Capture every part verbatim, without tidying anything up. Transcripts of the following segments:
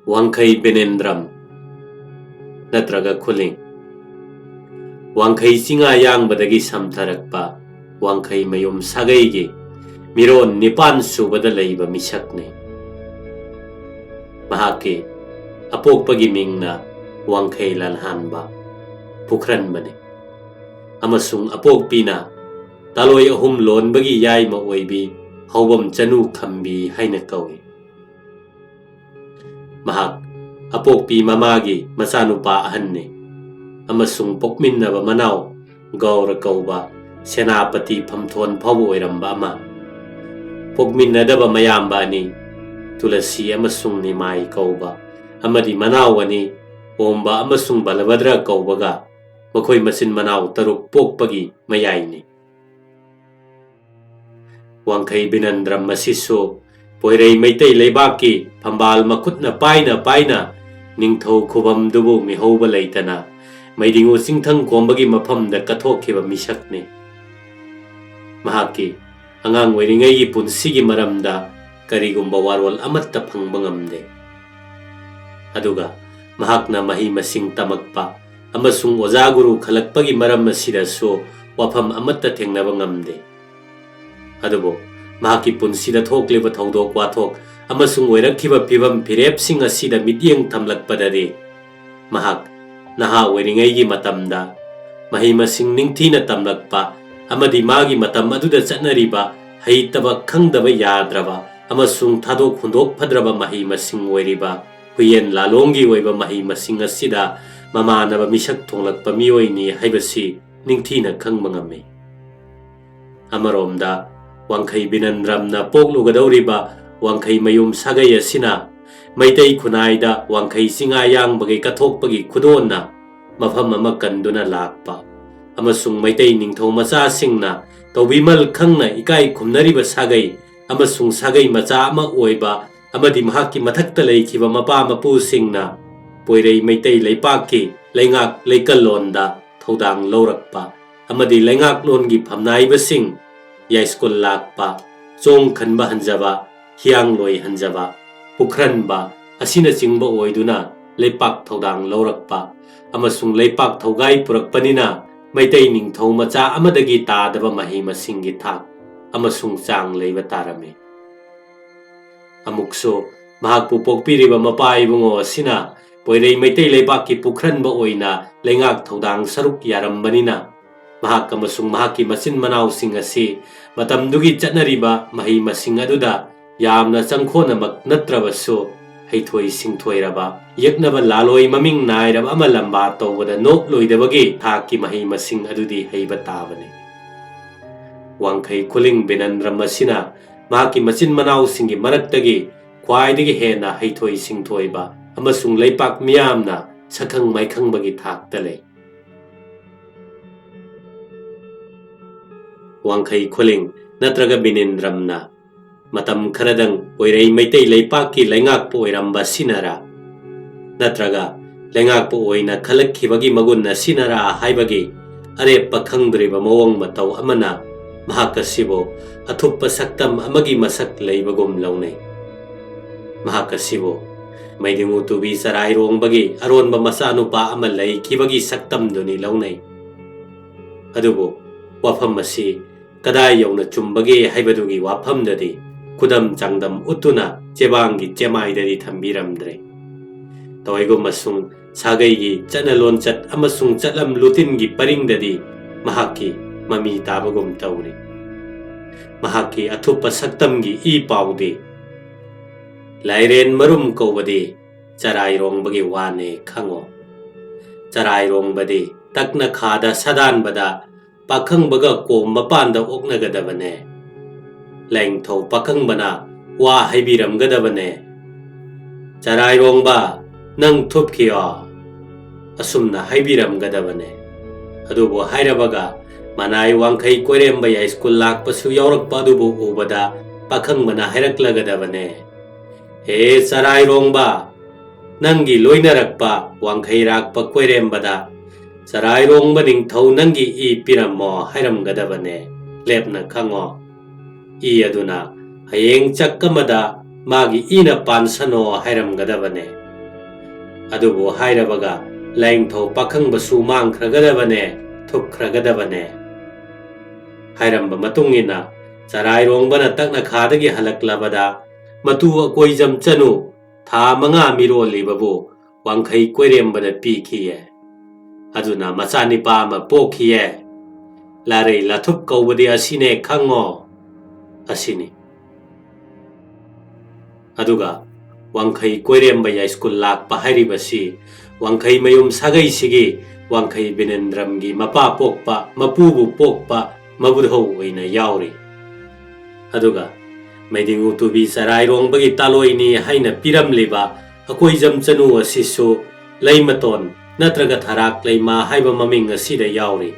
ꯋꯥꯡꯈꯩ ꯕꯤꯅꯦꯟꯗ꯭ꯔꯝ ꯅꯠꯇ꯭ꯔꯒ ꯈꯨꯂꯤꯡ꯫ ꯋꯥꯡꯈꯩ ꯆꯤꯡꯉꯥ ꯌꯥꯡꯕꯗꯒꯤ ꯁꯝꯊꯔꯛꯄ ꯋꯥꯡꯈꯩ ꯃꯌꯨꯝ ꯁꯥꯒꯩꯒꯤ ꯃꯤꯔꯣꯟ ꯅꯤꯄꯥꯟ ꯁꯨꯕꯗ ꯂꯩꯕ ꯃꯤꯁꯛꯅꯤ꯫ ꯃꯍꯥꯛꯀꯤ ꯑꯄꯣꯛꯄꯒꯤ ꯃꯤꯡꯅ ꯋꯥꯡꯈꯩ ꯂꯥꯟꯍꯥꯟꯕ, ꯄꯨꯈ꯭ꯔꯟꯕꯅꯤ꯫ ꯑꯃꯁꯨꯡ ꯑꯄꯣꯛꯄꯤꯅ ꯇꯥꯂꯣꯏ ꯑꯍꯨꯝ ꯂꯣꯟꯕꯒꯤ ꯌꯥꯏꯃ ꯑꯣꯏꯕꯤ ꯍꯧꯕꯝ ꯆꯅꯨ ꯈꯝꯕꯤ ꯍꯥꯏꯅ ꯀꯧꯏ꯫ ꯃꯍꯥꯛ ꯑꯄꯣꯛꯄꯤ ꯃꯃꯥꯒꯤ ꯃꯆꯥꯅꯨꯄꯥ ꯑꯍꯟꯅꯤ ꯑꯃꯁꯨꯡ ꯄꯣꯛꯃꯤꯟꯅꯕ ꯃꯅꯥꯎ ꯒꯧꯔ ꯀꯧꯕ ꯁꯦꯅꯥꯄꯇꯤ ꯐꯝꯊꯣꯟ ꯐꯥꯎꯕ ꯑꯣꯏꯔꯝꯕ ꯑꯃ, ꯄꯣꯛꯃꯤꯟꯅꯗꯕ ꯃꯌꯥꯝꯕ ꯑꯅꯤ ꯇꯨꯂꯁꯤ ꯑꯃꯁꯨꯡ ꯅꯤꯃꯥꯏ ꯀꯧꯕ ꯑꯃꯗꯤ ꯃꯅꯥꯎ ꯑꯅꯤ ꯑꯣꯝꯕ ꯑꯃꯁꯨꯡ ꯕꯂꯚꯗ꯭ꯔ ꯀꯧꯕꯒ ꯃꯈꯣꯏ ꯃꯆꯤꯟ ꯃꯅꯥꯎ ꯇꯔꯨꯛ ꯄꯣꯛꯄꯒꯤ ꯃꯌꯥꯏꯅꯤ꯫ ꯋꯥꯡꯈꯩ ꯕꯤꯅꯟꯗ꯭ꯔꯝ ꯑꯁꯤꯁꯨ ꯄꯣꯏꯔꯩ ꯃꯩꯇꯩ ꯂꯩꯕꯥꯛꯀꯤ ꯐꯝꯕꯥꯜ ꯃꯈꯨꯠꯅ ꯄꯥꯏꯅ ꯄꯥꯏꯅ ꯅꯤꯡꯊꯧ ꯈꯨꯕꯝꯗꯨꯕꯨ ꯃꯤꯍꯧꯕ ꯂꯩꯇꯅ ꯃꯩꯗꯤꯉꯨ ꯆꯤꯡꯊꯪ ꯀꯣꯝꯕꯒꯤ ꯃꯐꯝꯗ ꯀꯠꯊꯣꯛꯈꯤꯕ ꯃꯤꯁꯛꯅꯤ꯫ ꯃꯍꯥꯛꯀꯤ ꯑꯉꯥꯡ ꯑꯣꯏꯔꯤꯉꯩꯒꯤ ꯄꯨꯟꯁꯤꯒꯤ ꯃꯔꯝꯗ ꯀꯔꯤꯒꯨꯝꯕ ꯋꯥꯔꯣꯜ ꯑꯃꯠꯇ ꯐꯪꯕ ꯉꯝꯗꯦ꯫ ꯑꯗꯨꯒ ꯃꯍꯥꯛꯅ ꯃꯍꯩ ꯃꯁꯤꯡ ꯇꯝꯃꯛꯄ ꯑꯃꯁꯨꯡ ꯑꯣꯖꯥ ꯒꯨꯔꯨ ꯈꯜꯂꯛꯄꯒꯤ ꯃꯔꯝ ꯑꯁꯤꯗꯁꯨ ꯋꯥꯐꯝ ꯑꯃꯠꯇ ꯊꯦꯡꯅꯕ ꯉꯝꯗꯦ꯫ ꯑꯗꯨꯕꯨ ꯃꯍꯥꯛꯀꯤ ꯄꯨꯟꯁꯤꯗ ꯊꯣꯛꯂꯤꯕ ꯊꯧꯗꯣꯛ ꯋꯥꯊꯣꯛ ꯑꯃꯁꯨꯡ ꯑꯣꯏꯔꯛꯈꯤꯕ ꯐꯤꯕꯝ ꯐꯤꯔꯦꯞꯁꯤꯡ ꯑꯁꯤꯗ ꯃꯤꯠꯌꯦꯡ ꯊꯝꯂꯛꯄꯗꯗꯤ, ꯃꯍꯥꯛ ꯅꯍꯥ ꯑꯣꯏꯔꯤꯉꯩꯒꯤ ꯃꯇꯝꯗ ꯃꯍꯩ ꯃꯁꯤꯡ ꯅꯤꯡꯊꯤꯅ ꯇꯝꯂꯛꯄ ꯑꯃꯗꯤ ꯃꯥꯒꯤ ꯃꯇꯝ ꯑꯗꯨꯗ ꯆꯠꯅꯔꯤꯕ ꯍꯩꯇꯕ ꯈꯪꯗꯕ ꯌꯥꯗ꯭ꯔꯕ ꯑꯃꯁꯨꯡ ꯊꯥꯗꯣꯛ ꯍꯨꯟꯗꯣꯛ ꯐꯗ꯭ꯔꯕ ꯃꯍꯩ ꯃꯁꯤꯡ ꯑꯣꯏꯔꯤꯕ ꯍꯨꯏꯌꯦꯟ ꯂꯥꯂꯣꯡꯒꯤ ꯑꯣꯏꯕ ꯃꯍꯩ ꯃꯁꯤꯡ ꯑꯁꯤꯗ ꯃꯃꯥꯟꯅꯕ ꯃꯤꯁꯛ ꯊꯣꯡꯂꯛꯄ ꯃꯤꯑꯣꯏꯅꯤ ꯍꯥꯏꯕꯁꯤ ꯅꯤꯡꯊꯤꯅ ꯈꯪꯕ ꯉꯝꯃꯤ꯫ ꯑꯃꯔꯣꯝꯗ, ꯋꯥꯡꯈꯩ ꯕꯤꯅꯟꯗ꯭ꯔꯝꯅ ꯄꯣꯛꯂꯨꯒꯗꯧꯔꯤꯕ ꯋꯥꯡꯈꯩ ꯃꯌꯨꯝ ꯁꯥꯒꯩ ꯑꯁꯤꯅ ꯃꯩꯇꯩ ꯈꯨꯟꯅꯥꯏꯗ ꯋꯥꯡꯈꯩ ꯆꯤꯡꯉꯥ ꯌꯥꯡꯕꯒꯤ ꯀꯠꯊꯣꯛꯄꯒꯤ ꯈꯨꯗꯣꯟꯅ ꯃꯐꯝ ꯑꯃ ꯀꯟꯗꯨꯅ ꯂꯥꯛꯄ ꯑꯃꯁꯨꯡ ꯃꯩꯇꯩ ꯅꯤꯡꯊꯧ ꯃꯆꯥꯁꯤꯡꯅ ꯇꯧꯕꯤꯃꯜ ꯈꯪꯅ ꯏꯀꯥꯏ ꯈꯨꯝꯅꯔꯤꯕ ꯁꯥꯒꯩ ꯑꯃꯁꯨꯡ ꯁꯥꯒꯩ ꯃꯆꯥ ꯑꯃ ꯑꯣꯏꯕ ꯑꯃꯗꯤ ꯃꯍꯥꯛꯀꯤ ꯃꯊꯛꯇ ꯂꯩꯈꯤꯕ ꯃꯄꯥ ꯃꯄꯨꯁꯤꯡꯅ ꯄꯣꯏꯔꯩ ꯃꯩꯇꯩ ꯂꯩꯄꯥꯛꯀꯤ ꯂꯩꯉꯥꯛ ꯂꯩꯀꯜꯂꯣꯟꯗ ꯊꯧꯗꯥꯡ ꯂꯧꯔꯛꯄ ꯑꯃꯗꯤ ꯂꯩꯉꯥꯛꯂꯣꯟꯒꯤ ꯐꯝꯅꯥꯏꯕꯁꯤꯡ, ꯌꯥꯏꯁ꯭ꯀꯨꯜ ꯂꯥꯛꯄ, ꯆꯣꯡ ꯈꯟꯕ ꯍꯟꯖꯕ, ꯍꯤꯌꯥꯡꯂꯣꯏ ꯍꯟꯖꯕ, ꯄꯨꯈ꯭ꯔꯟꯕ, ꯑꯁꯤꯅꯆꯤꯡꯕ ꯑꯣꯏꯗꯨꯅ ꯂꯩꯄꯥꯛ ꯊꯧꯗꯥꯡ ꯂꯧꯔꯛꯄ ꯑꯃꯁꯨꯡ ꯂꯩꯄꯥꯛ ꯊꯧꯒꯥꯏ ꯄꯨꯔꯛꯄꯅꯤꯅ ꯃꯩꯇꯩ ꯅꯤꯡꯊꯧ ꯃꯆꯥ ꯑꯃꯗꯒꯤ ꯇꯥꯗꯕ ꯃꯍꯩ ꯃꯁꯤꯡꯒꯤ ꯊꯥꯛ ꯑꯃꯁꯨꯡ ꯆꯥꯡ ꯂꯩꯕ ꯇꯥꯔꯝꯃꯤ꯫ ꯑꯃꯨꯛꯁꯨ ꯃꯍꯥꯛꯄꯨ ꯄꯣꯛꯄꯤꯔꯤꯕ ꯃꯄꯥ ꯏꯕꯨꯡꯉꯣ ꯑꯁꯤꯅ ꯄꯣꯏꯔꯩ ꯃꯩꯇꯩ ꯂꯩꯕꯥꯛꯀꯤ ꯄꯨꯈ꯭ꯔꯟꯕ ꯑꯣꯏꯅ ꯂꯩꯉꯥꯛ ꯊꯧꯗꯥꯡ ꯁꯔꯨꯛ ꯌꯥꯔꯝꯕꯅꯤꯅ ꯃꯍꯥꯛ ꯑꯃꯁꯨꯡ ꯃꯍꯥꯛꯀꯤ ꯃꯆꯤꯟ ꯃꯅꯥꯎꯁꯤꯡ ꯑꯁꯤ ꯃꯇꯝꯗꯨꯒꯤ ꯆꯠꯅꯔꯤꯕ ꯃꯍꯩ ꯃꯁꯤꯡ ꯑꯗꯨꯗ ꯌꯥꯝꯅ ꯆꯪꯈꯣꯟꯅꯃꯛ ꯅꯠꯇ꯭ꯔꯕꯁꯨ ꯍꯩꯊꯣꯏ ꯁꯤꯡꯊꯣꯏꯔꯕ, ꯌꯦꯛꯅꯕ ꯂꯥꯂꯣꯏ ꯃꯃꯤꯡ ꯅꯥꯏꯔꯕ ꯑꯃ ꯂꯝꯕꯥ ꯇꯧꯕꯗ ꯅꯣꯞꯂꯣꯏꯗꯕꯒꯤ ꯊꯥꯛꯀꯤ ꯃꯍꯩ ꯃꯁꯤꯡ ꯑꯗꯨꯗꯤ ꯍꯩꯕ ꯇꯥꯕꯅꯤ꯫ ꯋꯥꯡꯈꯩ ꯈꯨꯂꯤꯡ ꯕꯤꯅꯟꯗ꯭ꯔꯝ ꯑꯁꯤꯅ ꯃꯍꯥꯛꯀꯤ ꯃꯆꯤꯟ ꯃꯅꯥꯎꯁꯤꯡꯒꯤ ꯃꯔꯛꯇꯒꯤ ꯈ꯭ꯋꯥꯏꯗꯒꯤ ꯍꯦꯟꯅ ꯍꯩꯊꯣꯏ ꯁꯤꯡꯊꯣꯏꯕ ꯑꯃꯁꯨꯡ ꯂꯩꯄꯥꯛ ꯃꯤꯌꯥꯝꯅ ꯁꯛꯈꯪ ꯃꯥꯏꯈꯪꯕꯒꯤ ꯊꯥꯛꯇ ꯂꯩ꯫ ꯋꯥꯡꯈꯩ ꯈꯨꯂꯤꯡ ꯅꯠꯇ꯭ꯔꯒ ꯕꯤꯅꯤꯟꯗ꯭ꯔꯝꯅ ꯃꯇꯝ ꯈꯔꯗꯪ ꯄꯣꯏꯔꯩ ꯃꯩꯇꯩ ꯂꯩꯄꯥꯛꯀꯤ ꯂꯩꯉꯥꯛꯄ ꯑꯣꯏꯔꯝꯕ ꯑꯁꯤꯅꯔꯥ? ꯅꯠꯇ꯭ꯔꯒ ꯂꯩꯉꯥꯛꯄ ꯑꯣꯏꯅ ꯈꯜꯂꯛꯈꯤꯕꯒꯤ ꯃꯒꯨꯟ ꯑꯁꯤꯅꯔꯥ ꯍꯥꯏꯕꯒꯤ ꯑꯔꯦꯞꯄ ꯈꯪꯗ꯭ꯔꯤꯕ ꯃꯑꯣꯡ ꯃꯇꯧ ꯑꯃꯅ ꯃꯍꯥꯛ ꯑꯁꯤꯕꯨ ꯑꯊꯨꯞꯄ ꯁꯛꯇꯝ ꯑꯃꯒꯤ ꯃꯁꯛ ꯂꯩꯕꯒꯨꯝ ꯂꯧꯅꯩ꯫ ꯃꯍꯥꯛ ꯑꯁꯤꯕꯨ ꯃꯩꯗꯤꯡꯉꯨ ꯇꯨꯕꯤ ꯆꯔꯥꯏꯔꯣꯡꯕꯒꯤ ꯑꯔꯣꯟꯕ ꯃꯆꯥꯅꯨꯄꯥ ꯑꯃ ꯂꯩꯈꯤꯕꯒꯤ ꯁꯛꯇꯝꯗꯨꯅꯤ ꯂꯧꯅꯩ꯫ ꯑꯗꯨꯕꯨ ꯋꯥꯐꯝ ꯑꯁꯤ ꯀꯗꯥꯏ ꯌꯧꯅ ꯆꯨꯝꯕꯒꯦ ꯍꯥꯏꯕꯗꯨꯒꯤ ꯋꯥꯐꯝꯗꯗꯤ ꯈꯨꯗꯝ ꯆꯥꯡꯗꯝ ꯎꯠꯇꯨꯅ ꯆꯦꯕꯥꯡꯒꯤ ꯆꯦꯃꯥꯏꯗꯗꯤ ꯊꯝꯕꯤꯔꯝꯗ꯭ꯔꯦ꯫ ꯇꯧꯏꯒꯨꯝꯕꯁꯨꯡ ꯁꯥꯒꯩꯒꯤ ꯆꯠꯅ ꯂꯣꯟꯆꯠ ꯑꯃꯁꯨꯡ ꯆꯠꯂꯝ ꯂꯨꯇꯤꯟꯒꯤ ꯄꯔꯤꯡꯗꯗꯤ ꯃꯍꯥꯛꯀꯤ ꯃꯃꯤ ꯇꯥꯕꯒꯨꯝ ꯇꯧꯔꯤ꯫ ꯃꯍꯥꯛꯀꯤ ꯑꯊꯨꯞꯄ ꯁꯛꯇꯝꯒꯤ ꯏ ꯄꯥꯎꯗꯤ ꯂꯥꯏꯔꯦꯟ ꯃꯔꯨꯝ ꯀꯧꯕꯗꯤ ꯆꯔꯥꯏꯔꯣꯡꯕꯒꯤ ꯋꯥꯅꯦ ꯈꯪꯉꯣ꯫ ꯆꯔꯥꯏꯔꯣꯡꯕꯗꯤ ꯇꯛꯅ ꯈꯥꯗ ꯁꯥꯗꯥꯟꯕꯗ ꯄꯥꯈꯪꯕꯒ ꯀꯣꯝ ꯃꯄꯥꯟꯗ ꯑꯣꯛꯅꯒꯗꯕꯅꯦ꯫ ꯂꯥꯏꯅꯤꯡꯊꯧ ꯄꯥꯈꯪꯕꯅ ꯋꯥ ꯍꯥꯏꯕꯤꯔꯝꯒꯗꯕꯅꯦ꯫ "ꯆꯔꯥꯏꯔꯣꯡꯕ, ꯅꯪ ꯊꯨꯞꯈꯤꯌꯣ" ꯑꯁꯨꯝꯅ ꯍꯥꯏꯕꯤꯔꯝꯒꯗꯕꯅꯦ꯫ ꯑꯗꯨꯕꯨ ꯍꯥꯏꯔꯕꯒ ꯃꯅꯥꯏ ꯋꯥꯡꯈꯩ ꯀꯣꯏꯔꯦꯝꯕ ꯌꯥꯏꯁ꯭ꯀꯨꯜ ꯂꯥꯛꯄꯁꯨ ꯌꯥꯎꯔꯛꯄ ꯑꯗꯨꯕꯨ ꯎꯕꯗ ꯄꯥꯈꯪꯕꯅ ꯍꯥꯏꯔꯛꯂꯒꯗꯕꯅꯦ, "ꯍꯦ ꯆꯔꯥꯏꯔꯣꯡꯕ, ꯅꯪꯒꯤ ꯂꯣꯏꯅꯔꯛꯄ ꯋꯥꯡꯈꯩꯔꯥꯛꯄ ꯀꯣꯏꯔꯦꯝꯕꯗ ꯆꯔꯥꯏꯔꯣꯡꯕ ꯅꯤꯡꯊꯧ ꯅꯪꯒꯤ ꯏ ꯄꯤꯔꯝꯃꯣ" ꯍꯥꯏꯔꯝꯒꯗꯕꯅꯦ꯫ ꯂꯦꯞꯅ ꯈꯪꯉꯣ꯫ ꯏ ꯑꯗꯨꯅ ꯍꯌꯦꯡ ꯆꯛ ꯑꯃꯗ ꯃꯥꯒꯤ ꯏꯅ ꯄꯥꯟꯁꯅꯣ ꯍꯥꯏꯔꯝꯒꯗꯕꯅꯦ꯫ ꯑꯗꯨꯕꯨ ꯍꯥꯏꯔꯕꯒ ꯂꯥꯏꯅꯤꯡꯊꯧ ꯄꯥꯈꯪꯕꯁꯨ ꯃꯥꯡꯈ꯭ꯔꯒꯗꯕꯅꯦ, ꯊꯨꯞꯈ꯭ꯔꯒꯗꯕꯅꯦ꯫ ꯍꯥꯏꯔꯝꯕ ꯃꯇꯨꯡ ꯏꯟꯅ ꯆꯔꯥꯏꯔꯣꯡꯕꯅ ꯇꯛꯅꯈꯥꯗꯒꯤ ꯍꯜꯂꯛꯂꯕꯗ ꯃꯇꯨ ꯑꯀꯣꯏꯖꯝ ꯆꯅꯨ ꯊꯥ ꯃꯉꯥ ꯃꯤꯔꯣꯜꯂꯤꯕꯕꯨ ꯋꯥꯡꯈꯩ ꯀꯣꯏꯔꯦꯝꯕꯅ ꯄꯤꯈꯤꯌꯦ꯫ ꯑꯗꯨꯅ ꯃꯆꯥꯅꯤꯄꯥ ꯑꯃ ꯄꯣꯛꯈꯤꯌꯦ꯫ ꯂꯥꯔꯩ ꯂꯥꯊꯨꯞ ꯀꯧꯕꯗꯤ ꯑꯁꯤꯅꯦ ꯈꯪꯉꯣ꯫ ꯑꯁꯤꯅꯤ꯫ ꯑꯗꯨꯒ ꯋꯥꯡꯈꯩ ꯀꯣꯏꯔꯦꯝꯕ ꯌꯥꯏꯁ꯭ꯀꯨꯜ ꯂꯥꯛꯄ ꯍꯥꯏꯔꯤꯕꯁꯤ ꯋꯥꯡꯈꯩ ꯃꯌꯨꯝ ꯁꯥꯒꯩꯁꯤꯒꯤ ꯋꯥꯡꯈꯩ ꯕꯤꯅꯦꯟꯗ꯭ꯔꯝꯒꯤ ꯃꯄꯥ ꯄꯣꯛꯄ, ꯃꯄꯨꯕꯨ ꯄꯣꯛꯄ ꯃꯕꯨꯙꯧ ꯑꯣꯏꯅ ꯌꯥꯎꯔꯤ꯫ ꯑꯗꯨꯒ ꯃꯩꯗꯤꯡꯉꯨ ꯇꯨꯕꯤ ꯆꯔꯥꯏꯔꯣꯡꯕꯒꯤ ꯇꯥꯂꯣꯏꯅꯤ ꯍꯥꯏꯅ ꯄꯤꯔꯝꯂꯤꯕ ꯑꯀꯣꯏꯖꯝ ꯆꯅꯨ ꯑꯁꯤꯁꯨ ꯂꯩꯃꯇꯣꯟ ꯅꯠꯇ꯭ꯔꯒ ꯊꯔꯥꯛ ꯂꯩꯃ ꯍꯥꯏꯕ ꯃꯃꯤꯡ ꯑꯁꯤꯗ ꯌꯥꯎꯔꯤ꯫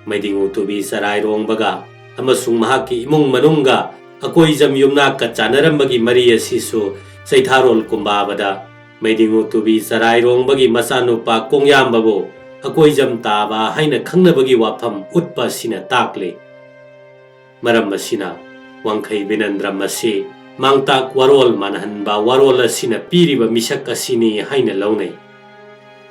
ꯃꯩꯗꯤꯡꯉꯨ ꯇꯨꯕꯤ ꯆꯔꯥꯏꯔꯣꯡꯕꯒ ꯑꯃꯁꯨꯡ ꯃꯍꯥꯛꯀꯤ ꯏꯃꯨꯡ ꯃꯅꯨꯡꯒ ꯑꯀꯣꯏꯖꯝ ꯌꯨꯝꯅꯥꯛꯀ ꯆꯥꯟꯅꯔꯝꯕꯒꯤ ꯃꯔꯤ ꯑꯁꯤꯁꯨ ꯆꯩꯊꯥꯔꯣꯜ ꯀꯨꯝꯕꯥꯕꯗ ꯃꯩꯗꯤꯡꯉꯨ ꯇꯨꯕꯤ ꯆꯔꯥꯏꯔꯣꯡꯕꯒꯤ ꯃꯆꯥꯅꯨꯄꯥ ꯀꯣꯡꯌꯥꯝꯕꯕꯨ ꯑꯀꯣꯏꯖꯝ ꯇꯥꯕ ꯍꯥꯏꯅ ꯈꯪꯅꯕꯒꯤ ꯋꯥꯐꯝ ꯎꯠꯄ ꯑꯁꯤꯅ ꯇꯥꯛꯂꯤ꯫ ꯃꯔꯝ ꯑꯁꯤꯅ ꯋꯥꯡꯈꯩ ꯕꯤꯅꯟꯗ꯭ꯔꯝ ꯑꯁꯤ ꯃꯥꯡꯇꯥꯛ ꯋꯥꯔꯣꯜ ꯃꯥꯟꯍꯟꯕ ꯋꯥꯔꯣꯜ ꯑꯁꯤꯅ ꯄꯤꯔꯤꯕ ꯃꯤꯁꯛ ꯑꯁꯤꯅꯤ ꯍꯥꯏꯅ ꯂꯧꯅꯩ꯫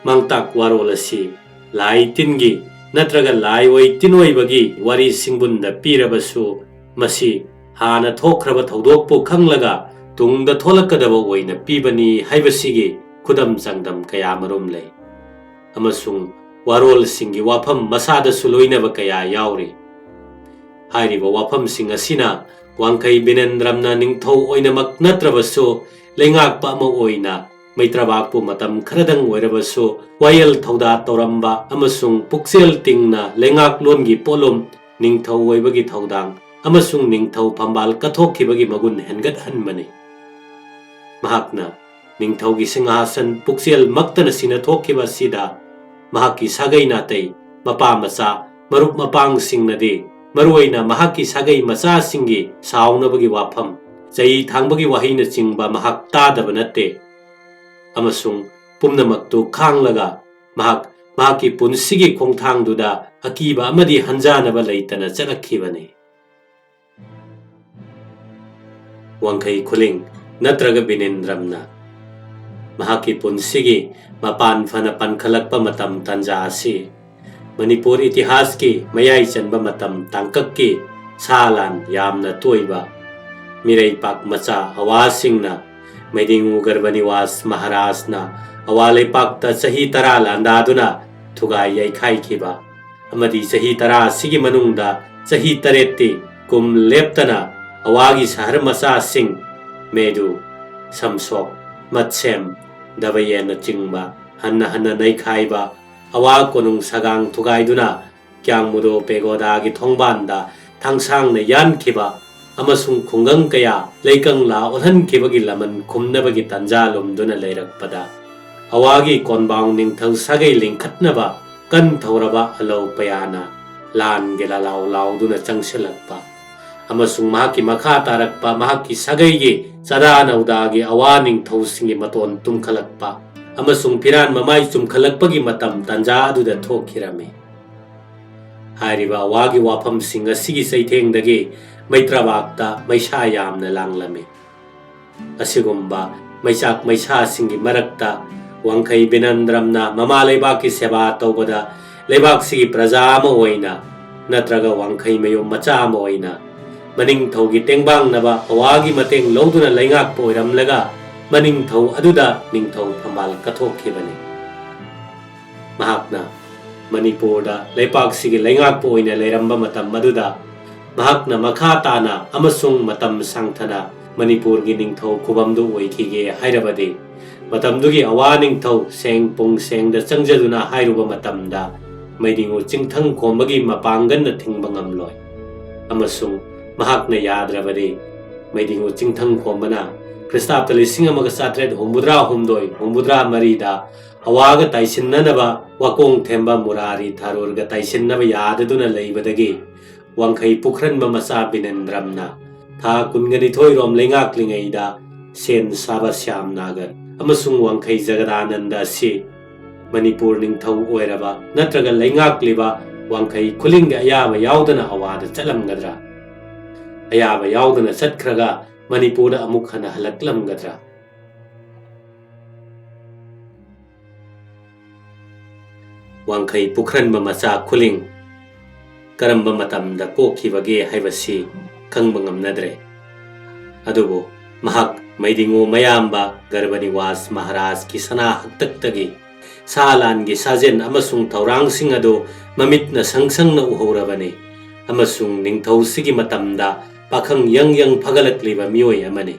ꯃꯥꯡꯇꯥꯛ ꯋꯥꯔꯣꯜ ꯑꯁꯤ ꯂꯥꯏ ꯇꯤꯟꯒꯤ ꯅꯠꯇ꯭ꯔꯒ ꯂꯥꯏ ꯑꯣꯏ ꯇꯤꯟ ꯑꯣꯏꯕꯒꯤ ꯋꯥꯔꯤ ꯁꯤꯡꯕꯨꯟꯗ ꯄꯤꯔꯕꯁꯨ, ꯃꯁꯤ ꯍꯥꯟꯅ ꯊꯣꯛꯈ꯭ꯔꯕ ꯊꯧꯗꯣꯛꯄꯨ ꯈꯪꯂꯒ ꯇꯨꯡꯗ ꯊꯣꯛꯂꯛꯀꯗꯕ ꯑꯣꯏꯅ ꯄꯤꯕꯅꯤ ꯍꯥꯏꯕꯁꯤꯒꯤ ꯈꯨꯗꯝ ꯆꯥꯡꯗꯝ ꯀꯌꯥꯃꯔꯨꯝ ꯂꯩ꯫ ꯑꯃꯁꯨꯡ ꯋꯥꯔꯣꯜꯁꯤꯡꯒꯤ ꯋꯥꯐꯝ ꯃꯁꯥꯗꯁꯨ ꯂꯣꯏꯅꯕ ꯀꯌꯥ ꯌꯥꯎꯔꯤ꯫ ꯍꯥꯏꯔꯤꯕ ꯋꯥꯐꯝꯁꯤꯡ ꯑꯁꯤꯅ ꯋꯥꯡꯈꯩ ꯕꯤꯅꯦꯟꯗ꯭ꯔꯝꯅ ꯅꯤꯡꯊꯧ ꯑꯣꯏꯅꯃꯛ ꯅꯠꯇ꯭ꯔꯕꯁꯨ, ꯂꯩꯉꯥꯛꯄ ꯑꯃ ꯑꯣꯏꯅ ꯃꯩꯇ꯭ꯔꯕꯥꯛꯄꯨ ꯃꯇꯝ ꯈꯔꯗꯪ ꯑꯣꯏꯔꯕꯁꯨ ꯋꯥꯌꯦꯜ ꯊꯧꯗꯥ ꯇꯧꯔꯝꯕ ꯑꯃꯁꯨꯡ ꯄꯨꯛꯆꯦꯜ ꯇꯤꯡꯅ ꯂꯩꯉꯥꯛꯂꯣꯟꯒꯤ ꯄꯣꯠꯂꯨꯝ, ꯅꯤꯡꯊꯧ ꯑꯣꯏꯕꯒꯤ ꯊꯧꯗꯥꯡ ꯑꯃꯁꯨꯡ ꯅꯤꯡꯊꯧ ꯐꯝꯕꯥꯜ ꯀꯠꯊꯣꯛꯈꯤꯕꯒꯤ ꯃꯒꯨꯟ ꯍꯦꯟꯒꯠꯍꯟꯕꯅꯤ꯫ ꯃꯍꯥꯛꯅ ꯅꯤꯡꯊꯧꯒꯤ ꯁꯤꯡꯍꯥꯁꯟ ꯄꯨꯛꯆꯦꯜ ꯃꯛꯇꯅ ꯁꯤꯟꯅꯊꯣꯛꯈꯤꯕ ꯑꯁꯤꯗ ꯃꯍꯥꯛꯀꯤ ꯁꯥꯒꯩ ꯅꯥꯇꯩ, ꯃꯄꯥ ꯃꯆꯥ, ꯃꯔꯨꯞ ꯃꯄꯥꯡꯁꯤꯡꯅꯗꯤ ꯃꯔꯨꯑꯣꯏꯅ ꯃꯍꯥꯛꯀꯤ ꯁꯥꯒꯩ ꯃꯆꯥꯁꯤꯡꯒꯤ ꯁꯥꯎꯅꯕꯒꯤ ꯋꯥꯐꯝ, ꯆꯩ ꯊꯥꯡꯕꯒꯤ ꯋꯥꯍꯩꯅꯆꯤꯡꯕ ꯃꯍꯥꯛ ꯇꯥꯗꯕ ꯅꯠꯇꯦ꯫ ꯑꯃꯁꯨꯡ ꯄꯨꯝꯅꯃꯛꯇꯨ ꯈꯥꯡꯂꯒ ꯃꯍꯥꯛ ꯃꯍꯥꯛꯀꯤ ꯄꯨꯟꯁꯤꯒꯤ ꯈꯣꯡꯊꯥꯡꯗꯨꯗ ꯑꯀꯤꯕ ꯑꯃꯗꯤ ꯍꯟꯖꯥꯅꯕ ꯂꯩꯇꯅ ꯆꯠꯂꯛꯈꯤꯕꯅꯤ꯫ ꯋꯥꯡꯈꯩ ꯈꯨꯂꯤꯡ ꯅꯠꯇ꯭ꯔꯒ ꯕꯤꯅꯦꯟꯗ꯭ꯔꯝꯅ ꯃꯍꯥꯛꯀꯤ ꯄꯨꯟꯁꯤꯒꯤ ꯃꯄꯥꯟ ꯐꯅ ꯄꯟꯈꯠꯂꯛꯄ ꯃꯇꯝ ꯇꯥꯟꯖꯥ ꯑꯁꯤ ꯃꯅꯤꯄꯨꯔ ꯏꯇꯤꯍꯥꯁꯀꯤ ꯃꯌꯥꯏ ꯆꯟꯕ ꯃꯇꯝ ꯇꯥꯡꯀꯛꯀꯤ ꯁꯥ ꯂꯥꯟ ꯌꯥꯝꯅ ꯇꯣꯏꯕ ꯃꯤꯔꯩꯄꯥꯛ ꯃꯆꯥ ꯑꯋꯥꯁꯤꯡꯅ ꯃꯩꯗꯤꯡꯉꯨ ꯒꯔꯚꯅꯤꯋꯥꯁ ꯃꯍꯥꯔꯥꯖꯅ ꯑꯋꯥ ꯂꯩꯄꯥꯛꯇ ꯆꯍꯤ ꯇꯔꯥ ꯂꯥꯟꯗꯥꯗꯨꯅ ꯊꯨꯒꯥꯏ ꯌꯩꯈꯥꯏꯈꯤꯕ ꯑꯃꯗꯤ ꯆꯍꯤ ꯇꯔꯥ ꯑꯁꯤꯒꯤ ꯃꯅꯨꯡꯗ ꯆꯍꯤ ꯇꯔꯦꯠꯇꯤ ꯀꯨꯝ ꯂꯦꯞꯇꯅ ꯑꯋꯥꯒꯤ ꯁꯍꯔ ꯃꯆꯥꯁꯤꯡ ꯃꯦꯗꯨ, ꯁꯝꯁꯣꯛ, ꯃꯠꯁꯦꯝ, ꯗꯕꯌꯦꯟꯅꯆꯤꯡꯕ ꯍꯟꯅ ꯍꯟꯅ ꯅꯩꯈꯥꯏꯕ ꯑꯋꯥ ꯀꯣꯅꯨꯡ ꯁꯒꯥꯡ ꯊꯨꯒꯥꯏꯗꯨꯅ ꯀ꯭ꯌꯥꯡꯃꯨꯗꯣ ꯄꯦꯒꯣꯗꯥꯒꯤ ꯊꯣꯡꯕꯥꯟꯗ ꯊꯥꯡꯁꯥꯡꯅ ꯌꯥꯟꯈꯤꯕ ꯑꯃꯁꯨꯡ ꯈꯨꯡꯒꯪ ꯀꯌꯥ ꯂꯩꯀꯪꯂꯥ ꯑꯣꯜꯍꯟꯈꯤꯕꯒꯤ ꯂꯃꯟ ꯈꯨꯝꯅꯕꯒꯤ ꯇꯥꯟꯖꯥ ꯂꯨꯝꯗꯨꯅ ꯂꯩꯔꯛꯄꯗ ꯑꯋꯥꯒꯤ ꯀꯣꯟꯕꯥꯎ ꯅꯤꯡꯊꯧ ꯁꯥꯒꯩ ꯂꯤꯡꯈꯠꯅꯕ ꯀꯟ ꯊꯧꯔꯕ ꯑꯂꯧ ꯄꯌꯥꯅ ꯂꯥꯟꯒꯤ ꯂꯥꯂꯥꯎ ꯂꯥꯎꯗꯨꯅ ꯆꯪꯁꯤꯜꯂꯛꯄ ꯑꯃꯁꯨꯡ ꯃꯍꯥꯛꯀꯤ ꯃꯈꯥ ꯇꯥꯔꯛꯄ ꯃꯍꯥꯛꯀꯤ ꯁꯥꯒꯩꯒꯤ ꯆꯥꯗꯥ ꯅꯧꯗꯥꯒꯤ ꯑꯋꯥ ꯅꯤꯡꯊꯧꯁꯤꯡꯒꯤ ꯃꯇꯣꯟ ꯇꯨꯝꯈꯠꯂꯛꯄ ꯑꯃꯁꯨꯡ ꯐꯤꯔꯥꯟ ꯃꯃꯥꯏ ꯆꯨꯝꯈꯠꯂꯛꯄꯒꯤ ꯃꯇꯝ ꯇꯥꯟꯖꯥ ꯑꯗꯨꯗ ꯊꯣꯛꯈꯤꯔꯝꯃꯤ꯫ ꯍꯥꯏꯔꯤꯕ ꯑꯋꯥꯒꯤ ꯋꯥꯐꯝꯁꯤꯡ ꯑꯁꯤꯒꯤ ꯆꯩꯊꯦꯡꯗꯒꯤ ꯃꯩꯇ꯭ꯔꯕꯥꯛꯇ ꯃꯩꯁꯥ ꯌꯥꯝꯅ ꯂꯥꯡꯂꯝꯃꯤ꯫ ꯑꯁꯤꯒꯨꯝꯕ ꯃꯩꯆꯥꯛ ꯃꯩꯁꯥꯁꯤꯡꯒꯤ ꯃꯔꯛꯇ ꯋꯥꯡꯈꯩ ꯕꯤꯅꯟꯗ꯭ꯔꯝꯅ ꯃꯃꯥ ꯂꯩꯕꯥꯛꯀꯤ ꯁꯦꯕꯥ ꯇꯧꯕꯗ ꯂꯩꯕꯥꯛꯁꯤꯒꯤ ꯄ꯭ꯔꯖꯥ ꯑꯃ ꯑꯣꯏꯅ ꯅꯠꯇ꯭ꯔꯒ ꯋꯥꯡꯈꯩ ꯃꯌꯨꯝ ꯃꯆꯥ ꯑꯃ ꯑꯣꯏꯅ ꯃꯅꯤꯡꯊꯧꯒꯤ ꯇꯦꯡꯕꯥꯡꯅꯕ ꯑꯋꯥꯒꯤ ꯃꯇꯦꯡ ꯂꯧꯗꯨꯅ ꯂꯩꯉꯥꯛꯄ ꯑꯣꯏꯔꯝꯂꯒ ꯃꯅꯤꯡꯊꯧ ꯑꯗꯨꯗ ꯅꯤꯡꯊꯧ ꯐꯝꯕꯥꯜ ꯀꯠꯊꯣꯛꯈꯤꯕꯅꯤ꯫ ꯃꯍꯥꯛꯅ ꯃꯅꯤꯄꯨꯔꯗ ꯂꯩꯄꯥꯛꯁꯤꯒꯤ ꯂꯩꯉꯥꯛꯄ ꯑꯣꯏꯅ ꯂꯩꯔꯝꯕ ꯃꯇꯝ ꯑꯗꯨꯗ ꯃꯍꯥꯛꯅ ꯃꯈꯥ ꯇꯥꯅ ꯑꯃꯁꯨꯡ ꯃꯇꯝ ꯁꯥꯡꯊꯅ ꯃꯅꯤꯄꯨꯔꯒꯤ ꯅꯤꯡꯊꯧ ꯈꯨꯕꯝꯗꯨ ꯑꯣꯏꯈꯤꯒꯦ ꯍꯥꯏꯔꯕꯗꯤ ꯃꯇꯝꯗꯨꯒꯤ ꯑꯋꯥ ꯅꯤꯡꯊꯧ ꯁꯦꯡ ꯄꯨꯡ ꯁꯦꯡꯗ ꯆꯪꯖꯗꯨꯅ ꯍꯥꯏꯔꯨꯕ ꯃꯇꯝꯗ ꯃꯩꯗꯤꯉꯨ ꯆꯤꯡꯊꯪ ꯈꯣꯝꯕꯒꯤ ꯃꯄꯥꯡꯒꯜꯅ ꯊꯤꯡꯕ ꯉꯝꯂꯣꯏ꯫ ꯑꯃꯁꯨꯡ ꯃꯍꯥꯛꯅ ꯌꯥꯗ꯭ꯔꯕꯗꯤ ꯃꯩꯗꯤꯉꯨ ꯆꯤꯡꯊꯪ ꯈꯣꯝꯕꯅ ꯈ꯭ꯔꯤꯁꯇꯥꯕꯇ ꯂꯤꯁꯤꯡ ꯑꯃꯒ ꯆꯥꯇ꯭ꯔꯦꯠ ꯍꯨꯝꯐꯨꯇꯔꯥ ꯍꯨꯝꯗꯣꯏ ꯍꯨꯝꯐꯨꯇꯔꯥ ꯃꯔꯤꯗ ꯑꯋꯥꯒ ꯇꯥꯏꯁꯤꯟꯅꯅꯕ ꯋꯥꯀꯣꯡ ꯊꯦꯝꯕ ꯃꯨꯔꯥꯔꯤ ꯊꯥꯔꯨꯔꯒ ꯇꯥꯏꯁꯤꯟꯅꯕ ꯌꯥꯗꯗꯨꯅ ꯂꯩꯕꯗꯒꯤ ꯋꯥꯡꯈꯩ ꯄꯨꯈ꯭ꯔꯟꯕ ꯃꯆꯥ ꯕꯤꯅꯦꯟꯗ꯭ꯔꯝꯅ ꯊꯥ ꯀꯨꯟꯒ ꯅꯤꯊꯣꯏꯔꯣꯝ ꯂꯩꯉꯥꯛꯂꯤꯉꯩꯗ ꯁꯦꯟ ꯁꯥꯕ ꯁ꯭ꯌꯥꯝ ꯅꯥꯒꯔ ꯑꯃꯁꯨꯡ ꯋꯥꯡꯈꯩ ꯖꯒꯗꯥꯅꯟꯗ ꯑꯁꯤ ꯃꯅꯤꯄꯨꯔ ꯅꯤꯡꯊꯧ ꯑꯣꯏꯔꯕ ꯅꯠꯇ꯭ꯔꯒ ꯂꯩꯉꯥꯛꯂꯤꯕ ꯋꯥꯡꯈꯩ ꯈꯨꯂꯤꯡꯒꯤ ꯑꯌꯥꯕ ꯌꯥꯎꯗꯅ ꯑꯋꯥꯗ ꯆꯠꯂꯝꯒꯗ꯭ꯔꯥ? ꯑꯌꯥꯕ ꯌꯥꯎꯗꯅ ꯆꯠꯈ꯭ꯔꯒ ꯃꯅꯤꯄꯨꯔꯗ ꯑꯃꯨꯛ ꯍꯟꯅ ꯍꯜꯂꯛꯂꯝꯒꯗ꯭ꯔꯥ? ꯋꯥꯡꯈꯩ ꯄꯨꯈ꯭ꯔꯟꯕ ꯃꯆꯥ ꯈꯨꯂꯤꯡ ꯀꯔꯝꯕ ꯃꯇꯝꯗ ꯄꯣꯛꯈꯤꯕꯒꯦ ꯍꯥꯏꯕꯁꯤ ꯈꯪꯕ ꯉꯝꯅꯗ꯭ꯔꯦ꯫ ꯑꯗꯨꯕꯨ ꯃꯍꯥꯛ ꯃꯩꯗꯤꯉꯨ ꯃꯌꯥꯝꯕ ꯒꯔꯕꯅꯤꯋꯥꯁ ꯃꯍꯥꯔꯥꯖꯀꯤ ꯁꯅꯥ ꯍꯛꯇꯛꯇꯒꯤ ꯁꯥ ꯂꯥꯟꯒꯤ ꯁꯥꯖꯦꯟ ꯑꯃꯁꯨꯡ ꯊꯧꯔꯥꯡꯁꯤꯡ ꯑꯗꯨ ꯃꯃꯤꯠꯅ ꯁꯪ ꯁꯪꯅ ꯎꯍꯧꯔꯕꯅꯤ, ꯑꯃꯁꯨꯡ ꯅꯤꯡꯊꯧꯁꯤꯒꯤ ꯃꯇꯝꯗ ꯄꯥꯈꯪ ꯌꯪ ꯌꯪ ꯐꯒꯠꯂꯛꯂꯤꯕ ꯃꯤꯑꯣꯏ ꯑꯃꯅꯤ꯫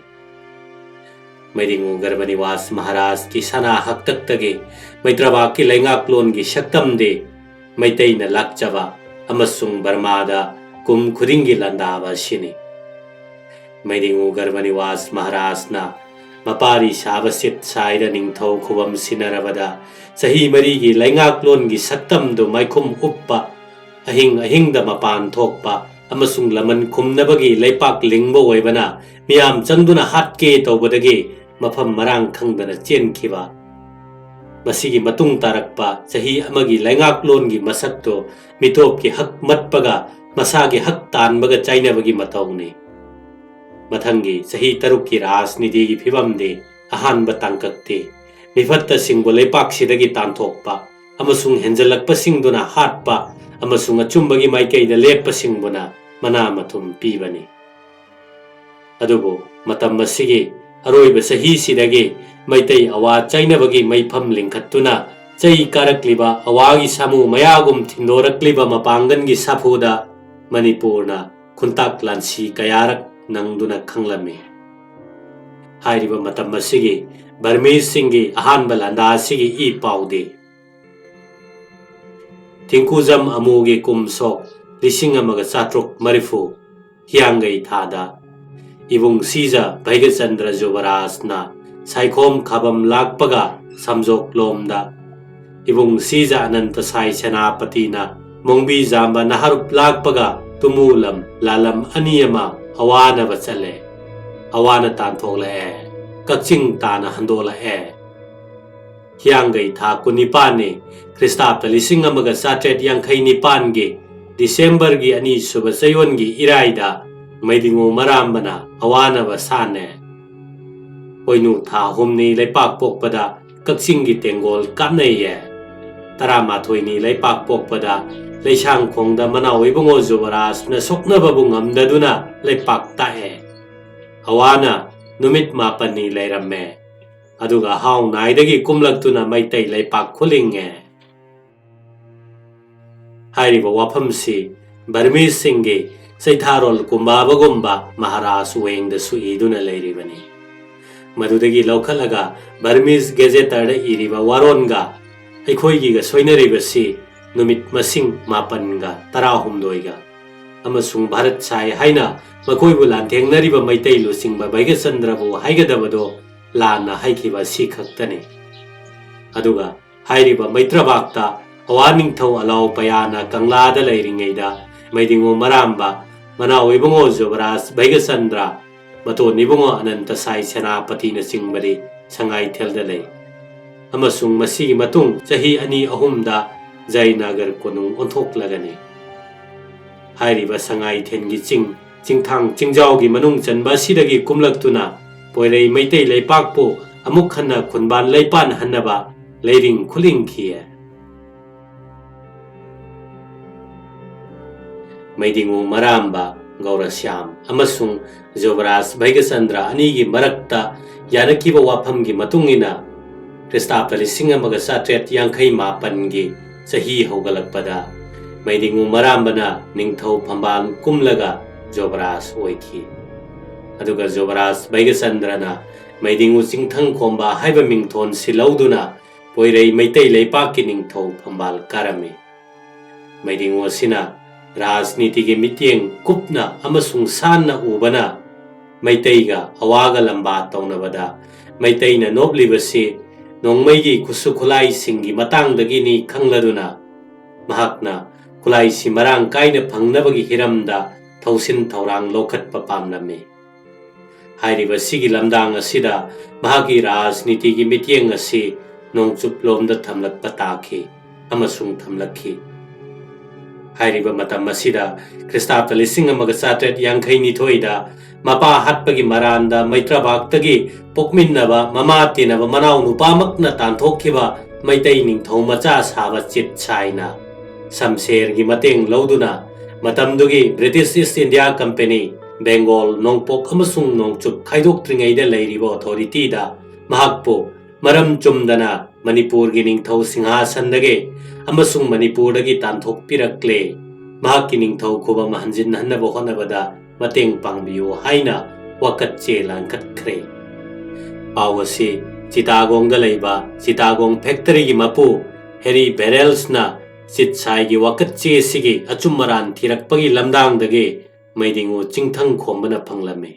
ꯃꯩꯗꯤꯉꯨ ꯒꯔꯕꯅꯤꯋꯥꯁ ꯃꯍꯥꯔꯥꯖꯀꯤ ꯁꯅꯥ ꯍꯛꯇꯛꯇꯒꯤ ꯃꯩꯇ꯭ꯔꯕꯥꯛꯀꯤ ꯂꯩꯉꯥꯛꯂꯣꯟꯒꯤ ꯁꯛꯇꯝꯗꯤ ꯃꯩꯇꯩꯅ ꯂꯥꯛꯆꯕ ꯑꯃꯁꯨꯡ ꯕꯔꯃꯥꯗ ꯀꯨꯝ ꯈꯨꯗꯤꯡꯒꯤ ꯂꯥꯟꯗꯥꯕ ꯑꯁꯤꯅꯤ꯫ ꯃꯩꯗꯤꯉꯨ ꯒꯔꯕꯅꯤꯋꯥꯁ ꯃꯍꯥꯔꯥꯖꯅ ꯃꯄꯥꯔꯤ ꯁꯥꯕ ꯁꯤꯠ ꯁꯥꯏꯗ ꯅꯤꯡꯊꯧ ꯈꯨꯕꯝ ꯁꯤꯟꯅꯔꯕꯗ ꯆꯍꯤ ꯃꯔꯤꯒꯤ ꯂꯩꯉꯥꯛꯂꯣꯟꯒꯤ ꯁꯛꯇꯝꯗꯨ ꯃꯥꯏꯈꯨꯝ ꯎꯞꯄ, ꯑꯍꯤꯡ ꯑꯍꯤꯡꯗ ꯃꯄꯥꯟ ꯊꯣꯛꯄ ꯑꯃꯁꯨꯡ ꯂꯃꯟ ꯈꯨꯝꯅꯕꯒꯤ ꯂꯩꯄꯥꯛ ꯂꯤꯡꯕ ꯑꯣꯏꯕꯅ ꯃꯤꯌꯥꯝ ꯆꯪꯗꯨꯅ ꯍꯥꯠꯀꯦ ꯇꯧꯕꯗꯒꯤ ꯃꯐꯝ ꯃꯔꯥꯡ ꯈꯪꯗꯅ ꯆꯦꯟꯈꯤꯕ꯫ ꯃꯁꯤꯒꯤ ꯃꯇꯨꯡ ꯇꯥꯔꯛꯄ ꯆꯍꯤ ꯑꯃꯒꯤ ꯂꯩꯉꯥꯛꯂꯣꯟꯒꯤ ꯃꯁꯛꯇꯨ ꯃꯤꯇꯣꯞꯀꯤ ꯍꯛ ꯃꯠꯄꯒ ꯃꯁꯥꯒꯤ ꯍꯛ ꯇꯥꯟꯕꯒ ꯆꯥꯏꯅꯕꯒꯤ ꯃꯇꯧꯅꯤ꯫ ꯃꯊꯪꯒꯤ ꯆꯍꯤ ꯇꯔꯨꯛꯀꯤ ꯔꯥꯖꯅꯤꯇꯤꯒꯤ ꯐꯤꯕꯝꯗꯤ ꯑꯍꯥꯟꯕ ꯇꯥꯡꯀꯛꯇꯤ ꯃꯤꯐꯠꯇꯁꯤꯡꯕꯨ ꯂꯩꯄꯥꯛꯁꯤꯗꯒꯤ ꯇꯥꯟꯊꯣꯛꯄ ꯑꯃꯁꯨꯡ ꯍꯦꯟꯖꯜꯂꯛꯄꯁꯤꯡꯗꯨꯅ ꯍꯥꯠꯄ ꯑꯃꯁꯨꯡ ꯑꯆꯨꯝꯕꯒꯤ ꯃꯥꯏꯀꯩꯗ ꯂꯦꯞꯄꯁꯤꯡꯕꯨꯅ ꯃꯅꯥ ꯃꯊꯨꯝ ꯄꯤꯕꯅꯤ꯫ ꯑꯗꯨꯕꯨ ꯃꯇꯝ ꯑꯁꯤꯒꯤ ꯑꯔꯣꯏꯕ ꯆꯍꯤꯁꯤꯗꯒꯤ ꯃꯩꯇꯩ ꯑꯋꯥ ꯆꯥꯏꯅꯕꯒꯤ ꯃꯩꯐꯝ ꯂꯤꯡꯈꯠꯇꯨꯅ ꯆꯩ ꯀꯥꯔꯛꯂꯤꯕ ꯑꯋꯥꯒꯤ ꯁꯥꯃꯨ ꯃꯌꯥꯒꯨꯝ ꯊꯤꯟꯗꯣꯔꯛꯂꯤꯕ ꯃꯄꯥꯡꯒꯜꯒꯤ ꯁꯥꯐꯨꯗ ꯃꯅꯤꯄꯨꯔꯅ ꯈꯨꯟꯇꯥꯛ ꯂꯥꯟꯁꯤ ꯀꯌꯥꯔꯛ ꯅꯪꯗꯨꯅ ꯈꯪꯂꯝꯃꯤ꯫ ꯍꯥꯏꯔꯤꯕ ꯃꯇꯝ ꯑꯁꯤꯒꯤ ꯕꯔꯃꯤꯁꯁꯤꯡꯒꯤ ꯑꯍꯥꯟꯕ ꯂꯥꯟꯗꯥ ꯑꯁꯤꯒꯤ ꯏ ꯄꯥꯎꯗꯤ ꯊꯤꯡꯀꯨꯖꯝ ꯑꯃꯨꯒꯤ ꯀꯨꯝ ꯁꯣꯛ ꯂꯤꯁꯤꯡ ꯑꯃꯒ ꯆꯥꯇ꯭ꯔꯨꯛ ꯃꯔꯤꯐꯨ ꯍꯤꯌꯥꯡꯒꯩ ꯊꯥꯗ ꯏꯕꯨꯡ ꯁꯤꯖ ꯚꯩꯒꯆꯟꯗ꯭ꯔ ꯖꯨꯕꯔꯥꯖꯅ ꯁꯥꯏꯈꯣꯝ ꯈꯥꯕꯝ ꯂꯥꯛꯄꯒ ꯁꯝꯖꯣꯛꯂꯣꯝꯗ ꯏꯕꯨꯡ ꯁꯤꯖ ꯑꯅꯟꯇ ꯁꯥꯏ ꯁꯦꯅꯥꯄꯇꯤꯅ ꯃꯣꯡꯕꯤ ꯖꯥꯝꯕ ꯅꯍꯥꯔꯨꯞ ꯂꯥꯛꯄꯒ ꯇꯨꯃꯨꯂꯝ ꯂꯥꯂꯝ ꯑꯅꯤ ꯑꯃ ꯑꯋꯥꯅꯕ ꯆꯠꯂꯦ꯫ ꯑꯋꯥꯅ ꯇꯥꯟꯊꯣꯛꯂꯛꯑꯦ꯫ ꯀꯛꯆꯤꯡ ꯇꯥꯅ ꯍꯟꯗꯣꯛꯂꯛꯑꯦ꯫ ꯍꯤꯌꯥꯡꯒꯩ ꯊꯥ ꯀꯨꯟꯅꯤꯄꯥꯟꯅꯤ꯫ ꯈ꯭ꯔꯤꯁꯇꯥꯕꯇ ꯂꯤꯁꯤꯡ ꯑꯃꯒ ꯆꯥꯇ꯭ꯔꯦꯠ ꯌꯥꯡꯈꯩ ꯅꯤꯄꯥꯟꯒꯤ ꯗꯤꯁꯦꯝꯕꯔꯒꯤ ꯑꯅꯤꯁꯨꯕ ꯆꯌꯣꯜꯒꯤ ꯏꯔꯥꯏꯗ ꯃꯩꯗꯤꯡꯉꯨ ꯃꯔꯥꯝꯕꯅ ꯑꯋꯥꯅꯕ ꯁꯥꯟꯅꯦ꯫ ꯄꯣꯏꯅꯨ ꯊꯥ ꯑꯍꯨꯝꯅꯤ ꯂꯩꯄꯥꯛ ꯄꯣꯛꯄꯗ ꯀꯛꯆꯤꯡꯒꯤ ꯇꯦꯡꯒꯣꯜ ꯀꯥꯞꯅꯩꯌꯦ꯫ ꯇꯔꯥꯃꯥꯊꯣꯏꯅꯤ ꯂꯩꯄꯥꯛ ꯄꯣꯛꯄꯗ ꯂꯩꯁꯥꯡꯈꯣꯡꯗ ꯃꯅꯥꯎ ꯏꯕꯨꯡꯉꯣ ꯖꯨꯕꯔꯥꯖꯅ ꯁꯣꯛꯅꯕꯕꯨ ꯉꯝꯗꯗꯨꯅ ꯂꯩꯄꯥꯛ ꯇꯥꯛꯑꯦ꯫ ꯑꯋꯥꯅ ꯅꯨꯃꯤꯠ ꯃꯥꯄꯟꯅꯤ ꯂꯩꯔꯝꯃꯦ꯫ ꯑꯗꯨꯒ ꯍꯥꯎ ꯅꯥꯏꯗꯒꯤ ꯀꯨꯝꯂꯛꯇꯨꯅ ꯃꯩꯇꯩ ꯂꯩꯄꯥꯛ ꯈꯨꯂꯤꯡꯉꯦ꯫ ꯍꯥꯏꯔꯤꯕ ꯋꯥꯐꯝꯁꯤ ꯕꯔꯃꯤꯁꯁꯤꯡꯒꯤ ꯆꯩꯊꯥꯔꯣꯜ ꯀꯨꯝꯕꯥꯕꯒꯨꯝꯕ ꯃꯍꯥꯔꯥꯖ ꯋꯦꯡꯗꯁꯨ ꯏꯗꯨꯅ ꯂꯩꯔꯤꯕꯅꯤ꯫ ꯃꯗꯨꯗꯒꯤ ꯂꯧꯈꯠꯂꯒ ꯕꯔꯃꯤꯁ ꯒꯦꯖꯦꯇꯔꯗ ꯏꯔꯤꯕ ꯋꯥꯔꯣꯟꯒ ꯑꯩꯈꯣꯏꯒꯤꯒ ꯁꯣꯏꯅꯔꯤꯕꯁꯤ ꯅꯨꯃꯤꯠ ꯃꯁꯤꯡ ꯃꯥꯄꯟꯒ ꯇꯔꯥꯍꯨꯝꯗꯣꯏꯒ ꯑꯃꯁꯨꯡ ꯚꯥꯔꯠ ꯁꯥꯏ ꯍꯥꯏꯅ ꯃꯈꯣꯏꯕꯨ ꯂꯥꯟꯊꯦꯡꯅꯔꯤꯕ ꯃꯩꯇꯩ ꯂꯨꯆꯤꯡꯕ ꯚꯩꯒꯆꯟꯗ꯭ꯔꯕꯨ ꯍꯥꯏꯒꯗꯕꯗꯣ ꯂꯥꯟꯅ ꯍꯥꯏꯈꯤꯕ ꯑꯁꯤ ꯈꯛꯇꯅꯤ꯫ ꯑꯗꯨꯒ ꯍꯥꯏꯔꯤꯕ ꯃꯩꯇ꯭ꯔꯕꯥꯛꯇ ꯑꯋꯥ ꯅꯤꯡꯊꯧ ꯑꯂꯥꯎ ꯄꯌꯥꯅ ꯀꯪꯂꯥꯗ ꯂꯩꯔꯤꯉꯩꯗ ꯃꯩꯗꯤꯡꯉꯨ ꯃꯔꯥꯝꯕ, ꯃꯅꯥꯎ ꯏꯕꯨꯡꯉꯣ ꯖꯨꯕꯔꯥꯖ ꯚꯩꯒꯆꯟꯗ꯭ꯔ, ꯃꯇꯣꯟ ꯏꯕꯨꯡꯉꯣ ꯑꯅꯟꯇ ꯁꯥꯏ ꯁꯦꯅꯥꯄꯇꯤꯅꯆꯤꯡꯕꯗꯤ ꯁꯉꯥꯏꯊꯦꯜꯗ ꯂꯩ꯫ ꯑꯃꯁꯨꯡ ꯃꯁꯤꯒꯤ ꯃꯇꯨꯡ ꯆꯍꯤ ꯑꯅꯤ ꯑꯍꯨꯝꯗ ꯖꯌꯅꯒꯔ ꯀꯣꯅꯨꯡ ꯑꯣꯟꯊꯣꯛꯂꯒꯅꯤ꯫ ꯍꯥꯏꯔꯤꯕ ꯁꯉꯥꯏꯊꯦꯜꯒꯤ ꯆꯤꯡ, ꯆꯤꯡꯊꯥꯡ ꯆꯤꯡꯖꯥꯎꯒꯤ ꯃꯅꯨꯡ ꯆꯟꯕ ꯑꯁꯤꯗꯒꯤ ꯀꯨꯝꯂꯛꯇꯨꯅ ꯄꯣꯏꯔꯩ ꯃꯩꯇꯩ ꯂꯩꯄꯥꯛꯄꯨ ꯑꯃꯨꯛ ꯍꯟꯅ ꯈꯨꯟꯕꯥꯟ ꯂꯩꯄꯥꯟ ꯍꯟꯅꯕ ꯂꯩꯔꯤꯡ ꯈꯨꯂꯤꯡꯈꯤ꯫ ꯃꯩꯗꯤꯡꯉꯨ ꯃꯔꯥꯝꯕ, ꯒꯧꯔꯁ꯭ꯌꯥꯝ ꯑꯃꯁꯨꯡ ꯖꯨꯕꯔꯥꯖ ꯚꯩꯒꯆꯟꯗ꯭ꯔ ꯑꯅꯤꯒꯤ ꯃꯔꯛꯇ ꯌꯥꯅꯈꯤꯕ ꯋꯥꯐꯝꯒꯤ ꯃꯇꯨꯡ ꯏꯟꯅ, ꯈ꯭ꯔꯤꯁꯇꯥꯕꯗ ꯂꯤꯁꯤꯡ ꯑꯃꯒ ꯆꯥꯇ꯭ꯔꯦꯠ ꯌꯥꯡꯈꯩ ꯃꯥꯄꯟꯒꯤ ꯆꯍꯤ ꯍꯧꯒꯠꯂꯛꯄꯗ ꯃꯩꯗꯤꯡꯉꯨ ꯃꯔꯥꯝꯕꯅ ꯅꯤꯡꯊꯧ ꯐꯝꯕꯥꯜ ꯀꯨꯝꯂꯒ ꯖꯣꯕꯔꯥꯖ ꯑꯣꯏꯈꯤ꯫ ꯑꯗꯨꯒ ꯖꯣꯕꯔꯥꯖ ꯚꯩꯒꯆꯟꯗ꯭ꯔꯅ ꯃꯩꯗꯤꯡꯉꯨ ꯆꯤꯡꯊꯪ ꯈꯣꯝꯕ ꯍꯥꯏꯕ ꯃꯤꯡꯊꯣꯟꯁꯤ ꯂꯧꯗꯨꯅ ꯄꯣꯏꯔꯩ ꯃꯩꯇꯩ ꯂꯩꯄꯥꯛꯀꯤ ꯅꯤꯡꯊꯧ ꯐꯝꯕꯥꯜ ꯀꯥꯔꯝꯃꯤ꯫ ꯃꯩꯗꯤꯡꯉꯨ ꯑꯁꯤꯅ ꯔꯥꯖꯅꯤꯇꯤꯒꯤ ꯃꯤꯠꯌꯦꯡ ꯀꯨꯞꯅ ꯑꯃꯁꯨꯡ ꯁꯥꯟꯅ ꯎꯕꯅ ꯃꯩꯇꯩꯒ ꯑꯋꯥꯒ ꯂꯝꯕꯥ ꯇꯧꯅꯕꯗ ꯃꯩꯇꯩꯅ ꯅꯣꯞꯂꯤꯕꯁꯤ ꯅꯣꯡꯃꯩꯒꯤ ꯈꯨꯠꯁꯨ ꯈꯨꯠꯂꯥꯏꯁꯤꯡꯒꯤ ꯃꯇꯥꯡꯗꯒꯤꯅꯤ ꯈꯪꯂꯗꯨꯅ ꯃꯍꯥꯛꯅ ꯈꯨꯠꯂꯥꯏꯁꯤ ꯃꯔꯥꯡ ꯀꯥꯏꯅ ꯐꯪꯅꯕꯒꯤ ꯍꯤꯔꯝꯗ ꯊꯧꯁꯤꯟ ꯊꯧꯔꯥꯡ ꯂꯧꯈꯠꯄ ꯄꯥꯝꯂꯝꯃꯤ꯫ ꯍꯥꯏꯔꯤꯕ ꯁꯤꯒꯤ ꯂꯝꯗꯥꯡ ꯑꯁꯤꯗ ꯃꯍꯥꯛꯀꯤ ꯔꯥꯖꯅꯤꯇꯤꯒꯤ ꯃꯤꯠꯌꯦꯡ ꯑꯁꯤ ꯅꯣꯡꯆꯨꯞꯂꯣꯝꯗ ꯊꯝꯂꯛꯄ ꯇꯥꯈꯤ ꯑꯃꯁꯨꯡ ꯊꯝꯂꯛꯈꯤ꯫ ꯍꯥꯏꯔꯤꯕ ꯃꯇꯝ ꯑꯁꯤꯗ, ꯈ꯭ꯔꯤꯁꯇꯥꯕꯗ ꯂꯤꯁꯤꯡ ꯑꯃꯒ ꯆꯥꯇ꯭ꯔꯦꯠ ꯌꯥꯡꯈꯩ ꯅꯤꯊꯣꯏꯗ ꯃꯄꯥ ꯍꯥꯠꯄꯒꯤ ꯃꯔꯥꯟꯗ ꯃꯩꯇ꯭ꯔꯕꯥꯛꯇꯒꯤ ꯄꯣꯛꯃꯤꯟꯅꯕ ꯃꯃꯥ ꯇꯤꯟꯅꯕ ꯃꯅꯥꯎ ꯅꯨꯄꯥꯃꯛꯅ ꯇꯥꯟꯊꯣꯛꯈꯤꯕ ꯃꯩꯇꯩ ꯅꯤꯡꯊꯧ ꯃꯆꯥ ꯁꯥꯕ ꯆꯤꯠ ꯁꯥꯏꯅ ꯁꯝꯁꯦꯔꯒꯤ ꯃꯇꯦꯡ ꯂꯧꯗꯨꯅ ꯃꯇꯝꯗꯨꯒꯤ ꯕ꯭ꯔꯤꯇꯤꯁ ꯏꯁ ꯏꯟꯗꯤꯌꯥ ꯀꯝꯄꯦꯅꯤ, ꯕꯦꯡꯒꯣꯜ, ꯅꯣꯡꯄꯣꯛ ꯑꯃꯁꯨꯡ ꯅꯣꯡꯆꯨꯞ ꯈꯥꯏꯗꯣꯛꯇ꯭ꯔꯤꯉꯩꯗ ꯂꯩꯔꯤꯕ ꯑꯣꯊꯣꯔꯤꯇꯤꯗ ꯃꯍꯥꯛꯄꯨ ꯃꯔꯝ ꯆꯨꯝꯗꯅ ꯃꯅꯤꯄꯨꯔꯒꯤ ꯅꯤꯡꯊꯧ ꯁꯤꯡꯍꯥꯁꯟꯗꯒꯤ ꯑꯃꯁꯨꯡ ꯃꯅꯤꯄꯨꯔꯗꯒꯤ ꯇꯥꯟꯊꯣꯛꯄꯤꯔꯛꯂꯦ꯫ ꯃꯍꯥꯛꯀꯤ ꯅꯤꯡꯊꯧ ꯈꯨꯕꯝ ꯍꯟꯖꯤꯟꯍꯟꯅꯕ ꯍꯣꯠꯅꯕꯗ ꯃꯇꯦꯡ ꯄꯥꯡꯕꯤꯌꯨ ꯍꯥꯏꯅ ꯋꯥꯀꯠ ꯆꯦ ꯂꯥꯟꯈꯠꯈ꯭ꯔꯦ꯫ ꯄꯥꯎ ꯑꯁꯤ ꯆꯤꯇꯥꯒꯣꯡꯗ ꯂꯩꯕ ꯆꯤꯇꯥꯒꯣꯡ ꯐꯦꯛꯇꯔꯤꯒꯤ ꯃꯄꯨ ꯍꯦꯔꯤ ꯕꯦꯔꯦꯜꯁꯅ ꯆꯤꯠꯁꯥꯏꯒꯤ ꯋꯥꯀꯠ ꯆꯦ ꯑꯁꯤꯒꯤ ꯑꯆꯨꯝ ꯑꯔꯥꯟ ꯊꯤꯔꯛꯄꯒꯤ ꯂꯝꯗꯥꯡꯗꯒꯤ ꯃꯩꯗꯤꯡꯉꯨ ꯆꯤꯡꯊꯪ ꯈꯣꯝꯕꯅ ꯐꯪꯂꯝꯃꯤ꯫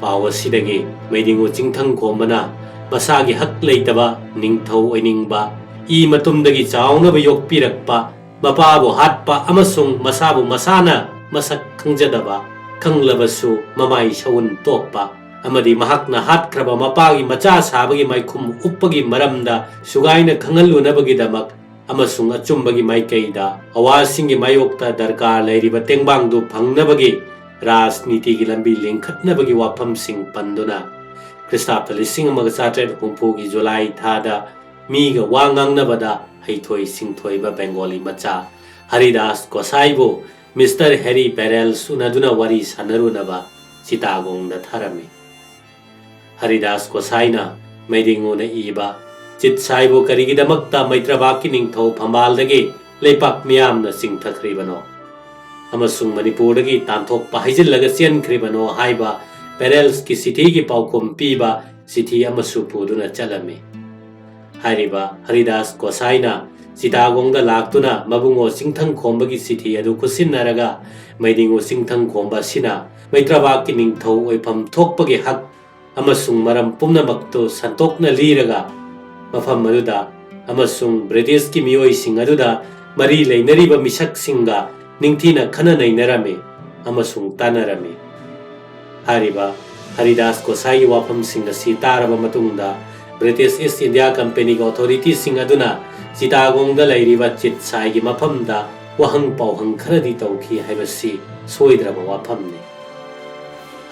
ꯄꯥꯎ ꯑꯁꯤꯗꯒꯤ ꯃꯩꯗꯤꯡꯉꯨ ꯆꯤꯡꯊꯪ ꯈꯣꯝꯕꯅ ꯃꯁꯥꯒꯤ ꯍꯛ ꯂꯩꯇꯕ ꯅꯤꯡꯊꯧ ꯑꯣꯏꯅꯤꯡꯕ, ꯏ ꯃꯇꯨꯝꯗꯒꯤ ꯆꯥꯎꯅꯕ ꯌꯣꯛꯄꯤꯔꯛꯄ, ꯃꯄꯥꯕꯨ ꯍꯥꯠꯄ ꯑꯃꯁꯨꯡ ꯃꯁꯥꯕꯨ ꯃꯁꯥꯅ ꯃꯁꯛ ꯈꯪꯖꯗꯕ, ꯈꯪꯂꯕꯁꯨ ꯃꯃꯥꯏ ꯁꯎꯟ ꯇꯣꯛꯄ, ꯑꯃꯗꯤ ꯃꯍꯥꯛꯅ ꯍꯥꯠꯈ꯭ꯔꯕ ꯃꯄꯥꯒꯤ ꯃꯆꯥ ꯁꯥꯕꯒꯤ ꯃꯥꯏꯈꯨꯝ ꯎꯞꯄꯒꯤ ꯃꯔꯝꯗ ꯁꯨꯒꯥꯏꯅ ꯈꯪꯍꯜꯂꯨꯅꯕꯒꯤꯗꯃꯛ ꯑꯃꯁꯨꯡ ꯑꯆꯨꯝꯕꯒꯤ ꯃꯥꯏꯀꯩꯗ ꯑꯋꯥꯁꯤꯡꯒꯤ ꯃꯥꯌꯣꯛꯇ ꯗꯔꯀꯥꯔ ꯂꯩꯔꯤꯕ ꯇꯦꯡꯕꯥꯡꯗꯨ ꯐꯪꯅꯕꯒꯤ ꯔꯥꯖꯅꯤꯇꯤꯒꯤ ꯂꯝꯕꯤ ꯂꯤꯡꯈꯠꯅꯕꯒꯤ ꯋꯥꯐꯝꯁꯤꯡ ꯄꯟꯗꯨꯅ, ꯈ꯭ꯔꯤꯁꯇꯥꯕꯗ ꯂꯤꯁꯤꯡ ꯑꯃꯒ ꯆꯥꯇ꯭ꯔꯦꯠ ꯍꯨꯝꯐꯨꯒꯤ ꯖꯨꯂꯥꯏ ꯊꯥꯗ ꯃꯤꯒ ꯋꯥ ꯉꯥꯡꯅꯕꯗ ꯍꯩꯊꯣꯏ ꯁꯤꯡꯊꯣꯏꯕ ꯕꯦꯡꯒꯣꯂꯤ ꯃꯆꯥ ꯍꯔꯤꯗꯥꯁ ꯒꯣꯁꯥꯏꯕꯨ ꯃꯤꯁꯇꯔ ꯍꯦꯔꯤ ꯕꯦꯔꯦꯜꯁ ꯎꯅꯗꯨꯅ ꯋꯥꯔꯤ ꯁꯥꯟꯅꯔꯨꯅꯕ ꯆꯤꯇꯥꯒꯣꯡꯗ ꯊꯥꯔꯝꯃꯤ꯫ ꯍꯔꯤꯗꯥꯁ ꯒꯣꯁꯥꯏꯅ ꯃꯩꯗꯤꯡꯉꯨꯅ ꯏꯕ ꯆꯤꯠꯁꯥꯏꯕꯨ ꯀꯔꯤꯒꯤꯗꯃꯛꯇ ꯃꯩꯇ꯭ꯔꯕꯥꯛꯀꯤ ꯅꯤꯡꯊꯧ ꯐꯝꯕꯥꯜꯗꯒꯤ ꯂꯩꯄꯥꯛ ꯃꯤꯌꯥꯝꯅ ꯆꯤꯡꯊꯈ꯭ꯔꯤꯕꯅꯣ ꯑꯃꯁꯨꯡ ꯃꯅꯤꯄꯨꯔꯗꯒꯤ ꯇꯥꯟꯊꯣꯛꯄ ꯍꯩꯖꯤꯜꯂꯒ ꯆꯦꯟꯈ꯭ꯔꯤꯕꯅꯣ ꯍꯥꯏꯕ ꯕꯦꯔꯦꯜꯁꯀꯤ ꯆꯤꯊꯤꯒꯤ ꯄꯥꯎꯈꯨꯝ ꯄꯤꯕ ꯆꯤꯊꯤ ꯑꯃꯁꯨ ꯄꯨꯗꯨꯅ ꯆꯠꯂꯝꯃꯤ꯫ ꯍꯥꯏꯔꯤꯕ ꯍꯔꯤꯗꯥꯁ ꯒꯣꯁꯥꯏꯅ ꯆꯤꯇꯥꯒꯣꯡꯗ ꯂꯥꯛꯇꯨꯅ ꯃꯕꯨꯡꯉꯣ ꯆꯤꯡꯊꯪ ꯈꯣꯝꯕꯒꯤ ꯆꯤꯊꯤ ꯑꯗꯨ ꯈꯨꯠꯁꯤꯟꯅꯔꯒ ꯃꯩꯗꯤꯡꯉꯨ ꯆꯤꯡꯊꯪ ꯈꯣꯝꯕ ꯑꯁꯤꯅ ꯃꯩꯇ꯭ꯔꯕꯥꯛꯀꯤ ꯅꯤꯡꯊꯧ ꯑꯣꯏꯐꯝ ꯊꯣꯛꯄꯒꯤ ꯍꯛ ꯑꯃꯁꯨꯡ ꯃꯔꯝ ꯄꯨꯝꯅꯃꯛꯇꯨ ꯁꯟꯇꯣꯛꯅ ꯂꯤꯔꯒ ꯃꯐꯝ ꯑꯗꯨꯗ ꯑꯃꯁꯨꯡ ꯕ꯭ꯔꯤꯇꯤꯁꯀꯤ ꯃꯤꯑꯣꯏꯁꯤꯡ ꯑꯗꯨꯗ ꯃꯔꯤ ꯂꯩꯅꯔꯤꯕ ꯃꯤꯁꯛꯁꯤꯡꯒ ꯅꯤꯡꯊꯤꯅ ꯈꯟꯅ ꯅꯩꯅꯔꯝꯃꯤ ꯑꯃꯁꯨꯡ ꯇꯥꯟꯅꯔꯝꯃꯤ꯫ ꯍꯥꯏꯔꯤꯕ ꯍꯔꯤꯗꯥꯁ ꯒꯣꯁꯥꯏꯒꯤ ꯋꯥꯐꯝꯁꯤꯡ ꯑꯁꯤ ꯇꯥꯔꯕ ꯃꯇꯨꯡꯗ ꯕ꯭ꯔꯤꯇꯤꯁ ꯏꯁ ꯏꯟꯗꯤꯌꯥ ꯀꯝꯄꯦꯅꯤꯒꯤ ꯑꯣꯊꯣꯔꯤꯇꯤꯁꯤꯡ ꯑꯗꯨꯅ ꯆꯤꯇꯥꯒꯣꯡꯗ ꯂꯩꯔꯤꯕ ꯆꯤꯠꯁꯥꯏꯒꯤ ꯃꯐꯝꯗ ꯋꯥꯍꯪ ꯄꯥꯎꯍꯪ ꯈꯔꯗꯤ ꯇꯧꯈꯤ ꯍꯥꯏꯕꯁꯤ ꯁꯣꯏꯗ꯭ꯔꯕ ꯋꯥꯐꯝꯅꯤ꯫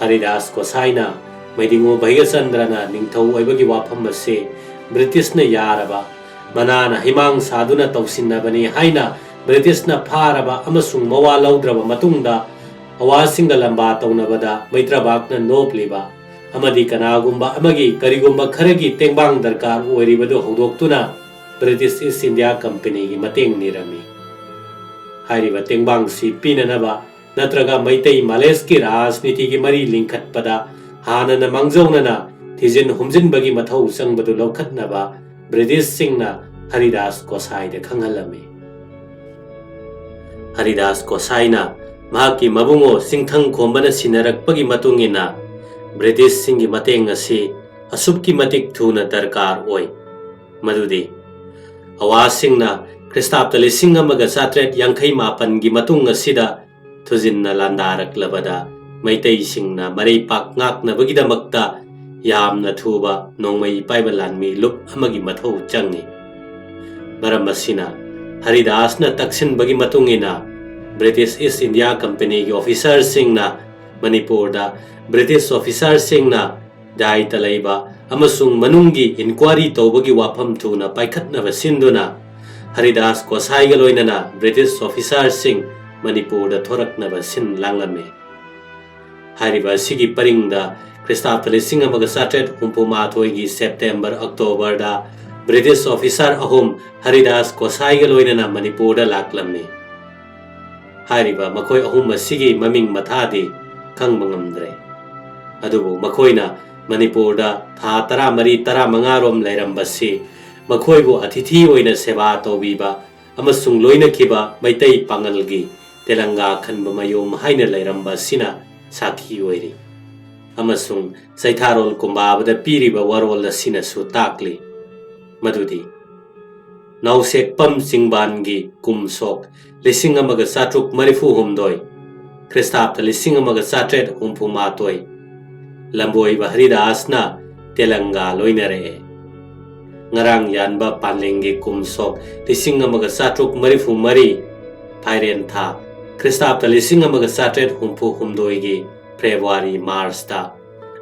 ꯍꯔꯤꯗꯥꯁ ꯒꯣꯁꯥꯏꯅ ꯃꯩꯗꯤꯉꯣ ꯚꯩꯒꯆꯟꯗ꯭ꯔꯅ ꯅꯤꯡꯊꯧ ꯑꯣꯏꯕꯒꯤ ꯋꯥꯐꯝ ꯑꯁꯤ ꯕ꯭ꯔꯤꯇꯤꯁꯅ ꯌꯥꯔꯕ, ꯃꯅꯥꯅ ꯍꯤꯃꯥꯡ ꯁꯥꯗꯨꯅ ꯇꯧꯁꯤꯟꯅꯕꯅꯤ ꯍꯥꯏꯅ ꯕ꯭ꯔꯤꯇꯤꯁꯅ ꯐꯥꯔꯕ ꯑꯃꯁꯨꯡ ꯃꯋꯥ ꯂꯧꯗ꯭ꯔꯕ ꯃꯇꯨꯡꯗ ꯑꯋꯥꯁꯤꯡꯒ ꯂꯝꯕꯥ ꯇꯧꯅꯕꯗ ꯃꯩꯇ꯭ꯔꯕꯥꯛꯅ ꯅꯣꯞꯂꯤꯕ ꯑꯃꯗꯤ ꯀꯅꯥꯒꯨꯝꯕ ꯑꯃꯒꯤ ꯀꯔꯤꯒꯨꯝꯕ ꯈꯔꯒꯤ ꯇꯦꯡꯕꯥꯡ ꯗꯔꯀꯥꯔ ꯑꯣꯏꯔꯤꯕꯗꯨ ꯍꯧꯗꯣꯛꯇꯨꯅ ꯕ꯭ꯔꯤꯇꯤꯁ ꯏꯁ ꯏꯟꯗꯤꯌꯥ ꯀꯝꯄꯦꯅꯤꯒꯤ ꯃꯇꯦꯡ ꯅꯤꯔꯝꯃꯤ꯫ ꯍꯥꯏꯔꯤꯕ ꯇꯦꯡꯕꯥꯡꯁꯤ ꯄꯤꯅꯅꯕ ꯅꯠꯇ꯭ꯔꯒ ꯃꯩꯇꯩ ꯃꯥꯂꯦꯁꯀꯤ ꯔꯥꯖꯅꯤꯇꯤꯒꯤ ꯃꯔꯤ ꯂꯤꯡꯈꯠꯄꯗ ꯍꯥꯟꯅꯅ ꯃꯥꯡꯖꯧꯅꯅ ꯊꯤꯖꯤꯟ ꯍꯨꯝꯖꯤꯟꯕꯒꯤ ꯃꯊꯧ ꯆꯪꯕꯗꯨ ꯂꯧꯈꯠꯅꯕ ꯕ꯭ꯔꯤꯇꯤꯁꯁꯤꯡꯅ ꯍꯔꯤꯗꯥꯁ ꯒꯣꯁꯥꯏꯗ ꯈꯪꯍꯜꯂꯝꯃꯤ꯫ ꯍꯔꯤꯗꯥꯁ ꯒꯣꯁꯥꯏꯅ ꯃꯍꯥꯛꯀꯤ ꯃꯕꯨꯡꯉꯣ ꯆꯤꯡꯊꯪ ꯈꯣꯝꯕꯅ ꯁꯤꯟꯅꯔꯛꯄꯒꯤ ꯃꯇꯨꯡ ꯏꯟꯅ ꯕ꯭ꯔꯤꯇꯤꯁꯁꯤꯡꯒꯤ ꯃꯇꯦꯡ ꯑꯁꯤ ꯑꯁꯨꯛꯀꯤ ꯃꯇꯤꯛ ꯊꯨꯅ ꯗꯔꯀꯥꯔ ꯑꯣꯏ, ꯃꯗꯨꯗꯤ ꯑꯋꯥꯁꯤꯡꯅ ꯈ꯭ꯔꯤꯁꯇꯥꯕꯇ ꯂꯤꯁꯤꯡ ꯑꯃꯒ ꯆꯥꯇ꯭ꯔꯦꯠ ꯌꯥꯡꯈꯩ ꯃꯥꯄꯟꯒꯤ ꯃꯇꯨꯡ ꯑꯁꯤꯗ ꯊꯨꯖꯤꯟꯅ ꯂꯥꯟꯗꯥꯔꯛꯂꯕꯗ ꯃꯩꯇꯩꯁꯤꯡꯅ ꯃꯔꯩ ꯄꯥꯛ ꯉꯥꯛꯅꯕꯒꯤꯗꯃꯛꯇ ꯌꯥꯝꯅ ꯊꯨꯕ ꯅꯣꯡꯃꯩ ꯄꯥꯏꯕ ꯂꯥꯟꯃꯤ ꯂꯨꯞ ꯑꯃꯒꯤ ꯃꯊꯧ ꯆꯪꯏ꯫ ꯃꯔꯝ ꯑꯁꯤꯅ ꯍꯔꯤꯗꯥꯁꯅ ꯇꯛꯁꯤꯟꯕꯒꯤ ꯃꯇꯨꯡ ꯏꯟꯅ ꯕ꯭ꯔꯤꯇꯤꯁ ꯏꯁ ꯏꯟꯗꯤꯌꯥ ꯀꯝꯄꯦꯅꯤꯒꯤ ꯑꯣꯐꯤꯁꯥꯔꯁꯤꯡꯅ ꯃꯅꯤꯄꯨꯔꯗ ꯕ꯭ꯔꯤꯇꯤꯁ ꯑꯣꯐꯤꯁꯥꯔꯁꯤꯡꯅ ꯗꯥꯏꯇ ꯂꯩꯕ ꯑꯃꯁꯨꯡ ꯃꯅꯨꯡꯒꯤ ꯏꯟꯀ꯭ꯋꯥꯔꯤ ꯇꯧꯕꯒꯤ ꯋꯥꯐꯝ ꯊꯨꯅ ꯄꯥꯏꯈꯠꯅꯕ ꯁꯤꯟꯗꯨꯅ ꯍꯔꯤꯗꯥꯁ ꯒꯣꯁꯥꯏꯒ ꯂꯣꯏꯅꯅ ꯕ꯭ꯔꯤꯇꯤꯁ ꯑꯣꯐꯤꯁꯥꯔꯁꯤꯡ ꯃꯅꯤꯄꯨꯔꯗ ꯊꯣꯔꯛꯅꯕ ꯁꯤꯟ ꯂꯥꯡꯂꯝꯃꯤ꯫ ꯍꯥꯏꯔꯤꯕ ꯑꯁꯤꯒꯤ ꯄꯔꯤꯡꯗ ꯈ꯭ꯔꯤꯁꯇꯥꯕꯇ ꯂꯤꯁꯤꯡ ꯑꯃꯒ ꯆꯥꯇ꯭ꯔꯦꯠ ꯍꯨꯝꯐꯨ ꯃꯥꯊꯣꯏꯒꯤ ꯁꯦꯞꯇꯦꯝꯕꯔ, ꯑꯣꯛꯇꯣꯕꯔꯗ ꯕ꯭ꯔꯤꯇꯤꯁ ꯑꯣꯐꯤꯁꯥꯔ ꯑꯍꯨꯝ ꯍꯔꯤꯗꯥꯁ ꯒꯣꯁꯥꯏꯒ ꯂꯣꯏꯅꯅ ꯃꯅꯤꯄꯨꯔꯗ ꯂꯥꯛꯂꯝꯃꯤ꯫ ꯍꯥꯏꯔꯤꯕ ꯃꯈꯣꯏ ꯑꯍꯨꯝ ꯑꯁꯤꯒꯤ ꯃꯃꯤꯡ ꯃꯊꯥꯗꯤ ꯈꯪꯕ ꯉꯝꯗ꯭ꯔꯦ꯫ ꯑꯗꯨꯕꯨ ꯃꯈꯣꯏꯅ ꯃꯅꯤꯄꯨꯔꯗ ꯊꯥ ꯇꯔꯥꯃꯔꯤ, ꯇꯔꯥꯃꯉꯥ ꯔꯣꯝ ꯂꯩꯔꯝꯕꯁꯤ ꯃꯈꯣꯏꯕꯨ ꯑꯇꯤꯊꯤ ꯑꯣꯏꯅ ꯁꯦꯕꯥ ꯇꯧꯕꯤꯕ ꯑꯃꯁꯨꯡ ꯂꯣꯏꯅꯈꯤꯕ ꯃꯩꯇꯩ ꯄꯥꯉꯜꯒꯤ ꯇꯦꯂꯪꯒꯥ ꯈꯟꯕ ꯃꯌꯣꯝ ꯍꯥꯏꯅ ꯂꯩꯔꯝꯕ ꯑꯁꯤꯅ ꯁꯥꯈꯤ ꯑꯣꯏꯔꯤ꯫ ꯑꯃꯁꯨꯡ ꯆꯩꯊꯥꯔꯣꯜ ꯀꯨꯝꯕꯥꯕꯗ ꯄꯤꯔꯤꯕ ꯋꯥꯔꯣꯜ ꯑꯁꯤꯅꯁꯨ ꯇꯥꯛꯂꯤ ꯃꯗꯨꯗꯤ ꯅꯥꯎꯁꯦꯛꯄꯝ ꯆꯤꯡꯕꯥꯟꯒꯤ ꯀꯨꯝ ꯁꯣꯛ ꯂꯤꯁꯤꯡ ꯑꯃꯒ ꯆꯥꯇ꯭ꯔꯨꯛ ꯃꯔꯤꯐꯨ ꯍꯨꯝꯗꯣꯏ, ꯈ꯭ꯔꯤꯁꯇꯥꯕꯇ ꯂꯤꯁꯤꯡ ꯑꯃꯒ ꯆꯥꯇ꯭ꯔꯦꯠ ꯍꯨꯝꯐꯨ ꯃꯥꯊꯣꯏ, ꯂꯝꯕꯣꯏꯕ ꯍꯔꯤꯗꯥꯁꯅ ꯇꯦꯂꯪꯒꯥ ꯂꯣꯏꯅꯔꯛꯑꯦ꯫ ꯉꯔꯥꯡ ꯌꯥꯟꯕ ꯄꯥꯟꯂꯦꯡꯒꯤ ꯀꯨꯝ ꯁꯣꯛ ꯂꯤꯁꯤꯡ ꯑꯃꯒ ꯆꯥꯇ꯭ꯔꯨꯛ ꯃꯔꯤꯐꯨ ꯃꯔꯤ, ꯐꯥꯏꯔꯦꯟ ꯊꯥ, ꯈ꯭ꯔꯤꯁꯇꯥꯕꯇ ꯂꯤꯁꯤꯡ ꯑꯃꯒ ꯆꯥꯇ꯭ꯔꯦꯠ ꯍꯨꯝꯐꯨ ꯍꯨꯝꯗꯣꯏꯒꯤ ꯐꯦꯕ꯭ꯔꯨꯋꯥꯔꯤ ꯃꯥꯔꯆꯇ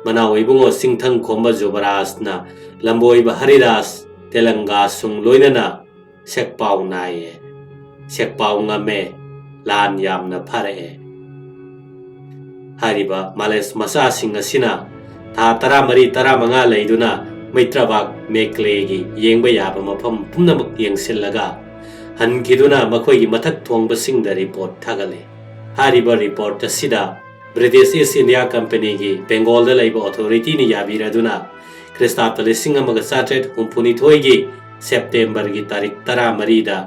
ꯃꯅꯥꯎ ꯏꯕꯨꯡꯉꯣ ꯆꯤꯡꯊꯪ ꯈꯣꯝꯕ ꯖꯨꯕꯔꯥꯖꯅ ꯂꯝꯕꯣꯏꯕ ꯍꯔꯤꯔꯥꯖ ꯇꯦꯂꯪꯒꯥꯁꯨꯡ ꯂꯣꯏꯅꯅ ꯁꯦꯛꯄꯥꯎ ꯅꯥꯏꯌꯦ, ꯁꯦꯛꯄꯥꯎ ꯉꯝꯃꯦ, ꯂꯥꯟ ꯌꯥꯝꯅ ꯐꯔꯛꯑꯦ꯫ ꯍꯥꯏꯔꯤꯕ ꯃꯥꯂꯦꯁ ꯃꯆꯥꯁꯤꯡ ꯑꯁꯤꯅ ꯊꯥ ꯇꯔꯥꯃꯔꯤ ꯇꯔꯥꯃꯉꯥ ꯂꯩꯗꯨꯅ ꯃꯩꯇ꯭ꯔꯕꯥꯛ ꯃꯦꯀ꯭ꯂꯦꯒꯤ ꯌꯦꯡꯕ ꯌꯥꯕ ꯃꯐꯝ ꯄꯨꯝꯅꯃꯛ ꯌꯦꯡꯁꯤꯜꯂꯒ ꯍꯟꯈꯤꯗꯨꯅ ꯃꯈꯣꯏꯒꯤ ꯃꯊꯛ ꯊꯣꯡꯕꯁꯤꯡꯗ ꯔꯤꯄꯣꯔꯠ ꯊꯥꯒꯠꯂꯤ꯫ ꯍꯥꯏꯔꯤꯕ ꯔꯤꯄꯣꯔꯠ ꯑꯁꯤꯗ ꯕ꯭ꯔꯤꯇꯤꯁ ꯏꯁ ꯏꯟꯗꯤꯌꯥ ꯀꯝꯄꯦꯅꯤꯒꯤ ꯕꯦꯡꯒꯣꯜꯗ ꯂꯩꯕ ꯑꯣꯊꯣꯔꯤꯇꯤꯅ ꯌꯥꯕꯤꯔꯗꯨꯅ ꯈ꯭ꯔꯤꯁꯇꯥꯕꯇ ꯂꯤꯁꯤꯡ ꯑꯃꯒ ꯆꯥꯇ꯭ꯔꯦꯠ ꯍꯨꯝꯐꯨꯅꯤꯊꯣꯏꯒꯤ ꯁꯦꯞꯇꯦꯝꯕꯔꯒꯤ ꯇꯥꯔꯤꯛ ꯇꯔꯥꯃꯔꯤꯗ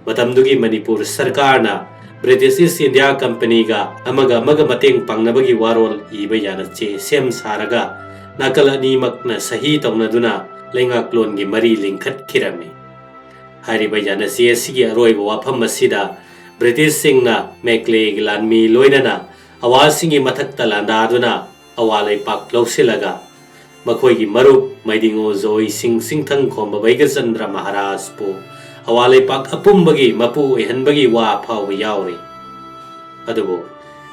ꯃꯇꯝꯗꯨꯒꯤ ꯃꯅꯤꯄꯨꯔ ꯁꯔꯀꯥꯔꯅ ꯕ꯭ꯔꯤꯇꯤꯁ ꯏꯁ ꯏꯟꯗꯤꯌꯥ ꯀꯝꯄꯦꯅꯤꯒ ꯑꯃꯒ ꯑꯃꯒ ꯃꯇꯦꯡ ꯄꯥꯡꯅꯕꯒꯤ ꯋꯥꯔꯣꯜ ꯏꯕ ꯌꯥꯅ ꯆꯦ ꯁꯦꯝ ꯁꯥꯔꯒ ꯅꯥꯀꯜ ꯑꯅꯤꯃꯛꯅ ꯁꯍꯤ ꯇꯧꯅꯗꯨꯅ ꯂꯩꯉꯥꯛꯂꯣꯟꯒꯤ ꯃꯔꯤ ꯂꯤꯡꯈꯠꯈꯤꯔꯝꯃꯤ꯫ ꯍꯥꯏꯔꯤꯕ ꯌꯥꯅꯆꯦ ꯑꯁꯤꯒꯤ ꯑꯔꯣꯏꯕ ꯋꯥꯐꯝ ꯑꯁꯤꯗ ꯕ꯭ꯔꯤꯇꯤꯁꯁꯤꯡꯅ ꯃꯦꯀ꯭ꯂꯦꯒꯤ ꯂꯥꯟꯃꯤ ꯂꯣꯏꯅꯅ ꯑꯋꯥꯁꯤꯡꯒꯤ ꯃꯊꯛꯇ ꯂꯥꯟꯗꯥꯗꯨꯅ ꯑꯋꯥ ꯂꯩꯄꯥꯛ ꯂꯧꯁꯤꯜꯂꯒ ꯃꯈꯣꯏꯒꯤ ꯃꯔꯨꯞ ꯃꯩꯗꯤꯡꯉꯣ ꯖꯣꯏ ꯁꯤꯡ ꯆꯤꯡꯊꯪ ꯈꯣꯝꯕ ꯕꯩꯒꯆꯟꯗ꯭ꯔ ꯃꯍꯥꯔꯥꯖꯄꯨ ꯑꯋꯥ ꯂꯩꯄꯥꯛ ꯑꯄꯨꯝꯕꯒꯤ ꯃꯄꯨ ꯑꯣꯏꯍꯟꯕꯒꯤ ꯋꯥ ꯐꯥꯎꯕ ꯌꯥꯎꯔꯤ꯫ ꯑꯗꯨꯕꯨ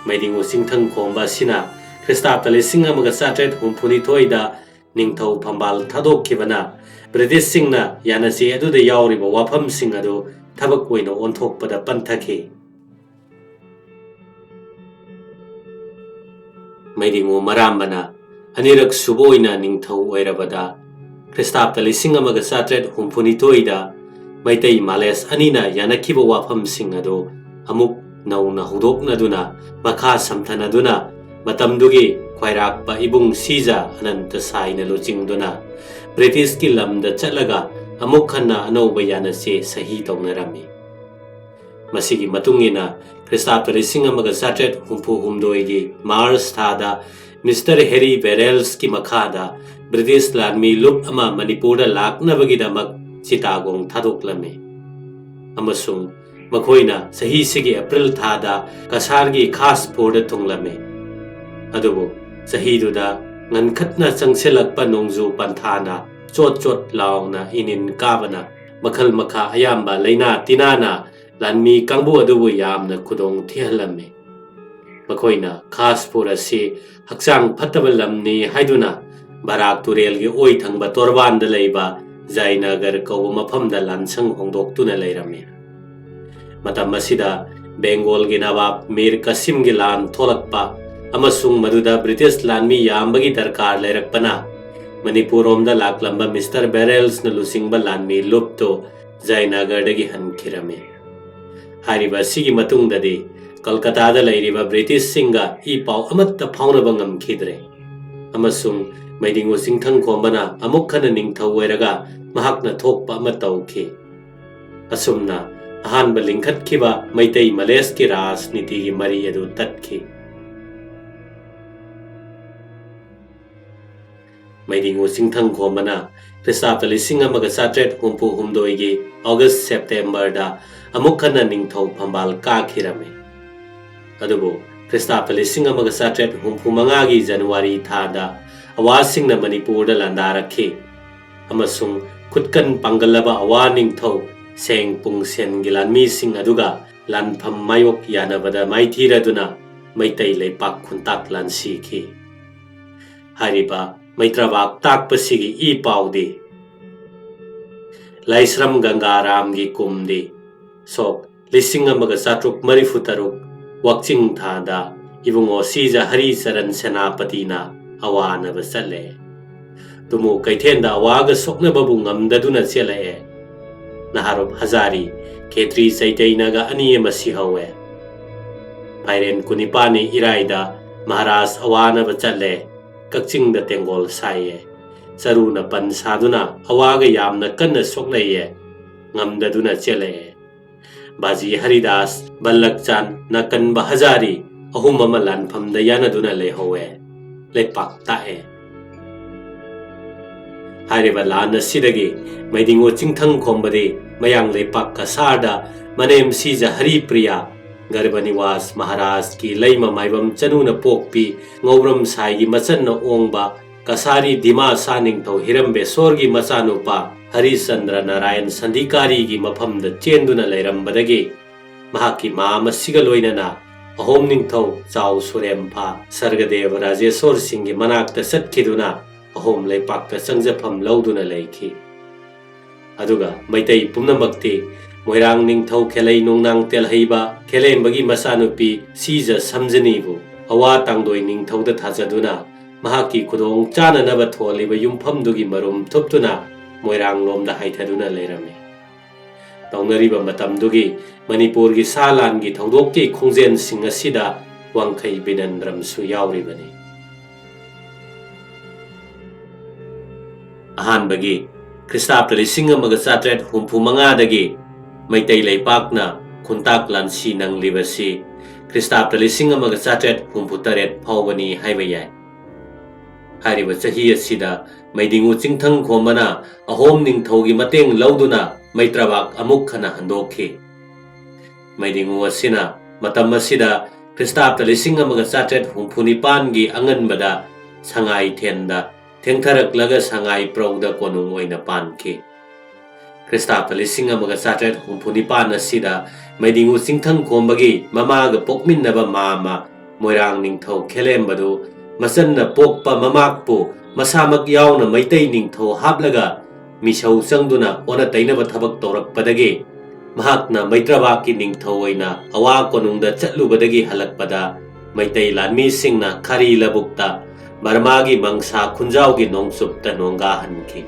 ꯃꯩꯗꯤꯡꯉꯣ ꯆꯤꯡꯊꯪ ꯈꯣꯝꯕ ꯑꯁꯤꯅ ꯈ꯭ꯔꯤꯁꯇꯥꯕꯇ ꯂꯤꯁꯤꯡ ꯑꯃꯒ ꯆꯥꯇ꯭ꯔꯦꯠ ꯍꯨꯝꯐꯨꯅꯤꯊꯣꯏꯗ ꯅꯤꯡꯊꯧ ꯐꯝꯕꯥꯜ ꯊꯥꯗꯣꯛꯈꯤꯕꯅ ꯕ꯭ꯔꯤꯇꯤꯁꯁꯤꯡꯅ ꯌꯥꯅꯆꯦ ꯑꯗꯨꯗ ꯌꯥꯎꯔꯤꯕ ꯋꯥꯐꯝꯁꯤꯡ ꯑꯗꯨ ꯊꯕꯛ ꯑꯣꯏꯅ ꯑꯣꯟꯊꯣꯛꯄꯗ ꯄꯟꯊꯈꯤ꯫ ꯃꯩꯗꯤꯡꯉꯨ ꯃꯔꯥꯝꯕꯅ ꯑꯅꯤꯔꯛ ꯁꯨꯕ ꯑꯣꯏꯅ ꯅꯤꯡꯊꯧ ꯑꯣꯏꯔꯕꯗ ꯈ꯭ꯔꯤꯁꯇꯥꯕꯇ ꯂꯤꯁꯤꯡ ꯑꯃꯒ ꯆꯥꯇ꯭ꯔꯦꯠ ꯍꯨꯝꯐꯨꯅꯤꯊꯣꯏꯗ ꯃꯩꯇꯩ ꯃꯥꯂꯦꯁ ꯑꯅꯤꯅ ꯌꯥꯅꯈꯤꯕ ꯋꯥꯐꯝꯁꯤꯡ ꯑꯗꯨ ꯑꯃꯨꯛ ꯅꯧꯅ ꯍꯧꯗꯣꯛꯅꯗꯨꯅ ꯃꯈꯥ ꯁꯝꯊꯅꯗꯨꯅ ꯃꯇꯝꯗꯨꯒꯤ ꯈ꯭ꯋꯥꯏꯔꯥꯛꯄ ꯏꯕꯨꯡ ꯁꯤꯖ ꯑꯅꯟꯇ ꯁꯥꯏꯅ ꯂꯨꯆꯤꯡꯗꯨꯅ ꯕ꯭ꯔꯤꯇꯤꯁꯀꯤ ꯂꯝꯗ ꯆꯠꯂꯒ ꯑꯃꯨꯛ ꯍꯟꯅ ꯑꯅꯧꯕ ꯌꯥꯅꯆꯦ ꯁꯍꯤ ꯇꯧꯅꯔꯝꯃꯤ꯫ ꯃꯁꯤꯒꯤ ꯃꯇꯨꯡ ꯏꯟꯅ ꯈ꯭ꯔꯤꯁꯇꯥꯕꯇ ꯂꯤꯁꯤꯡ ꯑꯃꯒ ꯆꯥꯇ꯭ꯔꯦꯠ ꯍꯨꯝꯐꯨ ꯍꯨꯝꯗꯣꯏꯒꯤ ꯃꯥꯔꯆ ꯊꯥꯗ ꯃꯤꯁꯇꯔ ꯍꯦꯔꯤ ꯕꯦꯔꯦꯜꯁꯀꯤ ꯃꯈꯥꯗ ꯕ꯭ꯔꯤꯇꯤꯁ ꯂꯥꯟꯃꯤ ꯂꯨꯞ ꯑꯃ ꯃꯅꯤꯄꯨꯔꯗ ꯂꯥꯛꯅꯕꯒꯤꯗꯃꯛ ꯆꯤꯇꯥꯒꯣꯡ ꯊꯥꯗꯣꯛꯂꯝꯃꯤ ꯑꯃꯁꯨꯡ ꯃꯈꯣꯏꯅ ꯆꯍꯤꯁꯤꯒꯤ ꯑꯦꯄ꯭ꯔꯤꯜ ꯊꯥꯗ ꯀꯁꯥꯔꯒꯤ ꯈꯥꯁꯄꯨꯔꯗ ꯊꯨꯡꯂꯝꯃꯤ꯫ ꯑꯗꯨꯕꯨ ꯆꯍꯤꯗꯨꯗ ꯉꯟꯈꯠꯅ ꯆꯪꯁꯤꯜꯂꯛꯄ ꯅꯣꯡꯖꯨ ꯄꯟꯊꯥꯅ ꯆꯣꯠ ꯆꯣꯠ ꯂꯥꯎꯅ ꯏꯅꯤꯟ ꯀꯥꯕꯅ ꯃꯈꯜ ꯃꯈꯥ ꯑꯌꯥꯝꯕ ꯂꯩꯅꯥ ꯇꯤꯟꯅꯥꯅ ꯂꯥꯟꯃꯤ ꯀꯥꯡꯕꯨ ꯑꯗꯨꯕꯨ ꯌꯥꯝꯅ ꯈꯨꯗꯣꯡ ꯊꯤꯍꯜꯂꯝꯃꯤ꯫ ꯃꯈꯣꯏꯅ ꯈꯥꯁꯄꯨꯔ ꯑꯁꯤ ꯍꯛꯆꯥꯡ ꯐꯠꯇꯕ ꯂꯝꯅꯤ ꯍꯥꯏꯗꯨꯅ ꯕꯔꯥꯛ ꯇꯨꯔꯦꯜꯒꯤ ꯑꯣꯏ ꯊꯪꯕ ꯇꯣꯔꯕꯥꯟꯗ ꯂꯩꯕ ꯖꯥꯏꯅꯒꯔ ꯀꯧꯕ ꯃꯐꯝꯗ ꯂꯥꯟꯁꯪ ꯍꯣꯡꯗꯣꯛꯇꯨꯅ ꯂꯩꯔꯝꯃꯤ꯫ ꯃꯇꯝ ꯑꯁꯤꯗ ꯕꯦꯡꯒꯣꯜꯒꯤ ꯅꯋꯥꯕ ꯃꯤꯔ ꯀꯥꯁꯤꯝꯒꯤ ꯂꯥꯟ ꯊꯣꯛꯂꯛꯄ ꯑꯃꯁꯨꯡ ꯃꯗꯨꯗ ꯕ꯭ꯔꯤꯇꯤꯁ ꯂꯥꯟꯃꯤ ꯌꯥꯝꯕꯒꯤ ꯗꯔꯀꯥꯔ ꯂꯩꯔꯛꯄꯅ ꯃꯅꯤꯄꯨꯔꯔꯣꯝꯗ ꯂꯥꯛꯂꯝꯕ ꯃꯤꯁꯇꯔ ꯕꯦꯔꯦꯜꯁꯅ ꯂꯨꯆꯤꯡꯕ ꯂꯥꯟꯃꯤ ꯂꯨꯞꯇꯨ ꯖꯥꯏꯅꯒꯔꯗꯒꯤ ꯍꯟꯈꯤꯔꯝꯃꯤ꯫ ꯍꯥꯏꯔꯤꯕ ꯑꯁꯤꯒꯤ ꯃꯇꯨꯡꯗꯗꯤ ꯀꯜꯀꯇꯥꯗ ꯂꯩꯔꯤꯕ ꯕ꯭ꯔꯤꯇꯤꯁꯁꯤꯡꯒ ꯏ ꯄꯥꯎ ꯑꯃꯠꯇ ꯐꯥꯎꯅꯕ ꯉꯝꯈꯤꯗ꯭ꯔꯦ ꯑꯃꯁꯨꯡ ꯃꯩꯗꯤꯡꯉꯨ ꯆꯤꯡꯊꯪꯈꯣꯝꯕꯅ ꯑꯃꯨꯛ ꯍꯟꯅ ꯅꯤꯡꯊꯧ ꯑꯣꯏꯔꯒ ꯃꯍꯥꯛꯅ ꯊꯣꯛꯄ ꯑꯃ ꯇꯧꯈꯤ꯫ ꯑꯁꯨꯝꯅ ꯑꯍꯥꯟꯕ ꯂꯤꯡꯈꯠꯈꯤꯕ ꯃꯩꯇꯩ ꯃꯂꯦꯁꯀꯤ ꯔꯥꯖꯅꯤꯇꯤꯒꯤ ꯃꯔꯤ ꯑꯗꯨ ꯇꯠꯈꯤ꯫ ꯃꯩꯗꯤꯡꯉꯨ ꯆꯤꯡꯊꯪꯈꯣꯝꯕꯅ ꯈ꯭ꯔꯤꯁꯇꯥꯕ ꯂꯤꯁꯤꯡ ꯑꯃꯒ ꯆꯥꯇ꯭ꯔꯦꯠ ꯍꯨꯝꯐꯨ ꯍꯨꯝꯗꯣꯏꯒꯤ ꯑꯣꯒꯁ ꯁꯦꯞꯇꯦꯝꯕꯔꯗ ꯑꯃꯨꯛ ꯍꯟꯅ ꯅꯤꯡꯊꯧ ꯐꯝꯕꯥꯜ ꯀꯥꯈꯤꯔꯝꯃꯤ꯫ ꯑꯗꯨꯕꯨ ꯈ꯭ꯔꯤꯁꯇꯥꯕ ꯂꯤꯁꯤꯡ ꯑꯃꯒ ꯆꯥꯇ꯭ꯔꯦꯠ ꯍꯨꯝꯐꯨ ꯃꯉꯥꯒꯤ ꯖꯅꯋꯥꯔꯤ ꯊꯥꯗ ꯑꯋꯥꯁꯤꯡꯅ ꯃꯅꯤꯄꯨꯔꯗ ꯂꯥꯟꯗꯥꯔꯛꯈꯤ ꯑꯃꯁꯨꯡ ꯈꯨꯠꯀꯟ ꯄꯥꯡꯒꯜꯂꯕ ꯑꯋꯥ ꯅꯤꯡꯊꯧ ꯁꯦꯡ ꯄꯨꯡꯁꯦꯟꯒꯤ ꯂꯥꯟꯃꯤꯁꯤꯡ ꯑꯗꯨꯒ ꯂꯥꯟꯐꯝ ꯃꯥꯌꯣꯛ ꯌꯥꯅꯕꯗ ꯃꯥꯏꯊꯤꯔꯗꯨꯅ ꯃꯩꯇꯩ ꯂꯩꯄꯥꯛ ꯈꯨꯟꯇꯥꯛ ꯂꯥꯟꯁꯤꯈꯤ꯫ ꯍꯥꯏꯔꯤꯕ ꯃꯩꯇ꯭ꯔꯕꯥꯛ ꯇꯥꯛꯄꯁꯤꯒꯤ ꯏ ꯄꯥꯎꯗꯤ ꯂꯥꯏꯁ꯭ꯔꯝ ꯒꯪꯒꯥꯔꯥꯝꯒꯤ ꯀꯨꯝꯗꯤ ꯁꯣꯛ ꯂꯤꯁꯤꯡ ꯑꯃꯒ ꯆꯥꯇ꯭ꯔꯨꯛ ꯃꯔꯤꯐꯨ ꯇꯔꯨꯛ ꯋꯥꯛꯆꯤꯡ ꯊꯥꯗ ꯏꯕꯨꯡꯉꯣ ꯁꯤꯖ ꯍꯔꯤꯆꯔꯟ ꯁꯦꯅꯥꯄꯇꯤꯅ ꯑꯋꯥꯅꯕ ꯆꯠꯂꯦ꯫ ꯇꯨꯃꯨ ꯀꯩꯊꯦꯜꯗ ꯑꯋꯥꯒ ꯁꯣꯛꯅꯕꯕꯨ ꯉꯝꯗꯗꯨꯅ ꯆꯦꯜꯂꯛꯑꯦ꯫ ꯅꯍꯥꯔꯣꯞ ꯍꯖꯥꯔꯤ, ꯈꯦꯇ꯭ꯔꯤ ꯆꯩꯇꯩꯅꯒ ꯑꯅꯤ ꯑꯃ ꯁꯤꯍꯧꯋꯦ꯫ ꯐꯥꯏꯔꯦꯟ ꯀꯨꯟꯅꯤꯄꯥꯟꯅꯤ ꯏꯔꯥꯏꯗ ꯃꯍꯥꯔꯥꯖ ꯑꯋꯥꯅꯕ ꯆꯠꯂꯦ꯫ ꯀꯛꯆꯤꯡꯗ ꯇꯦꯡꯒꯣꯜ ꯁꯥꯏꯌꯦ꯫ ꯆꯔꯨꯅ ꯄꯟ ꯁꯥꯗꯨꯅ ꯑꯋꯥꯒ ꯌꯥꯝꯅ ꯀꯟꯅ ꯁꯣꯛꯅꯩꯌꯦ꯫ ꯉꯝꯗꯗꯨꯅ ꯆꯦꯜꯂꯛꯑꯦ꯫ ꯕꯥꯖꯤ ꯍꯔꯤꯗꯥꯁ, ꯕꯜꯂꯛꯆꯥꯟ, ꯅꯥꯀꯟꯕ ꯍꯖꯥꯔꯤ ꯑꯍꯨꯝ ꯑꯃ ꯂꯥꯟꯐꯝꯗ ꯌꯥꯅꯗꯨꯅ ꯂꯩꯍꯧꯋꯦ꯫ ꯂꯩꯄꯥꯛ ꯇꯥꯛꯑꯦ꯫ ꯍꯥꯏꯔꯤꯕ ꯂꯥꯟ ꯑꯁꯤꯗꯒꯤ ꯃꯩꯗꯤꯡꯉꯨ ꯆꯤꯡꯊꯪ ꯈꯣꯝꯕꯗꯤ ꯃꯌꯥꯡ ꯂꯩꯄꯥꯛ ꯀꯁꯥꯔꯗ ꯃꯅꯦꯝ ꯁꯤꯖ ꯍꯔꯤꯄ꯭ꯔꯤꯌꯥ, ꯒꯔꯚꯅꯤꯋꯥꯁ ꯃꯍꯥꯔꯥꯖꯀꯤ ꯂꯩꯃ ꯃꯥꯏꯕꯝ ꯆꯅꯨꯅ ꯄꯣꯛꯄꯤ ꯉꯧꯔꯝ ꯁꯥꯏꯒꯤ ꯃꯆꯟꯅ ꯑꯣꯡꯕ ꯀꯁꯥꯔꯤ ꯗꯤꯃꯥꯁꯥ ꯅꯤꯡꯊꯧ ꯍꯤꯔꯝꯕꯦꯁꯣꯔꯒꯤ ꯃꯆꯥꯅꯨꯄꯥ ꯍꯔꯤꯆꯟꯗ꯭ꯔ ꯅꯥꯔꯥꯌꯟ ꯁꯟꯙꯤꯀꯥꯔꯤꯒꯤ ꯃꯐꯝꯗ ꯆꯦꯟꯗꯨꯅ ꯂꯩꯔꯝꯕꯗꯒꯤ ꯃꯍꯥꯛꯀꯤ ꯃꯥ ꯑꯃꯁꯤꯒ ꯂꯣꯏꯅꯅ ꯑꯍꯣꯝ ꯅꯤꯡꯊꯧ ꯆꯥꯎ ꯁꯨꯔꯦꯝꯐꯥ ꯁꯔꯒꯗꯦꯕ ꯔꯥꯖꯦꯁꯣꯔ ꯁꯤꯡꯒꯤ ꯃꯅꯥꯛꯇ ꯆꯠꯈꯤꯗꯨꯅ ꯑꯍꯣꯝ ꯂꯩꯄꯥꯛꯇ ꯆꯪꯖꯐꯝ ꯂꯧꯗꯨꯅ ꯂꯩꯈꯤ꯫ ꯑꯗꯨꯒ ꯃꯩꯇꯩ ꯄꯨꯝꯅꯃꯛꯇꯤ ꯃꯣꯏꯔꯥꯡ ꯅꯤꯡꯊꯧ ꯈꯦꯂꯩ ꯅꯣꯡꯅꯥꯡ ꯇꯦꯜꯍꯩꯕ ꯈꯦꯂꯦꯝꯕꯒꯤ ꯃꯆꯥꯅꯨꯄꯤ ꯁꯤꯖ ꯁꯝꯖꯅꯤꯕꯨ ꯑꯋꯥ ꯇꯥꯡꯗꯣꯏ ꯅꯤꯡꯊꯧꯗ ꯊꯥꯖꯗꯨꯅ ꯃꯍꯥꯛꯀꯤ ꯈꯨꯗꯣꯡ ꯆꯥꯅꯅꯕ ꯊꯣꯜꯂꯤꯕ ꯌꯨꯝꯐꯝꯗꯨꯒꯤ ꯃꯔꯨꯝ ꯊꯨꯞꯇꯨꯅ ꯃꯣꯏꯔꯥꯡꯂꯣꯝꯗ ꯍꯥꯏꯊꯗꯨꯅ ꯂꯩꯔꯝꯃꯤ꯫ ꯇꯧꯅꯔꯤꯕ ꯃꯇꯝꯗꯨꯒꯤ ꯃꯅꯤꯄꯨꯔꯒꯤ ꯁꯥ ꯂꯥꯟꯒꯤ ꯊꯧꯗꯣꯛꯀꯤ ꯈꯣꯡꯖꯦꯜꯁꯤꯡ ꯑꯁꯤꯗ ꯋꯥꯡꯈꯩ ꯕꯤꯅꯟꯗ꯭ꯔꯝꯁꯨ ꯌꯥꯎꯔꯤꯕꯅꯤ꯫ ꯑꯍꯥꯟꯕꯒꯤ ꯈ꯭ꯔꯤꯁꯇꯥꯕꯗ ꯂꯤꯁꯤꯡ ꯑꯃꯒ ꯆꯥꯇ꯭ꯔꯦꯠ ꯍꯨꯝꯐꯨ ꯃꯉꯥꯗꯒꯤ ꯃꯩꯇꯩ ꯂꯩꯄꯥꯛꯅ ꯈꯨꯟꯇꯥꯛ ꯂꯥꯟꯁꯤ ꯅꯪꯂꯤꯕꯁꯤ ꯈ꯭ꯔꯤꯁꯇꯥꯕꯗ ꯂꯤꯁꯤꯡ ꯑꯃꯒ ꯆꯥꯇ꯭ꯔꯦꯠ ꯍꯨꯝꯐꯨ ꯇꯔꯦꯠ ꯐꯥꯎꯕꯅꯤ ꯍꯥꯏꯕ ꯌꯥꯏ꯫ ꯍꯥꯏꯔꯤꯕ ꯆꯍꯤ ꯑꯁꯤꯗ ꯃꯩꯗꯤꯡꯉꯨ ꯆꯤꯡꯊꯪ ꯈꯣꯝꯕꯅ ꯑꯍꯣꯝ ꯅꯤꯡꯊꯧꯒꯤ ꯃꯇꯦꯡ ꯂꯧꯗꯨꯅ ꯃꯩꯇ꯭ꯔꯕꯥꯛ ꯑꯃꯨꯛ ꯍꯟꯅ ꯍꯟꯗꯣꯛꯈꯤ꯫ ꯃꯩꯗꯤꯡꯉꯨ ꯑꯁꯤꯅ ꯃꯇꯝ ꯑꯁꯤꯗ ꯈ꯭ꯔꯤꯁꯇꯥꯕꯗ ꯂꯤꯁꯤꯡ ꯑꯃꯒ ꯆꯥꯇ꯭ꯔꯦꯠ ꯍꯨꯝꯐꯨ ꯅꯤꯄꯥꯟꯒꯤ ꯑꯉꯟꯕꯗ ꯁꯉꯥꯏꯊꯦꯟꯗ ꯊꯦꯡꯊꯔꯛꯂꯒ ꯁꯉꯥꯏ ꯄ꯭ꯔꯧꯗ ꯀꯣꯅꯨꯡ ꯑꯣꯏꯅ ꯄꯥꯟꯈꯤ꯫ ꯈ꯭ꯔꯤꯁꯇꯥꯕꯗ ꯂꯤꯁꯤꯡ ꯑꯃꯒ ꯆꯥꯇ꯭ꯔꯦꯠ ꯍꯨꯝꯐꯨ ꯅꯤꯄꯥꯟ ꯑꯁꯤꯗ ꯃꯩꯗꯤꯡꯉꯨ ꯆꯤꯡꯊꯪ ꯈꯣꯝꯕꯒꯤ ꯃꯃꯥꯒ ꯄꯣꯛꯃꯤꯟꯅꯕ ꯃꯥꯝꯃ ꯃꯣꯏꯔꯥꯡ ꯅꯤꯡꯊꯧ ꯈꯦꯂꯦꯝꯕꯗꯨ ꯃꯆꯟꯅ ꯄꯣꯛꯄ ꯃꯃꯥꯛꯄꯨ ꯃꯁꯥꯃꯛ ꯌꯥꯎꯅ ꯃꯩꯇꯩ ꯅꯤꯡꯊꯧ ꯍꯥꯞꯂꯒ ꯃꯤꯁꯧ ꯆꯪꯗꯨꯅ ꯑꯣꯟꯅ ꯇꯩꯅꯕ ꯊꯕꯛ ꯇꯧꯔꯛꯄꯗꯒꯤ ꯃꯍꯥꯛꯅ ꯃꯩꯇ꯭ꯔꯕꯥꯛꯀꯤ ꯅꯤꯡꯊꯧ ꯑꯣꯏꯅ ꯑꯋꯥ ꯀꯣꯅꯨꯡꯗ ꯆꯠꯂꯨꯕꯗꯒꯤ ꯍꯜꯂꯛꯄꯗ ꯃꯩꯇꯩ ꯂꯥꯟꯃꯤꯁꯤꯡꯅ ꯈꯥꯔꯤ ꯂꯧꯕꯨꯛꯇ ꯕꯔꯃꯥꯒꯤ ꯃꯪꯁꯥ ꯈꯨꯟꯖꯥꯎꯒꯤ ꯅꯣꯡꯆꯨꯞꯇ ꯅꯣꯡꯒꯥꯍꯟꯈꯤ꯫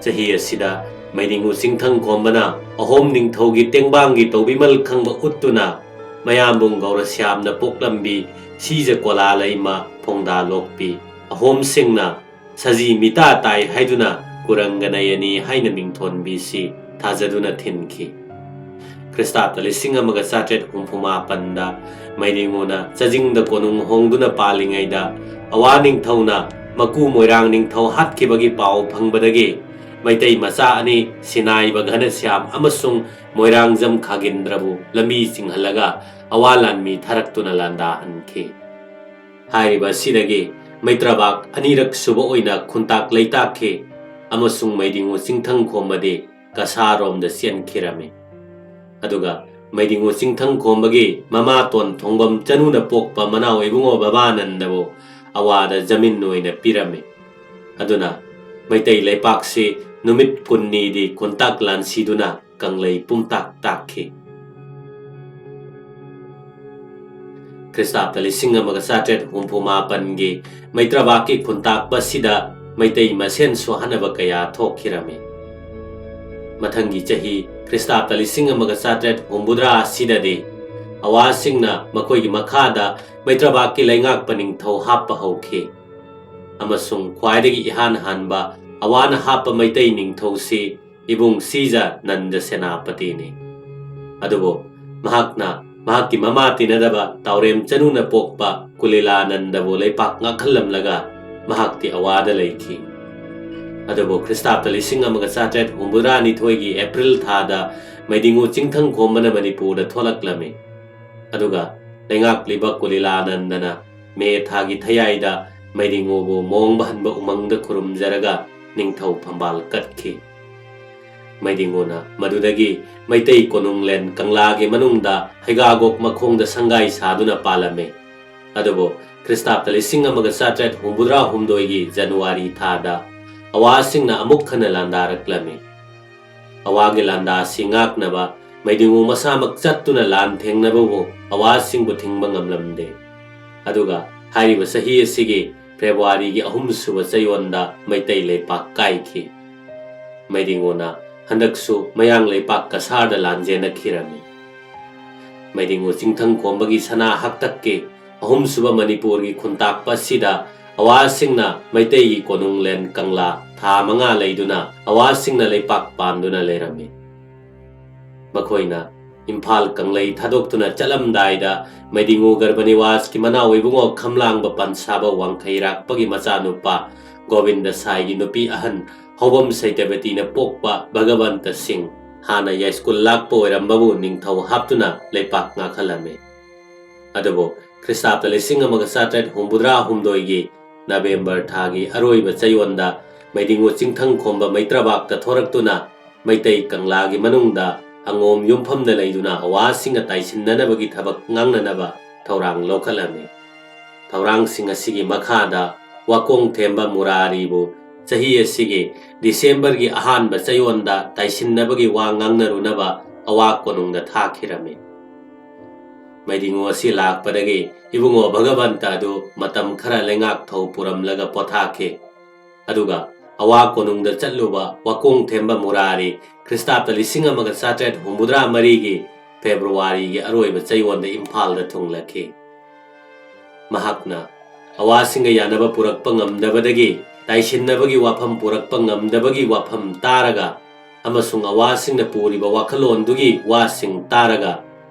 ꯆꯍꯤ ꯑꯁꯤꯗ ꯃꯩꯗꯤꯡꯉꯨ ꯆꯤꯡꯊꯪ ꯈꯣꯝꯕꯅ ꯑꯍꯣꯝ ꯅꯤꯡꯊꯧꯒꯤ ꯇꯦꯡꯕꯥꯡꯒꯤ ꯇꯧꯕꯤꯃꯜ ꯈꯪꯕ ꯎꯠꯇꯨꯅ ꯃꯌꯥꯝꯕꯨꯡ ꯒꯧꯔꯁ꯭ꯌꯥꯝꯅ ꯄꯣꯛꯂꯝꯕꯤ ꯁꯤꯖ ꯀꯣꯂꯥ ꯂꯩꯃ ꯐꯣꯡꯗꯥ ꯂꯣꯛꯄꯤ ꯑꯍꯣꯝꯁꯤꯡꯅ ꯁꯖꯤ ꯃꯤꯇꯥ ꯇꯥꯏ ꯍꯥꯏꯗꯨꯅ ꯀꯨꯔꯪꯒ ꯅꯌꯅꯤ ꯍꯥꯏꯅ ꯃꯤꯡꯊꯣꯟꯕꯤꯁꯤ ꯊꯥꯖꯗꯨꯅ ꯊꯤꯟꯈꯤ꯫ ꯈ꯭ꯔꯤꯁꯇꯥꯕꯗ ꯂꯤꯁꯤꯡ ꯑꯃꯒ ꯆꯥꯇ꯭ꯔꯦꯠ ꯍꯨꯝꯐꯨ ꯃꯥꯄꯟꯗ ꯃꯩꯗꯤꯡꯉꯨꯅ ꯆꯖꯤꯡꯗ ꯀꯣꯅꯨꯡ ꯍꯣꯡꯗꯨꯅ ꯄꯥꯜꯂꯤꯉꯩꯗ ꯑꯋꯥ ꯅꯤꯡꯊꯧꯅ ꯃꯀꯨ ꯃꯣꯏꯔꯥꯡ ꯅꯤꯡꯊꯧ ꯍꯥꯠꯈꯤꯕꯒꯤ ꯄꯥꯎ ꯐꯪꯕꯗꯒꯤ ꯃꯩꯇꯩ ꯃꯆꯥ ꯑꯅꯤ ꯁꯤꯅꯥꯏꯕ ꯘꯅꯁ꯭ꯌꯥꯝ ꯑꯃꯁꯨꯡ ꯃꯣꯏꯔꯥꯡꯖꯝ ꯈꯥꯒꯤꯟꯗ꯭ꯔꯕꯨ ꯂꯝꯕꯤ ꯆꯤꯡꯍꯜꯂꯒ ꯑꯋꯥ ꯂꯥꯟꯃꯤ ꯊꯥꯔꯛꯇꯨꯅ ꯂꯥꯟꯗꯥꯍꯟꯈꯤ꯫ ꯍꯥꯏꯔꯤꯕ ꯑꯁꯤꯗꯒꯤ ꯃꯩꯇ꯭ꯔꯕꯥꯛ ꯑꯅꯤꯔꯛ ꯁꯨꯕ ꯑꯣꯏꯅ ꯈꯨꯟꯇꯥꯛ ꯂꯩꯇꯥꯛꯈꯤ ꯑꯃꯁꯨꯡ ꯃꯩꯗꯤꯉꯨ ꯆꯤꯡꯊꯪ ꯈꯣꯝꯕꯗꯤ ꯀꯁꯥꯔꯣꯝꯗ ꯆꯦꯟꯈꯤꯔꯝꯃꯤ꯫ ꯑꯗꯨꯒ ꯃꯩꯗꯤꯉꯨ ꯆꯤꯡꯊꯪ ꯈꯣꯝꯕꯒꯤ ꯃꯃꯥꯇꯣꯟ ꯊꯣꯡꯕꯝ ꯆꯅꯨꯅ ꯄꯣꯛꯄ ꯃꯅꯥꯎ ꯏꯕꯨꯡꯉꯣ ꯕꯕꯥꯅꯟꯗꯕꯨ ꯑꯋꯥꯗ ꯖꯃꯤꯟ ꯑꯣꯏꯅ ꯄꯤꯔꯝꯃꯤ꯫ ꯑꯗꯨꯅ ꯃꯩꯇꯩ ꯂꯩꯄꯥꯛꯁꯤ ꯅꯨꯃꯤꯠ ꯀꯨꯟꯅꯤꯗꯤ ꯈꯨꯟꯇꯥꯛ ꯂꯥꯟꯁꯤꯗꯨꯅ ꯀꯪꯂꯩ ꯄꯨꯝꯇꯥꯛ ꯇꯥꯛꯈꯤ꯫ ꯈ꯭ꯔꯤꯁꯇꯥꯕꯗ ꯂꯤꯁꯤꯡ ꯑꯃꯒ ꯆꯥꯇ꯭ꯔꯦꯠ ꯍꯨꯝꯐꯨ ꯃꯥꯄꯟꯒꯤ ꯃꯩꯇ꯭ꯔꯕꯥꯛꯀꯤ ꯈꯨꯟꯇꯥꯛꯄ ꯑꯁꯤꯗ ꯃꯩꯇꯩ ꯃꯁꯦꯟ ꯁꯣꯍꯟꯅꯕ ꯀꯌꯥ ꯊꯣꯛꯈꯤꯔꯝꯃꯤ꯫ ꯃꯊꯪꯒꯤ ꯆꯍꯤ ꯈ꯭ꯔꯤꯁꯇꯥꯕꯗ ꯂꯤꯁꯤꯡ ꯑꯃꯒ ꯆꯥꯇ꯭ꯔꯦꯠ ꯍꯨꯝꯐꯨꯇꯔꯥ ꯑꯁꯤꯗꯗꯤ ꯑꯋꯥꯁꯤꯡꯅ ꯃꯈꯣꯏꯒꯤ ꯃꯈꯥꯗ ꯃꯩꯇ꯭ꯔꯕꯥꯛꯀꯤ ꯂꯩꯉꯥꯛꯄ ꯅꯤꯡꯊꯧ ꯍꯥꯞꯄ ꯍꯧꯈꯤ꯫ ꯑꯃꯁꯨꯡ ꯈ꯭ꯋꯥꯏꯗꯒꯤ ꯏꯍꯥꯟ ꯍꯥꯟꯕ ꯑꯋꯥꯅ ꯍꯥꯞꯄ ꯃꯩꯇꯩ ꯅꯤꯡꯊꯧꯁꯤ ꯏꯕꯨꯡ ꯁꯤꯖ ꯅꯟꯗ ꯁꯦꯅꯥꯄꯇꯤꯅꯤ꯫ ꯑꯗꯨꯕꯨ ꯃꯍꯥꯛꯅ ꯃꯍꯥꯛꯀꯤ ꯃꯃꯥ ꯇꯤꯟꯅꯗꯕ ꯇꯥꯎꯔꯦꯝ ꯆꯅꯨꯅ ꯄꯣꯛꯄ ꯀꯨꯂꯤꯂꯥꯅꯟꯗꯕꯨ ꯂꯩꯄꯥꯛ ꯉꯥꯛꯍꯜꯂꯝꯂꯒ ꯃꯍꯥꯛꯇꯤ ꯑꯋꯥꯗ ꯂꯩꯈꯤ꯫ ꯑꯗꯨꯕꯨ ꯈ꯭ꯔꯤꯁꯇꯥꯕꯗ ꯂꯤꯁꯤꯡ ꯑꯃꯒ ꯆꯥꯇ꯭ꯔꯦꯠ ꯍꯨꯝꯐꯨꯇꯔꯥꯅꯤꯊꯣꯏꯒꯤ ꯑꯦꯄ꯭ꯔꯤꯜ ꯊꯥꯗ ꯃꯩꯗꯤꯉꯨ ꯆꯤꯡꯊꯪ ꯈꯣꯝꯕꯅ ꯃꯅꯤꯄꯨꯔꯗ ꯊꯣꯛꯂꯛꯂꯝꯃꯤ꯫ ꯑꯗꯨꯒ ꯂꯩꯉꯥꯛꯂꯤꯕ ꯀꯨꯂꯤꯂꯥꯅꯟꯗꯅ ꯃꯦ ꯊꯥꯒꯤ ꯊꯌꯥꯏꯗ ꯃꯩꯗꯤꯉꯨꯕꯨ ꯃꯣꯡꯕ ꯍꯟꯕ ꯎꯃꯪꯗ ꯈꯨꯔꯨꯝꯖꯔꯒ ꯅꯤꯡꯊꯧ ꯐꯝꯕꯥꯜ ꯀꯠꯈꯤ꯫ ꯃꯩꯗꯤꯉꯨꯅ ꯃꯗꯨꯗꯒꯤ ꯃꯩꯇꯩ ꯀꯣꯅꯨꯡꯂꯦꯟ ꯀꯪꯂꯥꯒꯤ ꯃꯅꯨꯡꯗ ꯍꯩꯒꯥꯒꯣꯛ ꯃꯈꯣꯡꯗ ꯁꯪꯒꯥꯏ ꯁꯥꯗꯨꯅ ꯄꯥꯜꯂꯝꯃꯤ꯫ ꯑꯗꯨꯕꯨ ꯈ꯭ꯔꯤꯁꯇꯥꯕꯗ ꯂꯤꯁꯤꯡ ꯑꯃꯒ ꯆꯥꯇ꯭ꯔꯦꯠ ꯍꯨꯝꯐꯨꯇꯔꯥ ꯍꯨꯝꯗꯣꯏꯒꯤ ꯖꯅꯋꯥꯔꯤ ꯊꯥꯗ ꯑꯋꯥꯁꯤꯡꯅ ꯑꯃꯨꯛ ꯍꯟꯅ ꯂꯥꯟꯗꯥꯔꯛꯂꯝꯃꯤ꯫ ꯑꯋꯥꯒꯤ ꯂꯥꯟꯗꯥꯁꯤ ꯉꯥꯛꯅꯕ ꯃꯩꯗꯤꯉꯨ ꯃꯁꯥꯃꯛ ꯆꯠꯇꯨꯅ ꯂꯥꯟ ꯊꯦꯡꯅꯕꯕꯨ ꯑꯋꯥꯁꯤꯡꯕꯨ ꯊꯤꯡꯕ ꯉꯝꯂꯝꯗꯦ꯫ ꯑꯗꯨꯒ ꯍꯥꯏꯔꯤꯕ ꯆꯍꯤ ꯑꯁꯤꯒꯤ ꯐꯦꯕ꯭ꯔꯨꯋꯥꯔꯤꯒꯤ ꯑꯍꯨꯝꯁꯨꯕ ꯆꯌꯣꯜꯗ ꯃꯩꯇꯩ ꯂꯩꯄꯥꯛ ꯀꯥꯏꯈꯤ꯫ ꯃꯩꯗꯤꯉꯨꯅ ꯍꯟꯗꯛꯁꯨ ꯃꯌꯥꯡ ꯂꯩꯄꯥꯛ ꯀꯁꯥꯔꯗ ꯂꯥꯟꯖꯦꯟꯅꯈꯤꯔꯝꯃꯤ꯫ ꯃꯩꯗꯤꯉꯨ ꯆꯤꯡꯊꯪ ꯈꯣꯝꯕꯒꯤ ꯁꯅꯥ ꯍꯥꯛꯇꯛꯀꯤ ꯑꯍꯨꯝꯁꯨꯕ ꯃꯅꯤꯄꯨꯔꯒꯤ ꯈꯨꯟꯇꯥꯛꯄ ꯑꯁꯤꯗ ꯑꯋꯥꯁꯤꯡꯅ ꯃꯩꯇꯩꯒꯤ ꯀꯣꯅꯨꯡꯂꯦꯟ ꯀꯪꯂꯥ ꯊꯥ ꯃꯉꯥ ꯂꯩꯗꯨꯅ ꯑꯋꯥꯁꯤꯡꯅ ꯂꯩꯄꯥꯛ ꯄꯥꯟꯗꯨꯅ ꯂꯩꯔꯝꯃꯤ꯫ ꯃꯈꯣꯏꯅ ꯏꯝꯐꯥꯜ ꯀꯪꯂꯩ ꯊꯥꯗꯣꯛꯇꯨꯅ ꯆꯠꯂꯝꯗꯥꯏꯗ ꯃꯩꯗꯤꯉꯨ ꯒꯔꯚꯅꯤꯋꯥꯁꯀꯤ ꯃꯅꯥꯎ ꯏꯕꯨꯡꯉꯣ ꯈꯝꯂꯥꯡꯕ ꯄꯟꯁꯥꯕ ꯋꯥꯡꯈꯩꯔꯥꯛꯄꯒꯤ ꯃꯆꯥꯅꯨꯄꯥ ꯒꯣꯕꯤꯟꯗ ꯁꯥꯏꯒꯤ ꯅꯨꯄꯤ ꯑꯍꯟ ꯍꯧꯕꯝ ꯁꯩꯇꯕꯇꯤꯅ ꯄꯣꯛꯄ ꯚꯒꯕꯟꯇ ꯁꯤꯡ ꯍꯥꯟꯅ ꯌꯥꯏꯁ꯭ꯀꯨꯜ ꯂꯥꯛꯄ ꯑꯣꯏꯔꯝꯕꯕꯨ ꯅꯤꯡꯊꯧ ꯍꯥꯞꯇꯨꯅ ꯂꯩꯄꯥꯛ ꯉꯥꯛꯍꯜꯂꯝꯃꯤ꯫ ꯑꯗꯨꯕꯨ ꯈ꯭ꯔꯤꯁꯇꯥꯕꯗ ꯂꯤꯁꯤꯡ ꯑꯃꯒ ꯆꯥꯇ꯭ꯔꯦꯠ ꯍꯨꯝꯐꯨꯇꯔꯥ ꯍꯨꯝꯗꯣꯏꯒꯤ ꯅꯕꯦꯝꯕꯔ ꯊꯥꯒꯤ ꯑꯔꯣꯏꯕ ꯆꯌꯣꯜꯗ ꯃꯩꯗꯤꯡꯉꯨ ꯆꯤꯡꯊꯪ ꯈꯣꯝꯕ ꯃꯩꯇ꯭ꯔꯕꯥꯛꯇ ꯊꯣꯔꯛꯇꯨꯅ ꯃꯩꯇꯩ ꯀꯪꯂꯥꯒꯤ ꯃꯅꯨꯡꯗ ꯑꯉꯣꯝ ꯌꯨꯝꯐꯝꯗ ꯂꯩꯗꯨꯅ ꯑꯋꯥꯁꯤꯡꯒ ꯇꯥꯏꯁꯤꯟꯅꯅꯕꯒꯤ ꯊꯕꯛ ꯉꯥꯡꯅꯅꯕ ꯊꯧꯔꯥꯡ ꯂꯧꯈꯠꯂꯝꯃꯤ꯫ ꯊꯧꯔꯥꯡꯁꯤꯡ ꯑꯁꯤꯒꯤ ꯃꯈꯥꯗ ꯋꯥꯀꯣꯡ ꯊꯦꯝꯕ ꯃꯨꯔꯥꯔꯤꯕꯨ ꯆꯍꯤ ꯑꯁꯤꯒꯤ ꯗꯤꯁꯦꯝꯕꯔꯒꯤ ꯑꯍꯥꯟꯕ ꯆꯌꯣꯜꯗ ꯇꯥꯏꯁꯤꯟꯅꯕꯒꯤ ꯋꯥ ꯉꯥꯡꯅꯔꯨꯅꯕ ꯑꯋꯥ ꯀꯣꯅꯨꯡꯗ ꯊꯥꯈꯤꯔꯝꯃꯤ꯫ ꯃꯩꯗꯤꯡꯉꯨ ꯑꯁꯤ ꯂꯥꯛꯄꯗꯒꯤ ꯏꯕꯨꯡꯉꯣ ꯚꯒꯕꯟꯇ ꯑꯗꯨ ꯃꯇꯝ ꯈꯔ ꯂꯩꯉꯥꯛꯊꯧ ꯄꯨꯔꯝꯂꯒ ꯄꯣꯊꯥꯈꯤ꯫ ꯑꯗꯨꯒ ꯑꯋꯥ ꯀꯣꯅꯨꯡꯗ ꯆꯠꯂꯨꯕ ꯋꯥꯀꯣꯡ ꯊꯦꯝꯕ ꯃꯨꯔꯥꯔꯤ ꯈ꯭ꯔꯤꯁꯇꯥꯕꯇ ꯂꯤꯁꯤꯡ ꯑꯃꯒ ꯆꯥꯇ꯭ꯔꯦꯠ ꯍꯨꯝꯐꯨꯇꯔꯥ ꯃꯔꯤꯒꯤ ꯐꯦꯕ꯭ꯔꯨꯋꯥꯔꯤꯒꯤ ꯑꯔꯣꯏꯕ ꯆꯌꯣꯜꯗ ꯏꯝꯐꯥꯜꯗ ꯊꯨꯡꯂꯛꯈꯤ꯫ ꯃꯍꯥꯛꯅ ꯑꯋꯥꯁꯤꯡꯒ ꯌꯥꯅꯕ ꯄꯨꯔꯛꯄ ꯉꯝꯗꯕꯗꯒꯤ ꯇꯥꯏꯁꯤꯟꯅꯕꯒꯤ ꯋꯥꯐꯝ ꯄꯨꯔꯛꯄ ꯉꯝꯗꯕꯒꯤ ꯋꯥꯐꯝ ꯇꯥꯔꯒ ꯑꯃꯁꯨꯡ ꯑꯋꯥꯁꯤꯡꯅ ꯄꯨꯔꯤꯕ ꯋꯥꯈꯜꯂꯣꯟꯗꯨꯒꯤ ꯋꯥꯁꯤꯡ ꯇꯥꯔꯒ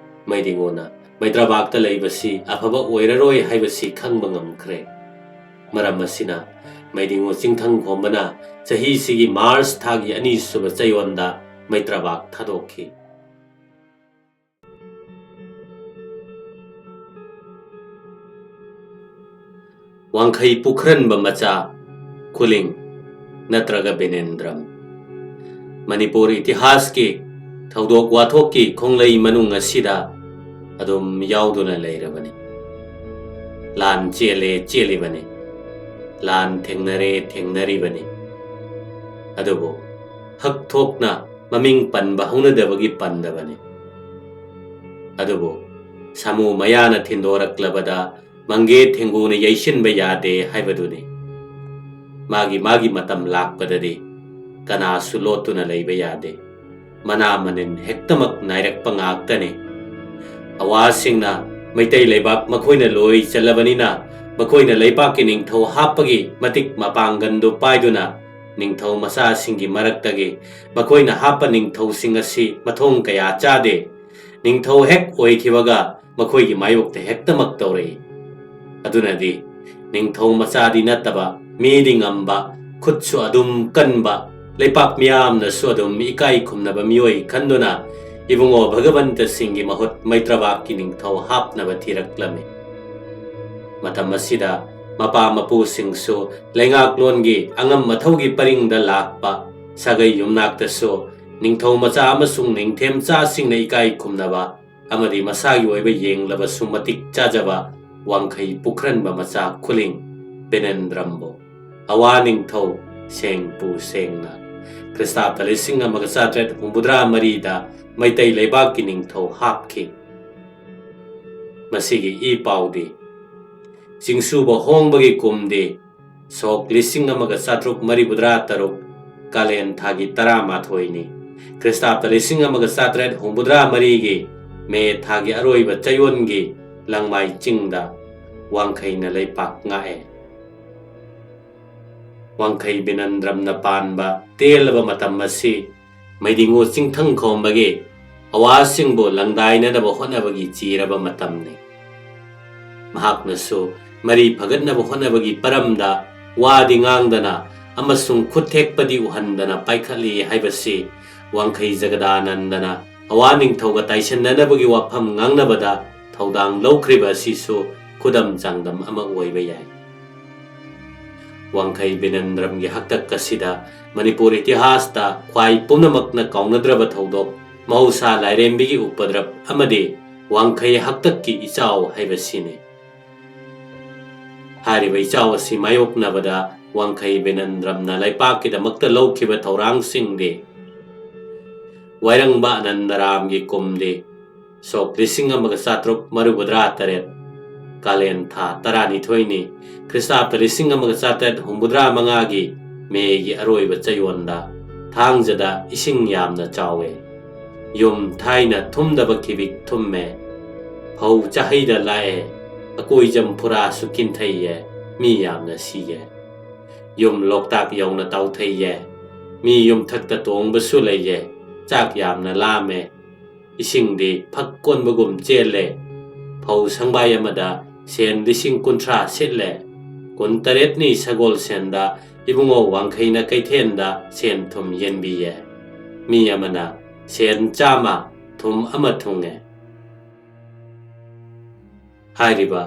ꯃꯩꯗꯤꯡꯉꯨꯅ ꯃꯩꯇ꯭ꯔꯕꯥꯛꯇ ꯂꯩꯕꯁꯤ ꯑꯐꯕ ꯑꯣꯏꯔꯔꯣꯏ ꯍꯥꯏꯕꯁꯤ ꯈꯪꯕ ꯉꯝꯈ꯭ꯔꯦ꯫ ꯃꯔꯝ ꯑꯁꯤꯅ ꯃꯩꯗꯤꯡꯉꯨ ꯆꯤꯡꯊꯪ ꯈꯣꯝꯕꯅ ꯆꯍꯤꯁꯤꯒꯤ ꯃꯥꯔꯆ ꯊꯥꯒꯤ ꯑꯅꯤꯁꯨꯕ ꯆꯌꯣꯜꯗ ꯃꯩꯇ꯭ꯔꯕꯥꯛ ꯊꯥꯗꯣꯛꯈꯤ꯫ ꯋꯥꯡꯈꯩ ꯄꯨꯈ꯭ꯔꯟꯕ ꯃꯆꯥ, ꯈꯨꯂꯤꯡ ꯅꯠꯇ꯭ꯔꯒ ꯕꯤꯅꯦꯟꯗ꯭ꯔꯝ꯫ ꯃꯅꯤꯄꯨꯔ ꯏꯇꯤꯍꯥꯁꯀꯤ ꯊꯧꯗꯣꯛ ꯋꯥꯊꯣꯛꯀꯤ ꯈꯣꯡꯂꯩ ꯃꯅꯨꯡ ꯑꯁꯤꯗ ꯑꯗꯨꯝ ꯌꯥꯎꯗꯨꯅ ꯂꯩꯔꯕꯅꯤ꯫ ꯂꯥꯟ ꯆꯦꯜꯂꯦ ꯆꯦꯜꯂꯤꯕꯅꯤ, ꯂꯥꯟ ꯊꯦꯡꯅꯔꯦ ꯊꯦꯡꯅꯔꯤꯕꯅꯤ꯫ ꯑꯗꯨꯕꯨ ꯍꯛ ꯊꯣꯛꯅ ꯃꯃꯤꯡ ꯄꯟꯕ ꯍꯧꯅꯗꯕꯒꯤ ꯄꯟꯗꯕꯅꯤ꯫ ꯑꯗꯨꯕꯨ ꯁꯥꯃꯨ ꯃꯌꯥꯅ ꯊꯤꯟꯗꯣꯔꯛꯂꯕꯗ ꯃꯪꯒꯦ ꯊꯦꯡꯒꯨꯅ ꯌꯩꯁꯤꯟꯕ ꯌꯥꯗꯦ ꯍꯥꯏꯕꯗꯨꯅꯤ꯫ ꯃꯥꯒꯤ ꯃꯥꯒꯤ ꯃꯇꯝ ꯂꯥꯛꯄꯗꯗꯤ ꯀꯅꯥꯁꯨ ꯂꯣꯠꯇꯨꯅ ꯂꯩꯕ ꯌꯥꯗꯦ꯫ ꯃꯅꯥ ꯃꯅꯤꯟ ꯍꯦꯛꯇꯃꯛ ꯅꯥꯏꯔꯛꯄ ꯉꯥꯛꯇꯅꯤ꯫ ꯑꯋꯥꯁꯤꯡꯅ ꯃꯩꯇꯩ ꯂꯩꯕꯥꯛ ꯃꯈꯣꯏꯅ ꯂꯣꯏ ꯆꯜꯂꯕꯅꯤꯅ ꯃꯈꯣꯏꯅ ꯂꯩꯕꯥꯛꯀꯤ ꯅꯤꯡꯊꯧ ꯍꯥꯞꯄꯒꯤ ꯃꯇꯤꯛ ꯃꯄꯥꯡꯒꯟꯗꯨ ꯄꯥꯏꯗꯨꯅ ꯅꯤꯡꯊꯧ ꯃꯆꯥꯁꯤꯡꯒꯤ ꯃꯔꯛꯇꯒꯤ ꯃꯈꯣꯏꯅ ꯍꯥꯞꯄ ꯅꯤꯡꯊꯧꯁꯤꯡ ꯑꯁꯤ ꯃꯊꯣꯡ ꯀꯌꯥ ꯆꯥꯗꯦ꯫ ꯅꯤꯡꯊꯧ ꯍꯦꯛ ꯑꯣꯏꯈꯤꯕꯒ ꯃꯈꯣꯏꯒꯤ ꯃꯥꯌꯣꯛꯇ ꯍꯦꯛꯇꯃꯛ ꯇꯧꯔꯛꯏ꯫ ꯑꯗꯨꯅꯗꯤ ꯅꯤꯡꯊꯧ ꯃꯆꯥꯗꯤ ꯅꯠꯇꯕ, ꯃꯤꯗꯤ ꯉꯝꯕ, ꯈꯨꯠꯁꯨ ꯑꯗꯨꯝ ꯀꯟꯕ, ꯂꯩꯄꯥꯛ ꯃꯤꯌꯥꯝꯅꯁꯨ ꯑꯗꯨꯝ ꯏꯀꯥꯏ ꯈꯨꯝꯅꯕ ꯃꯤꯑꯣꯏ ꯈꯟꯗꯨꯅ ꯏꯕꯨꯡꯉꯣ ꯚꯒꯕꯟꯇ ꯁꯤꯡꯒꯤ ꯃꯍꯨꯠ ꯃꯩꯇ꯭ꯔꯕꯥꯛꯀꯤ ꯅꯤꯡꯊꯧ ꯍꯥꯞꯅꯕ ꯊꯤꯔꯛꯂꯝꯃꯤ꯫ ꯃꯇꯝ ꯑꯁꯤꯗ ꯃꯄꯥ ꯃꯄꯨꯁꯤꯡꯁꯨ ꯂꯩꯉꯥꯛꯂꯣꯟꯒꯤ ꯑꯉꯝ ꯑꯊꯧꯒꯤ ꯄꯔꯤꯡꯗ ꯂꯥꯛꯄ, ꯁꯥꯒꯩ ꯌꯨꯝꯅꯥꯛꯇꯁꯨ ꯅꯤꯡꯊꯧ ꯃꯆꯥ ꯑꯃꯁꯨꯡ ꯅꯤꯡꯊꯦꯝꯆꯥꯁꯤꯡꯅ ꯏꯀꯥꯏ ꯈꯨꯝꯅꯕ ꯑꯃꯗꯤ ꯃꯁꯥꯒꯤ ꯑꯣꯏꯕ ꯌꯦꯡꯂꯕꯁꯨ ꯃꯇꯤꯛ ꯆꯥꯖꯕ ꯋꯥꯡꯈꯩ ꯄꯨꯈ꯭ꯔꯟꯕ ꯃꯆꯥ ꯈꯨꯂꯤꯡ ꯕꯤꯅꯦꯟꯗ꯭ꯔꯝꯕꯨ ꯑꯋꯥ ꯅꯤꯡꯊꯧ ꯁꯦꯡꯄꯨ ꯁꯦꯡꯅ ꯈ꯭ꯔꯤꯁꯇꯥꯕꯗ ꯂꯤꯁꯤꯡ ꯑꯃꯒ ꯆꯥꯇ꯭ꯔꯦꯠ ꯍꯨꯝꯐꯨꯇꯔꯥ ꯃꯔꯤꯗ ꯃꯩꯇꯩ ꯂꯩꯕꯥꯛꯀꯤ ꯅꯤꯡꯊꯧ ꯍꯥꯞꯈꯤ꯫ ꯃꯁꯤꯒꯤ ꯏ ꯄꯥꯎꯗꯤ ꯆꯤꯡꯁꯨꯕ ꯍꯣꯡꯕꯒꯤ ꯀꯨꯝꯗꯤ ꯁꯣꯛ ꯂꯤꯁꯤꯡ ꯑꯃꯒ ꯆꯥꯇ꯭ꯔꯨꯛ ꯃꯔꯤꯐꯨꯇꯔꯥ ꯇꯔꯨꯛ ꯀꯥꯂꯦꯟ ꯊꯥꯒꯤ ꯇꯔꯥꯃꯥꯊꯣꯏꯅꯤ꯫ ꯈ꯭ꯔꯤꯁꯇꯥꯕꯗ ꯂꯤꯁꯤꯡ ꯑꯃꯒ ꯆꯥꯇ꯭ꯔꯦꯠ ꯍꯨꯝꯐꯨꯇꯔꯥ ꯃꯔꯤꯒꯤ ꯃꯦ ꯊꯥꯒꯤ ꯑꯔꯣꯏꯕ ꯆꯌꯣꯜꯒꯤ ꯂꯪꯃꯥꯏ ꯆꯤꯡꯗ ꯋꯥꯡꯈꯩꯅ ꯂꯩꯄꯥꯛ ꯉꯥꯛꯑꯦ꯫ ꯋꯥꯡꯈꯩ ꯕꯤꯅꯟꯗ꯭ꯔꯝꯅ ꯄꯥꯟꯕ ꯇꯦꯜꯂꯕ ꯃꯇꯝ ꯑꯁꯤ ꯃꯩꯗꯤꯡꯉꯨ ꯆꯤꯡꯊꯪ ꯈꯣꯝꯕꯒꯤ ꯑꯋꯥꯁꯤꯡꯕꯨ ꯂꯪꯗꯥꯏꯅꯅꯕ ꯍꯣꯠꯅꯕꯒꯤ ꯆꯤꯔꯕ ꯃꯇꯝꯅꯤ꯫ ꯃꯍꯥꯛꯅꯁꯨ ꯃꯔꯤ ꯐꯒꯠꯅꯕ ꯍꯣꯠꯅꯕꯒꯤ ꯄꯔꯝꯗ ꯋꯥꯗꯤ ꯉꯥꯡꯗꯅ ꯑꯃꯁꯨꯡ ꯈꯨꯠ ꯊꯦꯛꯄꯗꯤ ꯎꯍꯟꯗꯅ ꯄꯥꯏꯈꯠꯂꯤ ꯍꯥꯏꯕꯁꯤ ꯋꯥꯡꯈꯩ ꯖꯒꯗꯥꯅꯟꯗꯅ ꯑꯋꯥ ꯅꯤꯡꯊꯧꯒ ꯇꯥꯏꯁꯟꯅꯅꯕꯒꯤ ꯋꯥꯐꯝ ꯉꯥꯡꯅꯕꯗ ꯊꯧꯗꯥꯡ ꯂꯧꯈ꯭ꯔꯤꯕ ꯑꯁꯤꯁꯨ ꯈꯨꯗꯝ ꯆꯥꯡꯗꯝ ꯑꯃ ꯑꯣꯏꯕ ꯌꯥꯏ꯫ ꯋꯥꯡꯈꯩ ꯕꯤꯅꯟꯗ꯭ꯔꯝꯒꯤ ꯍꯥꯛꯇꯛ ꯑꯁꯤꯗ ꯃꯅꯤꯄꯨꯔ ꯏꯇꯤꯍꯥꯁꯇ ꯈ꯭ꯋꯥꯏ ꯄꯨꯝꯅꯃꯛꯅ ꯀꯥꯎꯅꯗ꯭ꯔꯕ ꯊꯧꯗꯣꯛ, ꯃꯍꯧꯁꯥ ꯂꯥꯏꯔꯦꯝꯕꯤꯒꯤ ꯎꯄꯗ꯭ꯔꯕ ꯑꯃꯗꯤ ꯋꯥꯡꯈꯩ ꯍꯥꯛꯇꯛꯀꯤ ꯏꯆꯥꯎ ꯍꯥꯏꯕꯁꯤꯅꯤ꯫ ꯍꯥꯏꯔꯤꯕ ꯏꯆꯥꯎ ꯑꯁꯤ ꯃꯥꯌꯣꯛꯅꯕꯗ ꯋꯥꯡꯈꯩ ꯕꯤꯅꯟꯗ꯭ꯔꯝꯅ ꯂꯩꯄꯥꯛꯀꯤꯗꯃꯛꯇ ꯂꯧꯈꯤꯕ ꯊꯧꯔꯥꯡꯁꯤꯡꯗꯤ: ꯋꯥꯏꯔꯪꯕ ꯑꯅꯟꯗꯔꯥꯝꯒꯤ ꯀꯨꯝꯗꯤ ꯁꯣꯛ ꯂꯤꯁꯤꯡ ꯑꯃꯒ ꯆꯥꯇ꯭ꯔꯨꯛ ꯃꯔꯤꯐꯨꯇꯔꯥ ꯇꯔꯦꯠ, ꯀꯥꯂꯦꯟ ꯊꯥ ꯇꯔꯥꯅꯤꯊꯣꯏꯅꯤ, ꯈ꯭ꯔꯤꯁꯇꯥꯕꯗ ꯂꯤꯁꯤꯡ ꯑꯃꯒ ꯆꯥꯇ꯭ꯔꯦꯠ ꯍꯨꯝꯐꯨꯇꯔꯥ ꯃꯉꯥꯒꯤ ꯃꯦꯒꯤ ꯑꯔꯣꯏꯕ ꯆꯌꯣꯜꯗ ꯊꯥꯡꯖꯗ ꯏꯁꯤꯡ ꯌꯥꯝꯅ ꯆꯥꯎꯋꯦ꯫ ꯌꯨꯝ ꯊꯥꯏꯅ ꯊꯨꯝꯗꯕ ꯀꯤꯕꯤꯛ ꯊꯨꯝꯃꯦ꯫ ꯐꯧ ꯆꯥꯍꯩꯗ ꯂꯥꯛꯑꯦ꯫ ꯑꯀꯣꯏꯖꯝ ꯐꯨꯔꯥꯁꯨ ꯀꯤꯟꯊꯩꯌꯦ꯫ ꯃꯤ ꯌꯥꯝꯅ ꯁꯤꯌꯦ꯫ ꯌꯨꯝ ꯂꯣꯛꯇꯥꯛ ꯌꯧꯅ ꯇꯥꯎꯊꯩꯌꯦ꯫ ꯃꯤ ꯌꯨꯝꯊꯛꯇ ꯇꯣꯡꯕꯁꯨ ꯂꯩꯌꯦ꯫ ꯆꯥꯛ ꯌꯥꯝꯅ ꯂꯥꯝꯃꯦ꯫ ꯏꯁꯤꯡꯗꯤ ꯐꯛ ꯀꯣꯟꯕꯒꯨꯝ ꯆꯦꯜꯂꯦ꯫ ꯐꯧ ꯁꯪꯕꯥꯏ ꯑꯃꯗ ꯁꯦꯟ ꯂꯤꯁꯤꯡ ꯀꯨꯟꯊ꯭ꯔꯥ ꯁꯤꯠꯂꯦ꯫ ꯀꯨꯟꯇꯔꯦꯠꯅꯤ ꯁꯒꯣꯜꯁꯦꯟꯗ ꯏꯕꯨꯡꯉꯣ ꯋꯥꯡꯈꯩꯅ ꯀꯩꯊꯦꯜꯗ ꯁꯦꯟ ꯊꯨꯝ ꯌꯦꯟꯕꯤꯌꯦ꯫ ꯃꯤ ꯑꯃꯅ ꯁꯦꯟ ꯆꯥꯝꯃ ꯊꯨꯝ ꯑꯃ ꯊꯨꯡꯉꯦ꯫ ꯍꯥꯏꯔꯤꯕ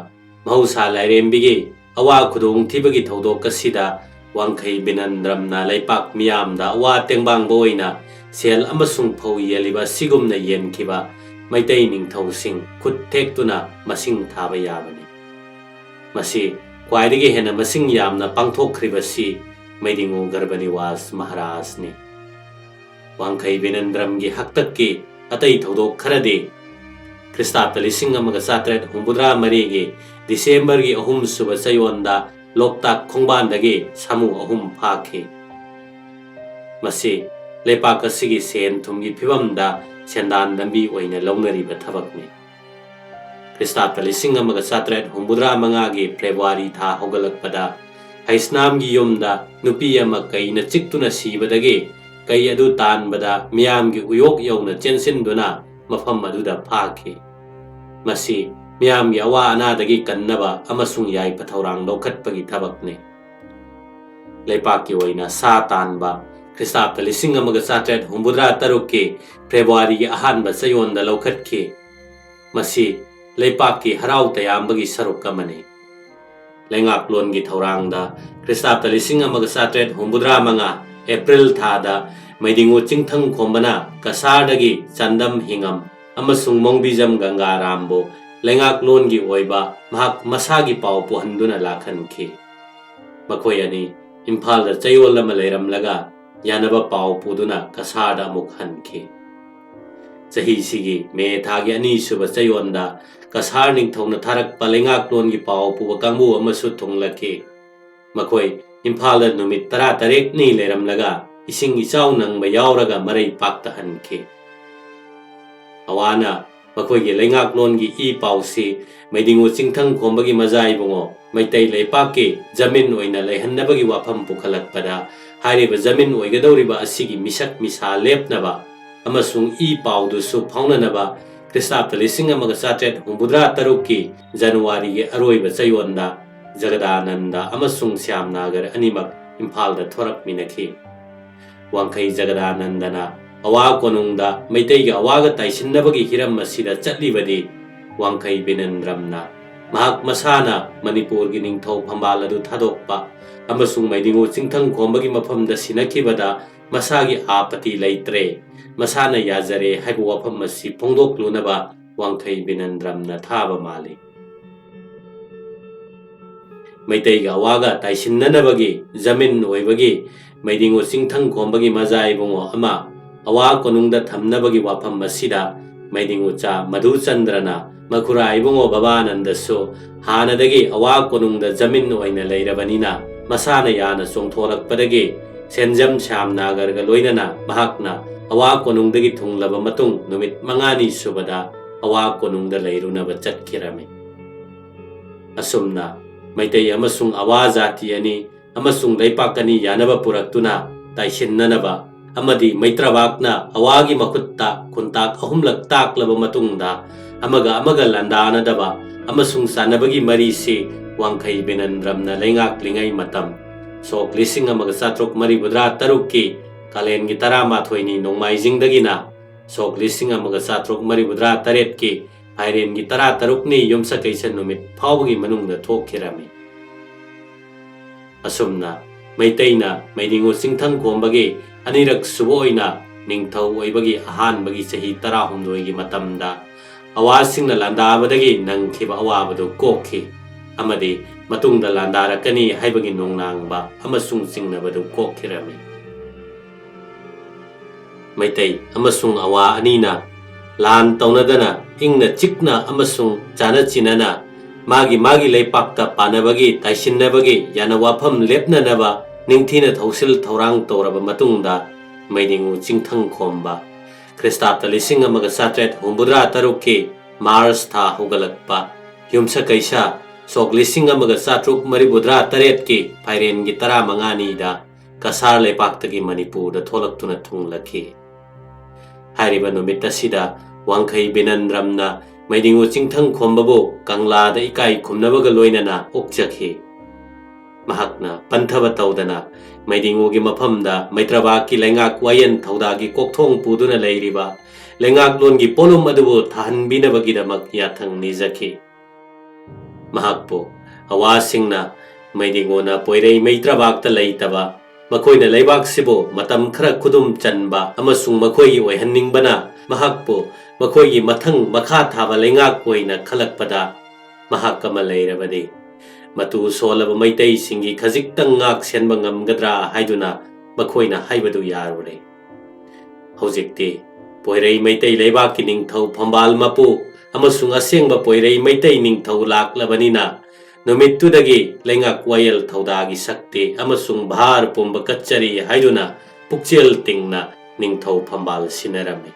ꯃꯍꯧꯁꯥ ꯂꯥꯏꯔꯦꯝꯕꯤꯒꯤ ꯑꯋꯥ ꯈꯨꯗꯣꯡꯊꯤꯕꯒꯤ ꯊꯧꯗꯣꯛ ꯑꯁꯤꯗ ꯋꯥꯡꯈꯩ ꯕꯤꯅꯟꯗ꯭ꯔꯝꯅ ꯂꯩꯄꯥꯛ ꯃꯤꯌꯥꯝꯗ ꯑꯋꯥ ꯇꯦꯡꯕꯥꯡꯕ ꯑꯣꯏꯅ ꯁꯦꯜ ꯑꯃꯁꯨꯡ ꯐꯧ ꯌꯦꯜꯂꯤꯕ ꯑꯁꯤꯒꯨꯝꯅ ꯌꯦꯟꯈꯤꯕ ꯃꯩꯇꯩ ꯅꯤꯡꯊꯧꯁꯤꯡ ꯈꯨꯠ ꯊꯦꯛꯇꯨꯅ ꯃꯁꯤꯡ ꯊꯥꯕ ꯌꯥꯕꯅꯤ꯫ ꯃꯁꯤ ꯈ꯭ꯋꯥꯏꯗꯒꯤ ꯍꯦꯟꯅ ꯃꯁꯤꯡ ꯌꯥꯝꯅ ꯄꯥꯡꯊꯣꯛꯈ꯭ꯔꯤꯕꯁꯤ ꯃꯩꯗꯤꯡꯉꯨ ꯒꯔꯕꯅꯤꯋꯥꯁ ꯃꯍꯥꯔꯥꯖꯅꯤ꯫ ꯋꯥꯡꯈꯩ ꯕꯤꯅꯟꯗ꯭ꯔꯝꯒꯤ ꯍꯥꯛꯇꯛꯀꯤ ꯑꯇꯩ ꯊꯧꯗꯣꯛ ꯈꯔꯗꯤ ꯈ꯭ꯔꯤꯁꯇꯥꯕꯇ ꯂꯤꯁꯤꯡ ꯑꯃꯒ ꯆꯥꯇ꯭ꯔꯦꯠ ꯍꯨꯝꯐꯨꯇꯔꯥ ꯃꯔꯤꯒꯤ ꯗꯤꯁꯦꯝꯕꯔꯒꯤ ꯑꯍꯨꯝ ꯁꯨꯕ ꯆꯌꯣꯜꯗ ꯂꯣꯛꯇꯥꯛ ꯈꯣꯡꯕꯥꯟꯗꯒꯤ ꯁꯥꯃꯨ ꯑꯍꯨꯝ ꯐꯥꯈꯤ꯫ ꯃꯁꯤ ꯂꯩꯄꯥꯛ ꯑꯁꯤꯒꯤ ꯁꯦꯟ ꯊꯨꯝꯒꯤ ꯐꯤꯕꯝꯗ ꯁꯦꯟꯗꯥꯟ ꯂꯝꯕꯤ ꯑꯣꯏꯅ ꯂꯧꯅꯔꯤꯕ ꯊꯕꯛꯅꯤ꯫ ꯈ꯭ꯔꯤꯁꯇꯥꯕꯇ ꯂꯤꯁꯤꯡ ꯑꯃꯒ ꯆꯥꯇ꯭ꯔꯦꯠ ꯍꯨꯝꯐꯨꯇꯔꯥ ꯃꯉꯥꯒꯤ ꯐꯦꯕ꯭ꯔꯨꯋꯥꯔꯤ ꯊꯥ ꯍꯧꯒꯠꯂꯛꯄꯗ ꯍꯩꯁꯅꯥꯝꯒꯤ ꯌꯨꯝꯗ ꯅꯨꯄꯤ ꯑꯃ ꯀꯩꯅ ꯆꯤꯛꯇꯨꯅ ꯁꯤꯕꯗꯒꯤ ꯀꯩ ꯑꯗꯨ ꯇꯥꯟꯕꯗ ꯃꯤꯌꯥꯝꯒꯤ ꯎꯌꯣꯛ ꯌꯧꯅ ꯆꯦꯟꯁꯤꯟꯗꯨꯅ ꯃꯐꯝ ꯑꯗꯨꯗ ꯐꯥꯈꯤ꯫ ꯃꯁꯤ ꯃꯤꯌꯥꯝꯒꯤ ꯑꯋꯥ ꯑꯅꯥꯗꯒꯤ ꯀꯟꯅꯕ ꯑꯃꯁꯨꯡ ꯌꯥꯏꯐ ꯊꯧꯔꯥꯡ ꯂꯧꯈꯠꯄꯒꯤ ꯊꯕꯛꯅꯤ꯫ ꯂꯩꯄꯥꯛꯀꯤ ꯑꯣꯏꯅ ꯁꯥ ꯇꯥꯟꯕ ꯈ꯭ꯔꯤꯁꯇꯥꯕꯇ ꯂꯤꯁꯤꯡ ꯑꯃꯒ ꯆꯥꯇ꯭ꯔꯦꯠ ꯍꯨꯝꯐꯨꯇꯔꯥ ꯇꯔꯨꯛꯀꯤ ꯐꯦꯕ꯭ꯔꯨꯋꯥꯔꯤꯒꯤ ꯑꯍꯥꯟꯕ ꯆꯌꯣꯜꯗ ꯂꯧꯈꯠꯈꯤ꯫ ꯃꯁꯤ ꯂꯩꯄꯥꯛꯀꯤ ꯍꯔꯥꯎ ꯇꯌꯥꯝꯕꯒꯤ ꯁꯔꯨꯛ ꯑꯃꯅꯤ꯫ ꯂꯩꯉꯥꯛꯂꯣꯟꯒꯤ ꯊꯧꯔꯥꯡꯗ ꯈ꯭ꯔꯤꯁꯇꯥꯕꯇ ꯂꯤꯁꯤꯡ ꯑꯃꯒ ꯆꯥꯇ꯭ꯔꯦꯠ ꯍꯨꯝꯐꯨꯇꯔꯥ ꯃꯉꯥ ꯑꯦꯄ꯭ꯔꯤꯜ ꯊꯥꯗ ꯃꯩꯗꯤꯡꯉꯨ ꯆꯤꯡꯊꯪ ꯈꯣꯝꯕꯅ ꯀꯁꯥꯔꯗꯒꯤ ꯆꯥꯟꯗꯝ ꯍꯤꯉꯝ ꯑꯃꯁꯨꯡ ꯃꯣꯡꯕꯤꯖꯝ ꯒꯪꯒꯥꯔꯥꯝꯕꯨ ꯂꯩꯉꯥꯛꯂꯣꯟꯒꯤ ꯑꯣꯏꯕ ꯃꯍꯥꯛ ꯃꯁꯥꯒꯤ ꯄꯥꯎ ꯄꯨꯍꯟꯗꯨꯅ ꯂꯥꯛꯍꯟꯈꯤ꯫ ꯃꯈꯣꯏ ꯑꯅꯤ ꯏꯝꯐꯥꯜꯗ ꯆꯌꯣꯜ ꯑꯃ ꯂꯩꯔꯝꯂꯒ ꯌꯥꯅꯕ ꯄꯥꯎ ꯄꯨꯗꯨꯅ ꯀꯁꯥꯔꯗ ꯑꯃꯨꯛ ꯍꯟꯈꯤ꯫ ꯆꯍꯤꯁꯤꯒꯤ ꯃꯦ ꯊꯥꯒꯤ ꯑꯅꯤꯁꯨꯕ ꯆꯌꯣꯜꯗ ꯀꯁꯥꯔ ꯅꯤꯡꯊꯧꯅ ꯊꯥꯔꯛꯄ ꯂꯩꯉꯥꯛꯂꯣꯟꯒꯤ ꯄꯥꯎ ꯄꯨꯕ ꯀꯥꯡꯕꯨ ꯑꯃꯁꯨ ꯊꯨꯡꯂꯛꯈꯤ꯫ ꯃꯈꯣꯏ ꯏꯝꯐꯥꯜꯗ ꯅꯨꯃꯤꯠ ꯇꯔꯥꯇꯔꯦꯠꯅꯤ ꯂꯩꯔꯝꯂꯒ ꯏꯁꯤꯡ ꯏꯆꯥꯎ ꯅꯪꯕ ꯌꯥꯎꯔꯒ ꯃꯔꯩ ꯄꯥꯛꯇ ꯍꯟꯈꯤ꯫ ꯑꯋꯥꯅ ꯃꯈꯣꯏꯒꯤ ꯂꯩꯉꯥꯛꯂꯣꯟꯒꯤ ꯏ ꯄꯥꯎꯁꯤ ꯃꯩꯗꯤꯡꯉꯨ ꯆꯤꯡꯊꯪ ꯈꯣꯝꯕꯒꯤ ꯃꯖꯥ ꯏꯕꯨꯡꯉꯣ ꯃꯩꯇꯩ ꯂꯩꯄꯥꯛꯀꯤ ꯖꯃꯤꯟ ꯑꯣꯏꯅ ꯂꯩꯍꯟꯅꯕꯒꯤ ꯋꯥꯐꯝ ꯄꯨꯈꯠꯂꯛꯄꯗ, ꯍꯥꯏꯔꯤꯕ ꯖꯃꯤꯟ ꯑꯣꯏꯒꯗꯧꯔꯤꯕ ꯑꯁꯤꯒꯤ ꯃꯤꯁꯛ ꯃꯤꯁꯥ ꯂꯦꯞꯅꯕ ꯑꯃꯁꯨꯡ ꯏ ꯄꯥꯎꯗꯨꯁꯨ ꯐꯥꯎꯅꯅꯕ ꯈ꯭ꯔꯤꯁꯇꯥꯕꯇ ꯂꯤꯁꯤꯡ ꯑꯃꯒ ꯆꯥꯇ꯭ꯔꯦꯠ ꯍꯨꯝꯐꯨꯇꯔꯥ ꯇꯔꯨꯛꯀꯤ ꯖꯅꯋꯥꯔꯤꯒꯤ ꯑꯔꯣꯏꯕ ꯆꯌꯣꯜꯗ ꯖꯒꯗꯥꯅꯟꯗ ꯑꯃꯁꯨꯡ ꯁ꯭ꯌꯥꯝꯅꯥꯒꯔ ꯑꯅꯤꯃꯛ ꯏꯝꯐꯥꯜꯗ ꯊꯣꯔꯛꯃꯤꯟꯅꯈꯤ꯫ ꯋꯥꯡꯈꯩ ꯖꯒꯗꯥꯅꯟꯗꯅ ꯑꯋꯥ ꯀꯣꯅꯨꯡꯗ ꯃꯩꯇꯩꯒꯤ ꯑꯋꯥꯒ ꯇꯥꯏꯁꯤꯟꯅꯕꯒꯤ ꯍꯤꯔꯝ ꯑꯁꯤꯗ ꯆꯠꯂꯤꯕꯗꯤ ꯋꯥꯡꯈꯩ ꯕꯤꯅꯟꯗ꯭ꯔꯝꯅ ꯃꯍꯥꯛ ꯃꯁꯥꯅ ꯃꯅꯤꯄꯨꯔꯒꯤ ꯅꯤꯡꯊꯧ ꯐꯝꯕꯥꯜ ꯑꯗꯨ ꯊꯥꯗꯣꯛꯄ ꯑꯃꯁꯨꯡ ꯃꯩꯗꯤꯡꯉꯨ ꯆꯤꯡꯊꯪ ꯈꯣꯝꯕꯒꯤ ꯃꯐꯝꯗ ꯁꯤꯟꯅꯈꯤꯕꯗ ꯃꯁꯥꯒꯤ ꯑꯥꯄꯇꯤ ꯂꯩꯇ꯭ꯔꯦ, ꯃꯁꯥꯅ ꯌꯥꯖꯔꯦ ꯍꯥꯏꯕ ꯋꯥꯐꯝ ꯑꯁꯤ ꯐꯣꯡꯗꯣꯛꯂꯨꯅꯕ ꯋꯥꯡꯈꯩ ꯕꯤꯅꯟꯗ꯭ꯔꯝꯅ ꯊꯥꯕ ꯃꯥꯜꯂꯤ꯫ ꯃꯩꯇꯩꯒ ꯑꯋꯥꯒ ꯇꯥꯏꯁꯤꯟꯅꯅꯕꯒꯤ ꯖꯃꯤꯟ ꯑꯣꯏꯕꯒꯤ ꯃꯩꯗꯤꯡꯉꯨ ꯆꯤꯡꯊꯪ ꯈꯣꯝꯕꯒꯤ ꯃꯖꯥ ꯏꯕꯨꯡꯉꯣ ꯑꯃ ꯑꯋꯥ ꯀꯣꯅꯨꯡꯗ ꯊꯝꯅꯕꯒꯤ ꯋꯥꯐꯝ ꯑꯁꯤꯗ ꯃꯩꯗꯤꯡꯉꯨꯆꯥ ꯃꯙꯨꯆꯟꯗ꯭ꯔꯅ ꯃꯈꯨꯔꯥ ꯏꯕꯨꯡꯉꯣ ꯕꯕꯥꯅꯟꯗꯁꯨ ꯍꯥꯟꯅꯗꯒꯤ ꯑꯋꯥ ꯀꯣꯅꯨꯡꯗ ꯖꯃꯤꯟ ꯑꯣꯏꯅ ꯂꯩꯔꯕꯅꯤꯅ ꯃꯁꯥꯅ ꯌꯥꯅ ꯆꯣꯡꯊꯣꯔꯛꯄꯗꯒꯤ ꯁꯦꯟꯖꯝ ꯁ꯭ꯌꯥꯝ ꯅꯥꯒꯔꯒ ꯂꯣꯏꯅꯅ ꯃꯍꯥꯛꯅ ꯑꯋꯥ ꯀꯣꯅꯨꯡꯗꯒꯤ ꯊꯨꯡꯂꯕ ꯃꯇꯨꯡ ꯅꯨꯃꯤꯠ ꯃꯉꯥꯅꯤ ꯁꯨꯕꯗ ꯑꯋꯥ ꯀꯣꯅꯨꯡꯗ ꯂꯩꯔꯨꯅꯕ ꯆꯠꯈꯤꯔꯝꯃꯤ꯫ ꯑꯁꯨꯝꯅ ꯃꯩꯇꯩ ꯑꯃꯁꯨꯡ ꯑꯋꯥ ꯖꯥꯇꯤ ꯑꯅꯤ ꯑꯃꯁꯨꯡ ꯂꯩꯄꯥꯛ ꯑꯅꯤ ꯌꯥꯅꯕ ꯄꯨꯔꯛꯇꯨꯅ ꯇꯥꯏꯁꯤꯟꯅꯅꯕ ꯑꯃꯗꯤ ꯃꯩꯇ꯭ꯔꯕꯥꯛꯅ ꯑꯋꯥꯒꯤ ꯃꯈꯨꯠꯇ ꯈꯨꯟꯇꯥꯛ ꯑꯍꯨꯝꯂꯛ ꯇꯥꯛꯂꯕ ꯃꯇꯨꯡꯗ ꯑꯃꯒ ꯑꯃꯒ ꯂꯥꯟꯗꯥꯅꯗꯕ ꯑꯃꯁꯨꯡ ꯆꯥꯟꯅꯕꯒꯤ ꯃꯔꯤꯁꯤ ꯋꯥꯡꯈꯩ ꯕꯤꯅꯟꯗ꯭ꯔꯝꯅ ꯂꯩꯉꯥꯛꯂꯤꯉꯩ ꯃꯇꯝ ꯁꯣꯛ ꯂꯤꯁꯤꯡ ꯑꯃꯒ ꯆꯥꯇ꯭ꯔꯨꯛ ꯃꯔꯤꯐꯨꯇꯔꯥ ꯇꯔꯨꯛꯀꯤ ꯀꯥꯂꯦꯟꯒꯤ ꯇꯔꯥꯃꯥꯊꯣꯏꯅꯤ ꯅꯣꯡꯃꯥꯏꯖꯤꯡꯗꯒꯤꯅ ꯁꯣꯛ ꯂꯤꯁꯤꯡ ꯑꯃꯒ ꯆꯥꯇ꯭ꯔꯨꯛ ꯃꯔꯤꯐꯨꯇꯔꯥ ꯇꯔꯦꯠꯀꯤ ꯐꯥꯏꯔꯦꯟꯒꯤ ꯇꯔꯥꯇꯔꯨꯛꯅꯤ ꯌꯨꯝꯁꯀꯩꯁ ꯅꯨꯃꯤꯠ ꯐꯥꯎꯕꯒꯤ ꯃꯅꯨꯡꯗ ꯊꯣꯛꯈꯤꯔꯝꯃꯤ꯫ ꯑꯁꯨꯝꯅ ꯃꯩꯇꯩꯅ ꯃꯩꯗꯤꯡꯉꯨ ꯆꯤꯡꯊꯪ ꯈꯣꯝꯕꯒꯤ ꯑꯅꯤꯔꯛ ꯁꯨꯕ ꯑꯣꯏꯅ ꯅꯤꯡꯊꯧ ꯑꯣꯏꯕꯒꯤ ꯑꯍꯥꯟꯕꯒꯤ ꯆꯍꯤ ꯇꯔꯥꯍꯨꯝꯗꯣꯏꯒꯤ ꯃꯇꯝꯗ ꯑꯋꯥꯁꯤꯡꯅ ꯂꯥꯟꯗꯥꯕꯗꯒꯤ ꯅꯪꯈꯤꯕ ꯑꯋꯥꯕꯗꯨ ꯀꯣꯛꯈꯤ ꯑꯃꯗꯤ ꯃꯇꯨꯡꯗ ꯂꯥꯟꯗꯥꯔꯛꯀꯅꯤ ꯍꯥꯏꯕꯒꯤ ꯅꯣꯡꯅꯥꯡꯕ ꯑꯃꯁꯨꯡ ꯆꯤꯡꯅꯕꯗꯨ ꯀꯣꯛꯈꯤꯔꯝꯃꯤ꯫ ꯃꯩꯇꯩ ꯑꯃꯁꯨꯡ ꯑꯋꯥ ꯑꯅꯤꯅ ꯂꯥꯟ ꯇꯧꯅꯗꯅ ꯏꯪꯅ ꯆꯤꯛꯅ ꯑꯃꯁꯨꯡ ꯆꯥꯅ ꯆꯤꯟꯅꯅ ꯃꯥꯒꯤ ꯃꯥꯒꯤ ꯂꯩꯄꯥꯛꯇ ꯄꯥꯟꯅꯕꯒꯤ ꯇꯥꯏꯁꯤꯟꯅꯕꯒꯤ ꯌꯥꯅ ꯋꯥꯐꯝ ꯂꯦꯞꯅꯅꯕ ꯅꯤꯡꯊꯤꯅ ꯊꯧꯁꯤꯜ ꯊꯧꯔꯥꯡ ꯇꯧꯔꯕ ꯃꯇꯨꯡꯗ ꯃꯩꯗꯤꯡꯉꯨ ꯆꯤꯡꯊꯪ ꯈꯣꯝꯕ ꯈ꯭ꯔꯤꯁꯇꯥꯕꯇ ꯂꯤꯁꯤꯡ ꯑꯃꯒ ꯆꯥꯇ꯭ꯔꯦꯠ ꯍꯨꯝꯐꯨꯇꯔꯥ ꯇꯔꯨꯛꯀꯤ ꯃꯥꯔꯆ ꯊꯥ ꯍꯧꯒꯠꯂꯛꯄ ꯌꯨꯝꯁꯀꯩꯁ ꯁꯣꯛ ꯂꯤꯁꯤꯡ ꯑꯃꯒ ꯆꯥꯇ꯭ꯔꯨꯛ ꯃꯔꯤꯐꯨꯇꯔꯥ ꯇꯔꯦꯠꯀꯤ ꯐꯥꯏꯔꯦꯟꯒꯤ ꯇꯔꯥꯃꯉꯥꯅꯤꯗ ꯀꯁꯥꯔ ꯂꯩꯄꯥꯛꯇꯒꯤ ꯃꯅꯤꯄꯨꯔꯗ ꯊꯣꯛꯂꯛꯇꯨꯅ ꯊꯨꯡꯂꯛꯈꯤ꯫ ꯍꯥꯏꯔꯤꯕ ꯅꯨꯃꯤꯠ ꯑꯁꯤꯗ ꯋꯥꯡꯈꯩ ꯕꯤꯅꯟꯗ꯭ꯔꯝꯅ ꯃꯩꯗꯤꯡꯉꯨ ꯆꯤꯡꯊꯪ ꯈꯣꯝꯕꯕꯨ ꯀꯪꯂꯥꯗ ꯏꯀꯥꯏ ꯈꯨꯝꯅꯕꯒ ꯂꯣꯏꯅꯅ ꯑꯣꯛꯆꯈꯤ꯫ ꯃꯍꯥꯛꯅ ꯄꯟꯊꯕ ꯇꯧꯗꯅ ꯃꯩꯗꯤꯡꯉꯨꯒꯤ ꯃꯐꯝꯗ ꯃꯩꯇ꯭ꯔꯕꯥꯛꯀꯤ ꯂꯩꯉꯥꯛ ꯋꯥꯌꯦꯜ ꯊꯧꯗꯥꯒꯤ ꯀꯣꯛꯊꯣꯡ ꯄꯨꯗꯨꯅ ꯂꯩꯔꯤꯕ ꯂꯩꯉꯥꯛꯂꯣꯟꯒꯤ ꯄꯣꯠꯂꯨꯝ ꯑꯗꯨꯕꯨ ꯊꯥꯍꯟꯕꯤꯅꯕꯒꯤꯗꯃꯛ ꯌꯥꯊꯪ ꯅꯤꯖꯈꯤ꯫ ꯃꯍꯥꯛꯄꯨ ꯑꯋꯥꯁꯤꯡꯅ ꯃꯩꯗꯤꯡꯉꯨꯅ ꯄꯣꯏꯔꯩ ꯃꯩꯇ꯭ꯔꯕꯥꯛꯇ ꯂꯩꯇꯕ, ꯃꯈꯣꯏꯅ ꯂꯩꯕꯥꯛꯁꯤꯕꯨ ꯃꯇꯝ ꯈꯔ ꯈꯨꯗꯨꯝ ꯆꯟꯕ ꯑꯃꯁꯨꯡ ꯃꯈꯣꯏꯒꯤ ꯑꯣꯏꯍꯟꯅꯤꯡꯕꯅ ꯃꯍꯥꯛꯄꯨ ꯃꯈꯣꯏꯒꯤ ꯃꯊꯪ ꯃꯈꯥ ꯊꯥꯕ ꯂꯩꯉꯥꯛ ꯑꯣꯏꯅ ꯈꯜꯂꯛꯄꯗ ꯃꯍꯥꯛ ꯑꯃ ꯂꯩꯔꯕꯗꯤ ꯃꯇꯨ ꯁꯣꯜꯂꯕ ꯃꯩꯇꯩꯁꯤꯡꯒꯤ ꯈꯖꯤꯛꯇꯪ ꯉꯥꯛ ꯁꯦꯟꯕ ꯉꯝꯒꯗ꯭ꯔꯥ ꯍꯥꯏꯗꯨꯅ ꯃꯈꯣꯏꯅ ꯍꯥꯏꯕꯗꯨ ꯌꯥꯔꯨꯔꯦ꯫ ꯍꯧꯖꯤꯛꯇꯤ ꯄꯣꯏꯔꯩ ꯃꯩꯇꯩ ꯂꯩꯕꯥꯛꯀꯤ ꯅꯤꯡꯊꯧ ꯐꯝꯕꯥꯜ ꯃꯄꯨ ꯑꯃꯁꯨꯡ ꯑꯁꯦꯡꯕ ꯄꯣꯏꯔꯩ ꯃꯩꯇꯩ ꯅꯤꯡꯊꯧ ꯂꯥꯛꯂꯕꯅꯤꯅ, ꯅꯨꯃꯤꯠꯇꯨꯗꯒꯤ ꯂꯩꯉꯥꯛ ꯋꯥꯌꯦꯜ ꯊꯧꯗꯥꯒꯤ ꯁꯛꯇꯤ ꯑꯃꯁꯨꯡ ꯚꯥꯔ ꯄꯨꯝꯕ ꯀꯠꯆꯔꯤ ꯍꯥꯏꯗꯨꯅ ꯄꯨꯛꯆꯦꯜ ꯇꯤꯡꯅ ꯅꯤꯡꯊꯧ ꯐꯝꯕꯥꯜ ꯁꯤꯟꯅꯔꯝꯃꯤ꯫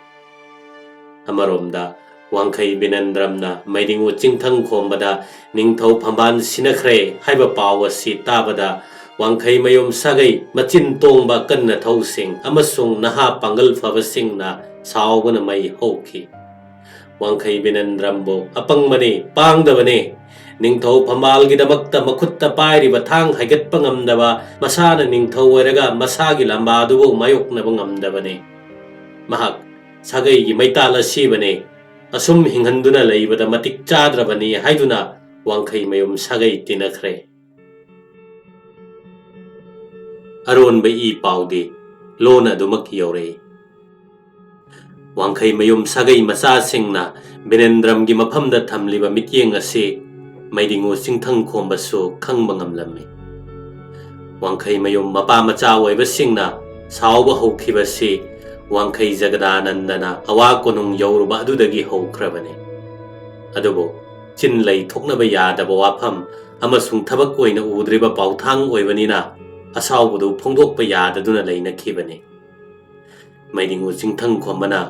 ꯑꯃꯔꯣꯝꯗ ꯋꯥꯡꯈꯩ ꯕꯤꯅꯟꯗ꯭ꯔꯝꯅ ꯃꯩꯗꯤꯡꯉꯨ ꯆꯤꯡꯊꯪ ꯈꯣꯝꯕꯗ ꯅꯤꯡꯊꯧ ꯐꯝꯕꯥꯜ ꯁꯤꯟꯅꯈ꯭ꯔꯦ ꯍꯥꯏꯕ ꯄꯥꯎ ꯑꯁꯤ ꯇꯥꯕꯗ ꯋꯥꯡꯈꯩ ꯃꯌꯨꯝ ꯁꯥꯒꯩ ꯃꯆꯤꯟ ꯇꯣꯡꯕ ꯀꯟꯅ ꯊꯧꯁꯤꯡ ꯑꯃꯁꯨꯡ ꯅꯍꯥ ꯄꯥꯡꯒꯜ ꯐꯕꯁꯤꯡꯅ ꯁꯥꯎꯕꯅ ꯃꯩ ꯍꯧꯈꯤ꯫ ꯋꯥꯡꯈꯩ ꯕꯤꯅꯟꯗ꯭ꯔꯝꯕꯨ ꯑꯄꯪꯕꯅꯤ, ꯄꯥꯡꯗꯕꯅꯤ, ꯅꯤꯡꯊꯧ ꯐꯝꯕꯥꯜꯒꯤꯗꯃꯛꯇ ꯃꯈꯨꯠꯇ ꯄꯥꯏꯔꯤꯕ ꯊꯥꯡ ꯍꯥꯏꯒꯠꯄ ꯉꯝꯗꯕ, ꯃꯁꯥꯅ ꯅꯤꯡꯊꯧ ꯑꯣꯏꯔꯒ ꯃꯁꯥꯒꯤ ꯂꯝꯕꯥꯗꯨꯕꯨ ꯃꯥꯌꯣꯛꯅꯕ ꯉꯝꯗꯕꯅꯤ꯫ ꯃꯍꯥꯛ ꯁꯥꯒꯩꯒꯤ ꯃꯩꯇꯥꯜ ꯑꯁꯤꯕꯅꯤ, ꯑꯁꯨꯝ ꯍꯤꯡꯍꯟꯗꯨꯅ ꯂꯩꯕꯗ ꯃꯇꯤꯛ ꯆꯥꯗ꯭ꯔꯕꯅꯤ ꯍꯥꯏꯗꯨꯅ ꯋꯥꯡꯈꯩ ꯃꯌꯨꯝ ꯁꯥꯒꯩ ꯇꯤꯟꯅꯈ꯭ꯔꯦ꯫ ꯑꯔꯣꯟꯕ ꯏ ꯄꯥꯎꯗꯤ ꯂꯣꯟ ꯑꯗꯨꯃꯛ ꯌꯧꯔꯛꯏ꯫ ꯋꯥꯡꯈꯩ ꯃꯌꯨꯝ ꯁꯥꯒꯩ ꯃꯆꯥꯁꯤꯡꯅ ꯕꯤꯅꯦꯟꯗ꯭ꯔꯝꯒꯤ ꯃꯐꯝꯗ ꯊꯝꯂꯤꯕ ꯃꯤꯠꯌꯦꯡ ꯑꯁꯤ ꯃꯩꯗꯤꯡꯉꯨ ꯆꯤꯡꯊꯪ ꯈꯣꯝꯕꯁꯨ ꯈꯪꯕ ꯉꯝꯂꯝꯃꯤ꯫ ꯋꯥꯡꯈꯩ ꯃꯌꯨꯝ ꯃꯄꯥ ꯃꯆꯥ ꯑꯣꯏꯕꯁꯤꯡꯅ ꯁꯥꯎꯕ ꯍꯧꯈꯤꯕꯁꯤ ꯋꯥꯡꯈꯩ ꯖꯒꯗꯥꯅꯟꯗꯅ ꯑꯋꯥ ꯀꯣꯅꯨꯡ ꯌꯧꯔꯨꯕ ꯑꯗꯨꯗꯒꯤ ꯍꯧꯈ꯭ꯔꯕꯅꯤ꯫ ꯑꯗꯨꯕꯨ ꯆꯤꯟ ꯂꯩ ꯊꯣꯛꯅꯕ ꯌꯥꯗꯕ ꯋꯥꯐꯝ ꯑꯃꯁꯨꯡ ꯊꯕꯛ ꯑꯣꯏꯅ ꯎꯗ꯭ꯔꯤꯕ ꯄꯥꯎꯊꯥꯡ ꯑꯣꯏꯕꯅꯤꯅ ꯑꯁꯥꯎꯕꯗꯨ ꯐꯣꯡꯗꯣꯛꯄ ꯌꯥꯗꯗꯨꯅ ꯂꯩꯅꯈꯤꯕꯅꯤ꯫ ꯃꯩꯗꯤꯡꯉꯨ ꯆꯤꯡꯊꯪ ꯈꯣꯝꯕꯅ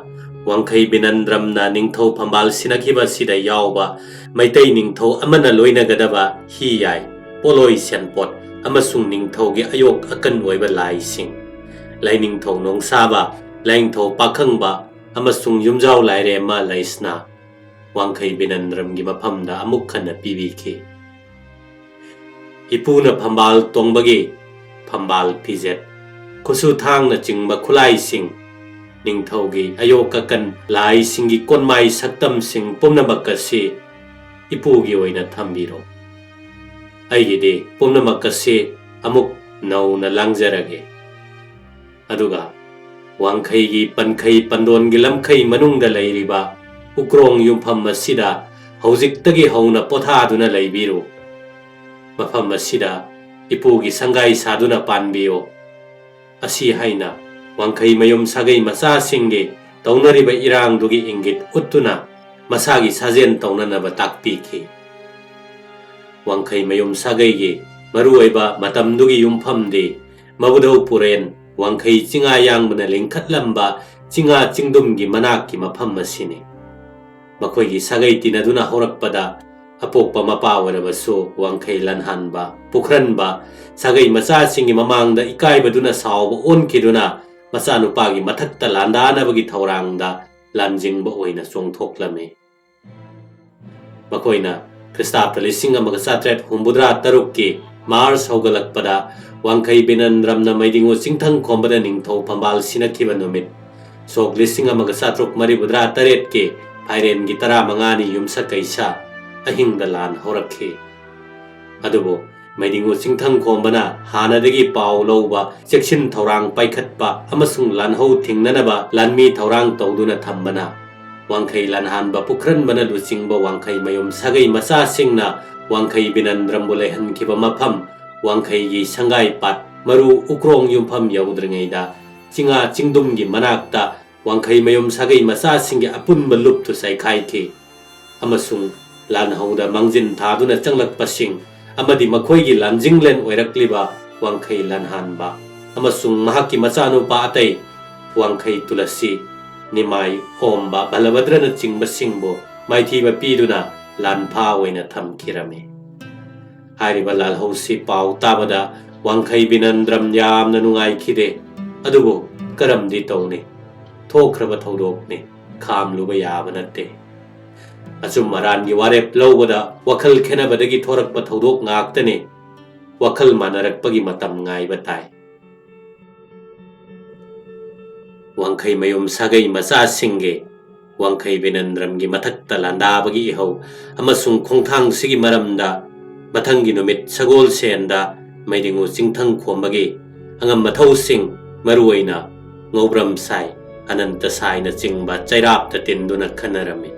ꯋꯥꯡꯈꯩ ꯕꯤꯅꯟꯗ꯭ꯔꯝꯅ ꯅꯤꯡꯊꯧ ꯐꯝꯕꯥꯜ ꯁꯤꯟꯅꯈꯤꯕ ꯑꯁꯤꯗ ꯌꯥꯎꯕ ꯃꯩꯇꯩ ꯅꯤꯡꯊꯧ ꯑꯃꯅ ꯂꯣꯏꯅꯒꯗꯕ ꯍꯤ ꯌꯥꯏ, ꯄꯣꯠꯂꯣꯏ ꯁꯦꯟꯄꯣꯠ ꯑꯃꯁꯨꯡ ꯅꯤꯡꯊꯧꯒꯤ ꯑꯌꯣꯛ ꯑꯀꯟ ꯑꯣꯏꯕ ꯂꯥꯏꯁꯤꯡ, ꯂꯥꯏꯅꯤꯡꯊꯧ ꯅꯣꯡꯁꯥꯕ, ꯂꯥꯏꯅꯤꯡꯊꯧ ꯄꯥꯈꯪꯕ ꯑꯃꯁꯨꯡ ꯌꯨꯝꯖꯥꯎ ꯂꯥꯏꯔꯦꯝꯃ ꯂꯩꯁꯅꯥ ꯋꯥꯡꯈꯩ ꯕꯤꯅꯟꯗ꯭ꯔꯝꯒꯤ ꯃꯐꯝꯗ ꯑꯃꯨꯛ ꯍꯟꯅ ꯄꯤꯕꯤꯈꯤ꯫ ꯏꯄꯨꯅ ꯐꯝꯕꯥꯜ ꯇꯣꯡꯕꯒꯤ ꯐꯝꯕꯥꯜ ꯐꯤꯖꯦꯠ, ꯈꯨꯠꯁꯨ ꯊꯥꯡꯅꯆꯤꯡꯕ ꯈꯨꯠꯂꯥꯏꯁꯤꯡ, ꯅꯤꯡꯊꯧꯒꯤ ꯑꯌꯣꯛ ꯑꯀꯟ ꯂꯥꯏꯁꯤꯡꯒꯤ ꯀꯣꯟꯃꯥꯏ ꯁꯛꯇꯝꯁꯤꯡ ꯄꯨꯝꯅꯃꯛ ꯑꯁꯤ ꯏꯄꯨꯒꯤ ꯑꯣꯏꯅ ꯊꯝꯕꯤꯔꯣ꯫ ꯑꯩꯒꯤꯗꯤ ꯄꯨꯝꯅꯃꯛ ꯑꯁꯤ ꯑꯃꯨꯛ ꯅꯧꯅ ꯂꯥꯡꯖꯔꯒꯦ꯫ ꯑꯗꯨꯒ ꯋꯥꯡꯈꯩꯒꯤ ꯄꯟꯈꯩ ꯄꯟꯗꯣꯟꯒꯤ ꯂꯝꯈꯩ ꯃꯅꯨꯡꯗ ꯂꯩꯔꯤꯕ ꯎꯀ꯭ꯔꯣꯡ ꯌꯨꯝꯐꯝ ꯑꯁꯤꯗ ꯍꯧꯖꯤꯛꯇꯒꯤ ꯍꯧꯅ ꯄꯣꯊꯥꯗꯨꯅ ꯂꯩꯕꯤꯔꯨ꯫ ꯃꯐꯝ ꯑꯁꯤꯗ ꯏꯄꯨꯒꯤ ꯁꯪꯒꯥꯏ ꯁꯥꯗꯨꯅ ꯄꯥꯟꯕꯤꯌꯨ꯫ ꯑꯁꯤ ꯍꯥꯏꯅ ꯋꯥꯡꯈꯩ ꯃꯌꯨꯝ ꯁꯥꯒꯩ ꯃꯆꯥꯁꯤꯡꯒꯤ ꯇꯧꯅꯔꯤꯕ ꯏꯔꯥꯡꯗꯨꯒꯤ ꯏꯪꯒꯤꯠ ꯎꯠꯇꯨꯅ ꯃꯁꯥꯒꯤ ꯁꯥꯖꯦꯟ ꯇꯧꯅꯅꯕ ꯇꯥꯛꯄꯤꯈꯤ꯫ ꯋꯥꯡꯈꯩ ꯃꯌꯨꯝ ꯁꯥꯒꯩꯒꯤ ꯃꯔꯨꯑꯣꯏꯕ ꯃꯇꯝꯗꯨꯒꯤ ꯌꯨꯝꯐꯝꯗꯤ ꯃꯕꯨꯙꯧ ꯄꯨꯔꯦꯟ ꯋꯥꯡꯈꯩ ꯆꯤꯡꯉꯥ ꯌꯥꯡꯕꯅ ꯂꯤꯡꯈꯠꯂꯝꯕ ꯆꯤꯡꯉꯥ ꯆꯤꯡꯗꯨꯝꯒꯤ ꯃꯅꯥꯛꯀꯤ ꯃꯐꯝ ꯑꯁꯤꯅꯤ꯫ ꯃꯈꯣꯏꯒꯤ ꯁꯥꯒꯩ ꯇꯤꯟꯅꯗꯨꯅ ꯍꯧꯔꯛꯄꯗ ꯑꯄꯣꯛꯄ ꯃꯄꯥ ꯑꯣꯏꯔꯕꯁꯨ ꯋꯥꯡꯈꯩ ꯂꯟꯍꯥꯟꯕ, ꯄꯨꯈ꯭ꯔꯟꯕ, ꯁꯥꯒꯩ ꯃꯆꯥꯁꯤꯡꯒꯤ ꯃꯃꯥꯡꯗ ꯏꯀꯥꯏꯕꯗꯨꯅ ꯁꯥꯎꯕ ꯑꯣꯟꯈꯤꯗꯨꯅ ꯃꯆꯥꯅꯨꯄꯥꯒꯤ ꯃꯊꯛꯇ ꯂꯥꯟꯗꯥꯅꯕꯒꯤ ꯊꯧꯔꯥꯡꯗ ꯂꯥꯟꯖꯤꯡꯕ ꯑꯣꯏꯅ ꯆꯣꯡꯊꯣꯛꯂꯝꯃꯤ꯫ ꯃꯈꯣꯏꯅ ꯈ꯭ꯔꯤꯁꯇꯥꯕꯗ ꯂꯤꯁꯤꯡ ꯑꯃꯒ ꯆꯥꯇ꯭ꯔꯦꯠ ꯍꯨꯝꯐꯨꯇꯔꯥ ꯇꯔꯨꯛꯀꯤ ꯃꯥꯔꯆ ꯍꯧꯒꯠꯂꯛꯄꯗ ꯋꯥꯡꯈꯩ ꯕꯤꯅꯟꯗ꯭ꯔꯝꯅ ꯃꯩꯗꯤꯡꯉꯨ ꯆꯤꯡꯊꯪ ꯈꯣꯝꯕꯗ ꯅꯤꯡꯊꯧ ꯐꯝꯕꯥꯜ ꯁꯤꯅꯈꯤꯕ ꯅꯨꯃꯤꯠ, ꯁꯣꯛ ꯂꯤꯁꯤꯡ ꯑꯃꯒ ꯆꯥꯇ꯭ꯔꯨꯛ ꯃꯔꯤꯐꯨꯇꯔꯥ ꯇꯔꯦꯠꯀꯤ ꯐꯥꯏꯔꯦꯟꯒꯤ ꯇꯔꯥꯃꯉꯥꯅꯤ ꯌꯨꯝꯁꯀꯩꯁ ꯑꯍꯤꯡꯗ ꯂꯥꯟ ꯍꯧꯔꯛꯈꯤ꯫ ꯑꯗꯨꯕꯨ ꯃꯩꯗꯤꯡꯉꯨ ꯆꯤꯡꯊꯪ ꯈꯣꯝꯕꯅ ꯍꯥꯟꯅꯗꯒꯤ ꯄꯥꯎ ꯂꯧꯕ, ꯆꯦꯛꯁꯤꯟ ꯊꯧꯔꯥꯡ ꯄꯥꯏꯈꯠꯄ ꯑꯃꯁꯨꯡ ꯂꯥꯟꯍꯧ ꯊꯤꯡꯅꯅꯕ ꯂꯥꯟꯃꯤ ꯊꯧꯔꯥꯡ ꯇꯧꯗꯨꯅ ꯊꯝꯕꯅ ꯋꯥꯡꯈꯩ ꯂꯥꯟꯍꯥꯟꯕ ꯄꯨꯈ꯭ꯔꯟꯕꯅ ꯂꯨꯆꯤꯡꯕ ꯋꯥꯡꯈꯩ ꯃꯌꯨꯝ ꯁꯥꯒꯩ ꯃꯆꯥꯁꯤꯡꯅ ꯋꯥꯡꯈꯩ ꯕꯤꯅꯟꯗ꯭ꯔꯝꯕꯨ ꯂꯩꯍꯟꯈꯤꯕ ꯃꯐꯝ ꯋꯥꯡꯈꯩꯒꯤ ꯁꯪꯒꯥꯏ ꯄꯥꯠ ꯃꯔꯨ ꯎꯀ꯭ꯔꯣꯡ ꯌꯨꯝꯐꯝ ꯌꯧꯗ꯭ꯔꯤꯉꯩꯗ ꯆꯤꯡꯉꯥ ꯆꯤꯡꯗꯨꯝꯒꯤ ꯃꯅꯥꯛꯇ ꯋꯥꯡꯈꯩ ꯃꯌꯨꯝ ꯁꯥꯒꯩ ꯃꯆꯥꯁꯤꯡꯒꯤ ꯑꯄꯨꯟꯕ ꯂꯨꯞꯇꯨ ꯆꯥꯏꯈꯥꯏꯈꯤ ꯑꯃꯁꯨꯡ ꯂꯥꯟꯍꯧꯗ ꯃꯥꯡꯖꯤꯟ ꯊꯥꯗꯨꯅ ꯆꯪꯂꯛꯄꯁꯤꯡ ꯑꯃꯗꯤ ꯃꯈꯣꯏꯒꯤ ꯂꯥꯟꯖꯤꯡꯂꯦꯟ ꯑꯣꯏꯔꯛꯂꯤꯕ ꯋꯥꯡꯈꯩ ꯂꯥꯟꯍꯥꯟꯕ ꯑꯃꯁꯨꯡ ꯃꯍꯥꯛꯀꯤ ꯃꯆꯥꯅꯨꯄꯥ ꯑꯇꯩ ꯋꯥꯡꯈꯩ ꯇꯨꯂꯁꯤ, ꯅꯤꯃꯥꯏ ꯑꯣꯝꯕ ꯕꯂꯚꯗ꯭ꯔꯅꯆꯤꯡꯕꯁꯤꯡꯕꯨ ꯃꯥꯏꯊꯤꯕ ꯄꯤꯗꯨꯅ ꯂꯥꯟꯐꯥ ꯑꯣꯏꯅ ꯊꯝꯈꯤꯔꯝꯃꯤ꯫ ꯍꯥꯏꯔꯤꯕ ꯂꯥꯜꯍꯧꯁꯤ ꯄꯥꯎ ꯇꯥꯕꯗ ꯋꯥꯡꯈꯩ ꯕꯤꯅꯟꯗ꯭ꯔꯝ ꯌꯥꯝꯅ ꯅꯨꯡꯉꯥꯏꯈꯤꯗꯦ꯫ ꯑꯗꯨꯕꯨ ꯀꯔꯝꯗꯤ ꯇꯧꯅꯤ? ꯊꯣꯛꯈ꯭ꯔꯕ ꯊꯧꯗꯣꯛꯅꯤ, ꯈꯥꯝꯂꯨꯕ ꯌꯥꯕ ꯅꯠꯇꯦ꯫ ꯑꯆꯨꯝ ꯑꯔꯥꯟꯒꯤ ꯋꯥꯔꯦꯞ ꯂꯧꯕꯗ ꯋꯥꯈꯜ ꯈꯦꯠꯅꯕꯗꯒꯤ ꯊꯣꯔꯛꯄ ꯊꯧꯗꯣꯛ ꯉꯥꯛꯇꯅꯤ꯫ ꯋꯥꯈꯜ ꯃꯥꯟꯅꯔꯛꯄꯒꯤ ꯃꯇꯝ ꯉꯥꯏꯕ ꯇꯥꯏ꯫ ꯋꯥꯡꯈꯩ ꯃꯌꯨꯝ ꯁꯥꯒꯩ ꯃꯆꯥꯁꯤꯡꯒꯤ ꯋꯥꯡꯈꯩ ꯕꯤꯅꯟꯗ꯭ꯔꯝꯒꯤ ꯃꯊꯛꯇ ꯂꯥꯟꯗꯥꯕꯒꯤ ꯏꯍꯧ ꯑꯃꯁꯨꯡ ꯈꯣꯡꯊꯥꯡꯁꯤꯒꯤ ꯃꯔꯝꯗ ꯃꯊꯪꯒꯤ ꯅꯨꯃꯤꯠ ꯁꯒꯣꯜꯁꯦꯟꯗ ꯃꯩꯗꯤꯡꯉꯨ ꯆꯤꯡꯊꯪ ꯈꯣꯝꯕꯒꯤ ꯑꯉꯝ ꯃꯊꯧꯁꯤꯡ, ꯃꯔꯨꯑꯣꯏꯅ ꯉꯧꯕ꯭ꯔꯝ ꯁꯥꯏ, ꯑꯅꯟꯇ ꯁꯥꯏꯅꯆꯤꯡꯕ ꯆꯩꯔꯥꯞꯇ ꯇꯤꯟꯗꯨꯅ ꯈꯟꯅꯔꯝꯃꯤ꯫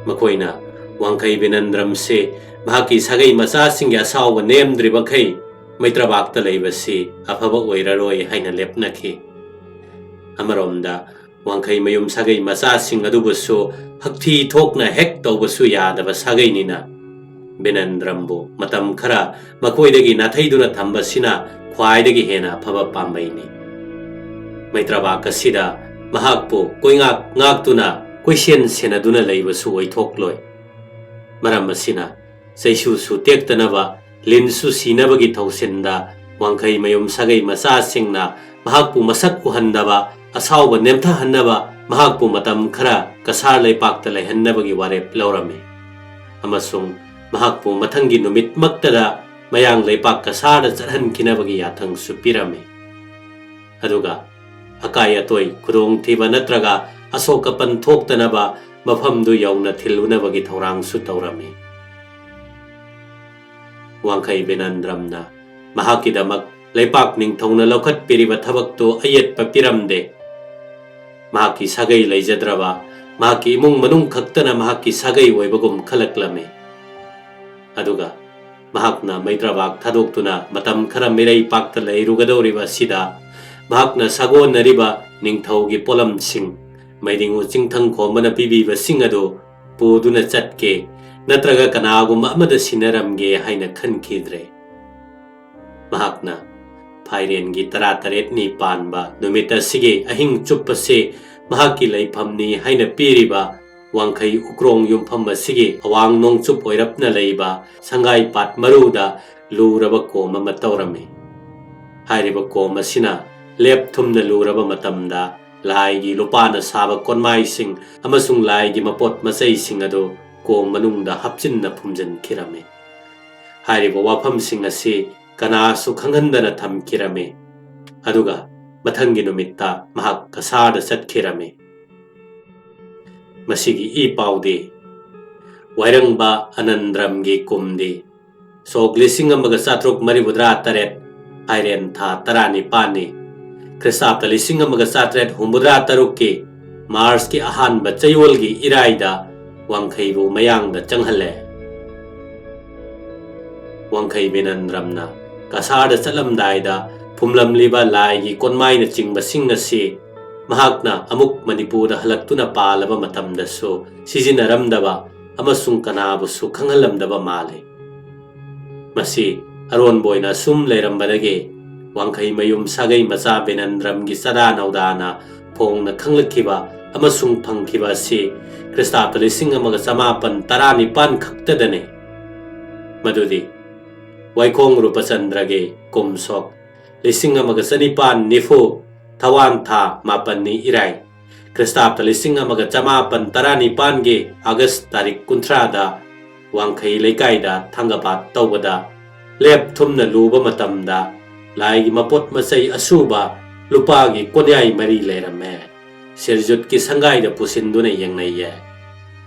ꯃꯈꯣꯏꯅ ꯋꯥꯡꯈꯩ ꯕꯤꯅꯟꯗ꯭ꯔꯝꯁꯤ ꯃꯍꯥꯛꯀꯤ ꯁꯥꯒꯩ ꯃꯆꯥꯁꯤꯡꯒꯤ ꯑꯁꯥꯎꯕ ꯅꯦꯝꯗ꯭ꯔꯤꯕꯈꯩ ꯃꯩꯇ꯭ꯔꯕꯥꯛꯇ ꯂꯩꯕꯁꯤ ꯑꯐꯕ ꯑꯣꯏꯔꯔꯣꯏ ꯍꯥꯏꯅ ꯂꯦꯞꯅꯈꯤ꯫ ꯑꯃꯔꯣꯝꯗ, ꯋꯥꯡꯈꯩ ꯃꯌꯨꯝ ꯁꯥꯒꯩ ꯃꯆꯥꯁꯤꯡ ꯑꯗꯨꯕꯨꯁꯨ ꯍꯛꯊꯤ ꯊꯣꯛꯅ ꯍꯦꯛ ꯇꯧꯕꯁꯨ ꯌꯥꯗꯕ ꯁꯥꯒꯩꯅꯤꯅ, ꯕꯤꯅꯟꯗ꯭ꯔꯝꯕꯨ ꯃꯇꯝ ꯈꯔ ꯃꯈꯣꯏꯗꯒꯤ ꯅꯥꯊꯩꯗꯨꯅ ꯊꯝꯕꯁꯤꯅ ꯈ꯭ꯋꯥꯏꯗꯒꯤ ꯍꯦꯟꯅ ꯑꯐꯕ ꯄꯥꯝꯕꯩꯅꯤ꯫ ꯃꯩꯇ꯭ꯔꯕꯥꯛ ꯑꯁꯤꯗ ꯃꯍꯥꯛꯄꯨ ꯀꯣꯏꯉꯥꯛ ꯉꯥꯛꯇꯨꯅ ꯀꯣꯏꯁꯦꯟ ꯁꯦꯟꯅꯗꯨꯅ ꯂꯩꯕꯁꯨ ꯑꯣꯏꯊꯣꯛꯂꯣꯏ꯫ ꯃꯔꯝ ꯑꯁꯤꯅ, ꯆꯩꯁꯨꯁꯨ ꯇꯦꯛꯇꯅꯕ, ꯂꯤꯟꯁꯨ ꯁꯤꯅꯕꯒꯤ ꯊꯧꯁꯤꯟꯗ ꯋꯥꯡꯈꯩ ꯃꯌꯨꯝ ꯁꯥꯒꯩ ꯃꯆꯥꯁꯤꯡꯅ ꯃꯍꯥꯛꯄꯨ ꯃꯁꯛ ꯎꯍꯟꯗꯕ, ꯑꯁꯥꯎꯕ ꯅꯦꯝꯊꯍꯟꯅꯕ ꯃꯍꯥꯛꯄꯨ ꯃꯇꯝ ꯈꯔ ꯀꯁꯥꯔ ꯂꯩꯄꯥꯛꯇ ꯂꯩꯍꯟꯅꯕꯒꯤ ꯋꯥꯔꯦꯞ ꯂꯧꯔꯝꯃꯤ꯫ ꯑꯃꯁꯨꯡ ꯃꯍꯥꯛꯄꯨ ꯃꯊꯪꯒꯤ ꯅꯨꯃꯤꯠꯃꯛꯇꯗ ꯃꯌꯥꯡ ꯂꯩꯄꯥꯛ ꯀꯁꯥꯔꯗ ꯆꯠꯍꯟꯈꯤꯅꯕꯒꯤ ꯌꯥꯊꯪꯁꯨ ꯄꯤꯔꯝꯃꯤ꯫ ꯑꯗꯨꯒ ꯑꯀꯥꯏ ꯑꯇꯣꯏ, ꯈꯨꯗꯣꯡꯊꯤꯕ ꯅꯠꯇ꯭ꯔꯒ ꯑꯁꯣꯛ ꯑꯄꯟ ꯊꯣꯛꯇꯅꯕ ꯃꯐꯝꯗꯨ ꯌꯧꯅ ꯊꯤꯜꯂꯨꯅꯕꯒꯤ ꯊꯧꯔꯥꯡꯁꯨ ꯇꯧꯔꯝꯃꯤ꯫ ꯋꯥꯡꯈꯩ ꯕꯤꯅꯟꯗ꯭ꯔꯝꯅ ꯃꯍꯥꯛꯀꯤꯗꯃꯛ ꯂꯩꯄꯥꯛ ꯅꯤꯡꯊꯧꯅ ꯂꯧꯈꯠꯄꯤꯔꯤꯕ ꯊꯕꯛꯇꯨ ꯑꯌꯦꯠꯄ ꯄꯤꯔꯝꯗꯦ꯫ ꯃꯍꯥꯛꯀꯤ ꯁꯥꯒꯩ ꯂꯩꯖꯗ꯭ꯔꯕ, ꯃꯍꯥꯛꯀꯤ ꯏꯃꯨꯡ ꯃꯅꯨꯡ ꯈꯛꯇꯅ ꯃꯍꯥꯛꯀꯤ ꯁꯥꯒꯩ ꯑꯣꯏꯕꯒꯨꯝ ꯈꯜꯂꯛꯂꯝꯃꯤ꯫ ꯑꯗꯨꯒ ꯃꯍꯥꯛꯅ ꯃꯩꯇ꯭ꯔꯕꯥꯛ ꯊꯥꯗꯣꯛꯇꯨꯅ ꯃꯇꯝ ꯈꯔ ꯃꯤꯔꯩ ꯄꯥꯛꯇ ꯂꯩꯔꯨꯒꯗꯧꯔꯤꯕ ꯑꯁꯤꯗ, ꯃꯍꯥꯛꯅ ꯁꯥꯒꯣꯟꯅꯔꯤꯕ ꯅꯤꯡꯊꯧꯒꯤ ꯄꯣꯠꯂꯝꯁꯤꯡ, ꯃꯩꯗꯤꯡꯉꯨ ꯆꯤꯡꯊꯪ ꯈꯣꯝꯕꯅ ꯄꯤꯕꯤꯕꯁꯤꯡ ꯑꯗꯨ ꯄꯨꯗꯨꯅ ꯆꯠꯀꯦ ꯅꯠꯇ꯭ꯔꯒ ꯀꯅꯥꯒꯨꯝꯕ ꯑꯃꯗ ꯁꯤꯟꯅꯔꯝꯒꯦ ꯍꯥꯏꯅ ꯈꯟꯈꯤꯗ꯭ꯔꯦ꯫ ꯃꯍꯥꯛꯅ ꯐꯥꯏꯔꯦꯟꯒꯤ ꯇꯔꯥꯇꯔꯦꯠꯅꯤ ꯄꯥꯟꯕ ꯅꯨꯃꯤꯠ ꯑꯁꯤꯒꯤ ꯑꯍꯤꯡ ꯆꯨꯞꯄꯁꯤ ꯃꯍꯥꯛꯀꯤ ꯂꯩꯐꯝꯅꯤ ꯍꯥꯏꯅ ꯄꯤꯔꯤꯕ ꯋꯥꯡꯈꯩ ꯎꯀ꯭ꯔꯣꯡ ꯌꯨꯝꯐꯝ ꯑꯁꯤꯒꯤ ꯑꯋꯥꯡ ꯅꯣꯡꯆꯨꯞ ꯑꯣꯏꯔꯞꯅ ꯂꯩꯕ ꯁꯪꯒꯥꯏ ꯄꯥꯠ ꯃꯔꯨꯗ ꯂꯨꯔꯕ ꯀꯣꯝ ꯑꯃ ꯇꯧꯔꯝꯃꯤ꯫ ꯍꯥꯏꯔꯤꯕ ꯀꯣꯝ ꯑꯁꯤꯅ ꯂꯦꯞ ꯊꯨꯝꯅ ꯂꯨꯔꯕ ꯃꯇꯝꯗ ꯂꯥꯏꯒꯤ ꯂꯨꯄꯥꯅ ꯁꯥꯕ ꯀꯣꯟꯃꯥꯏꯁꯤꯡ ꯑꯃꯁꯨꯡ ꯂꯥꯏꯒꯤ ꯃꯄꯣꯠ ꯃꯆꯩꯁꯤꯡ ꯑꯗꯨ ꯀꯣꯝ ꯃꯅꯨꯡꯗ ꯍꯥꯞꯆꯤꯟꯅ ꯐꯨꯝꯖꯤꯟꯈꯤꯔꯝꯃꯤ꯫ ꯍꯥꯏꯔꯤꯕ ꯋꯥꯐꯝꯁꯤꯡ ꯑꯁꯤ ꯀꯅꯥꯁꯨ ꯈꯪꯍꯟꯗꯅ ꯊꯝꯈꯤꯔꯝꯃꯤ꯫ ꯑꯗꯨꯒ ꯃꯊꯪꯒꯤ ꯅꯨꯃꯤꯠꯇ ꯃꯍꯥꯛ ꯀꯁꯥꯔꯗ ꯆꯠꯈꯤꯔꯝꯃꯤ꯫ ꯃꯁꯤꯒꯤ ꯏ ꯄꯥꯎꯗꯤ ꯋꯥꯏꯔꯪꯕ ꯑꯅꯟꯗ꯭ꯔꯝꯒꯤ ꯀꯨꯝꯗꯤ ꯁꯣꯛ ꯂꯤꯁꯤꯡ ꯑꯃꯒ ꯆꯥꯇ꯭ꯔꯨꯛ ꯃꯔꯤꯐꯨꯇꯔꯥ ꯇꯔꯦꯠ, ꯐꯥꯏꯔꯦꯟ ꯊꯥ ꯇꯔꯥꯅꯤꯄꯥꯟꯅꯤ꯫ ꯈ꯭ꯔꯤꯁꯇꯥꯕꯇ ꯂꯤꯁꯤꯡ ꯑꯃꯒ ꯆꯥꯇ꯭ꯔꯦꯠ ꯍꯨꯝꯐꯨꯇꯔꯥ ꯇꯔꯨꯛꯀꯤ ꯃꯥꯔꯆꯀꯤ ꯑꯍꯥꯟꯕ ꯆꯌꯣꯜꯒꯤ ꯏꯔꯥꯏꯗ ꯋꯥꯡꯈꯩꯕꯨ ꯃꯌꯥꯡꯗ ꯆꯪꯍꯜꯂꯦ꯫ ꯋꯥꯡꯈꯩ ꯕꯤꯅꯟꯗ꯭ꯔꯝꯅ ꯀꯁꯥꯔꯗ ꯆꯠꯂꯝꯗꯥꯏꯗ ꯐꯨꯝꯂꯝꯂꯤꯕ ꯂꯥꯏꯒꯤ ꯀꯣꯟꯃꯥꯏꯅꯆꯤꯡꯕꯁꯤꯡ ꯑꯁꯤ ꯃꯍꯥꯛꯅ ꯑꯃꯨꯛ ꯃꯅꯤꯄꯨꯔꯗ ꯍꯜꯂꯛꯇꯨꯅ ꯄꯥꯜꯂꯕ ꯃꯇꯝꯗꯁꯨ ꯁꯤꯖꯤꯟꯅꯔꯝꯗꯕ ꯑꯃꯁꯨꯡ ꯀꯅꯥꯕꯨꯁꯨ ꯈꯪꯍꯜꯂꯝꯗꯕ ꯃꯥꯜꯂꯤ꯫ ꯃꯁꯤ ꯑꯔꯣꯟꯕ ꯑꯣꯏꯅ ꯑꯁꯨꯝ ꯂꯩꯔꯝꯕꯗꯒꯤ ꯋꯥꯡꯈꯩ ꯃꯌꯨꯝ ꯁꯥꯒꯩ ꯃꯆꯥ ꯕꯤꯅꯟꯗ꯭ꯔꯝꯒꯤ ꯆꯥꯗꯥ ꯅꯧꯗꯥꯅ ꯐꯣꯡꯅ ꯈꯪꯂꯛꯈꯤꯕ ꯑꯃꯁꯨꯡ ꯐꯪꯈꯤꯕ ꯑꯁꯤ ꯈ꯭ꯔꯤꯁꯇꯥꯕꯇ ꯂꯤꯁꯤꯡ ꯑꯃꯒ ꯆꯃꯥꯄꯟ ꯇꯔꯥꯅꯤꯄꯥꯟ ꯈꯛꯇꯗꯅꯤ꯫ ꯃꯗꯨꯗꯤ ꯋꯥꯏꯈꯣꯡ ꯔꯨꯄꯆꯟꯗ꯭ꯔꯒꯤ ꯀꯨꯝꯁꯣꯛ ꯂꯤꯁꯤꯡ ꯑꯃꯒ ꯆꯅꯤꯄꯥꯟ ꯅꯤꯐꯨ, ꯊꯋꯥꯟ ꯊꯥ ꯃꯥꯄꯟꯅꯤ ꯏꯔꯥꯏ, ꯈ꯭ꯔꯤꯁꯇꯥꯕꯇ ꯂꯤꯁꯤꯡ ꯑꯃꯒ ꯆꯃꯥꯄꯟ ꯇꯔꯥꯅꯤꯄꯥꯟꯒꯤ ꯑꯥꯒꯁ ꯇꯥꯔꯤꯛ ꯀꯨꯟꯊ꯭ꯔꯥꯗ ꯋꯥꯡꯈꯩ ꯂꯩꯀꯥꯏꯗ ꯊꯥꯡꯒꯄꯥꯠ ꯇꯧꯕꯗ ꯂꯦꯞ ꯊꯨꯝꯅ ꯂꯨꯕ ꯃꯇꯝꯗ ꯂꯥꯏꯒꯤ ꯃꯄꯣꯠ ꯃꯆꯩ ꯑꯁꯨꯕ ꯂꯨꯄꯥꯒꯤ ꯀꯣꯟꯌꯥꯏ ꯃꯔꯤ ꯂꯩꯔꯝꯃꯦ꯫ ꯁꯤꯔꯖꯨꯠꯀꯤ ꯁꯪꯒꯥꯏꯗ ꯄꯨꯁꯤꯟꯗꯨꯅ ꯌꯦꯡꯅꯩꯌꯦ꯫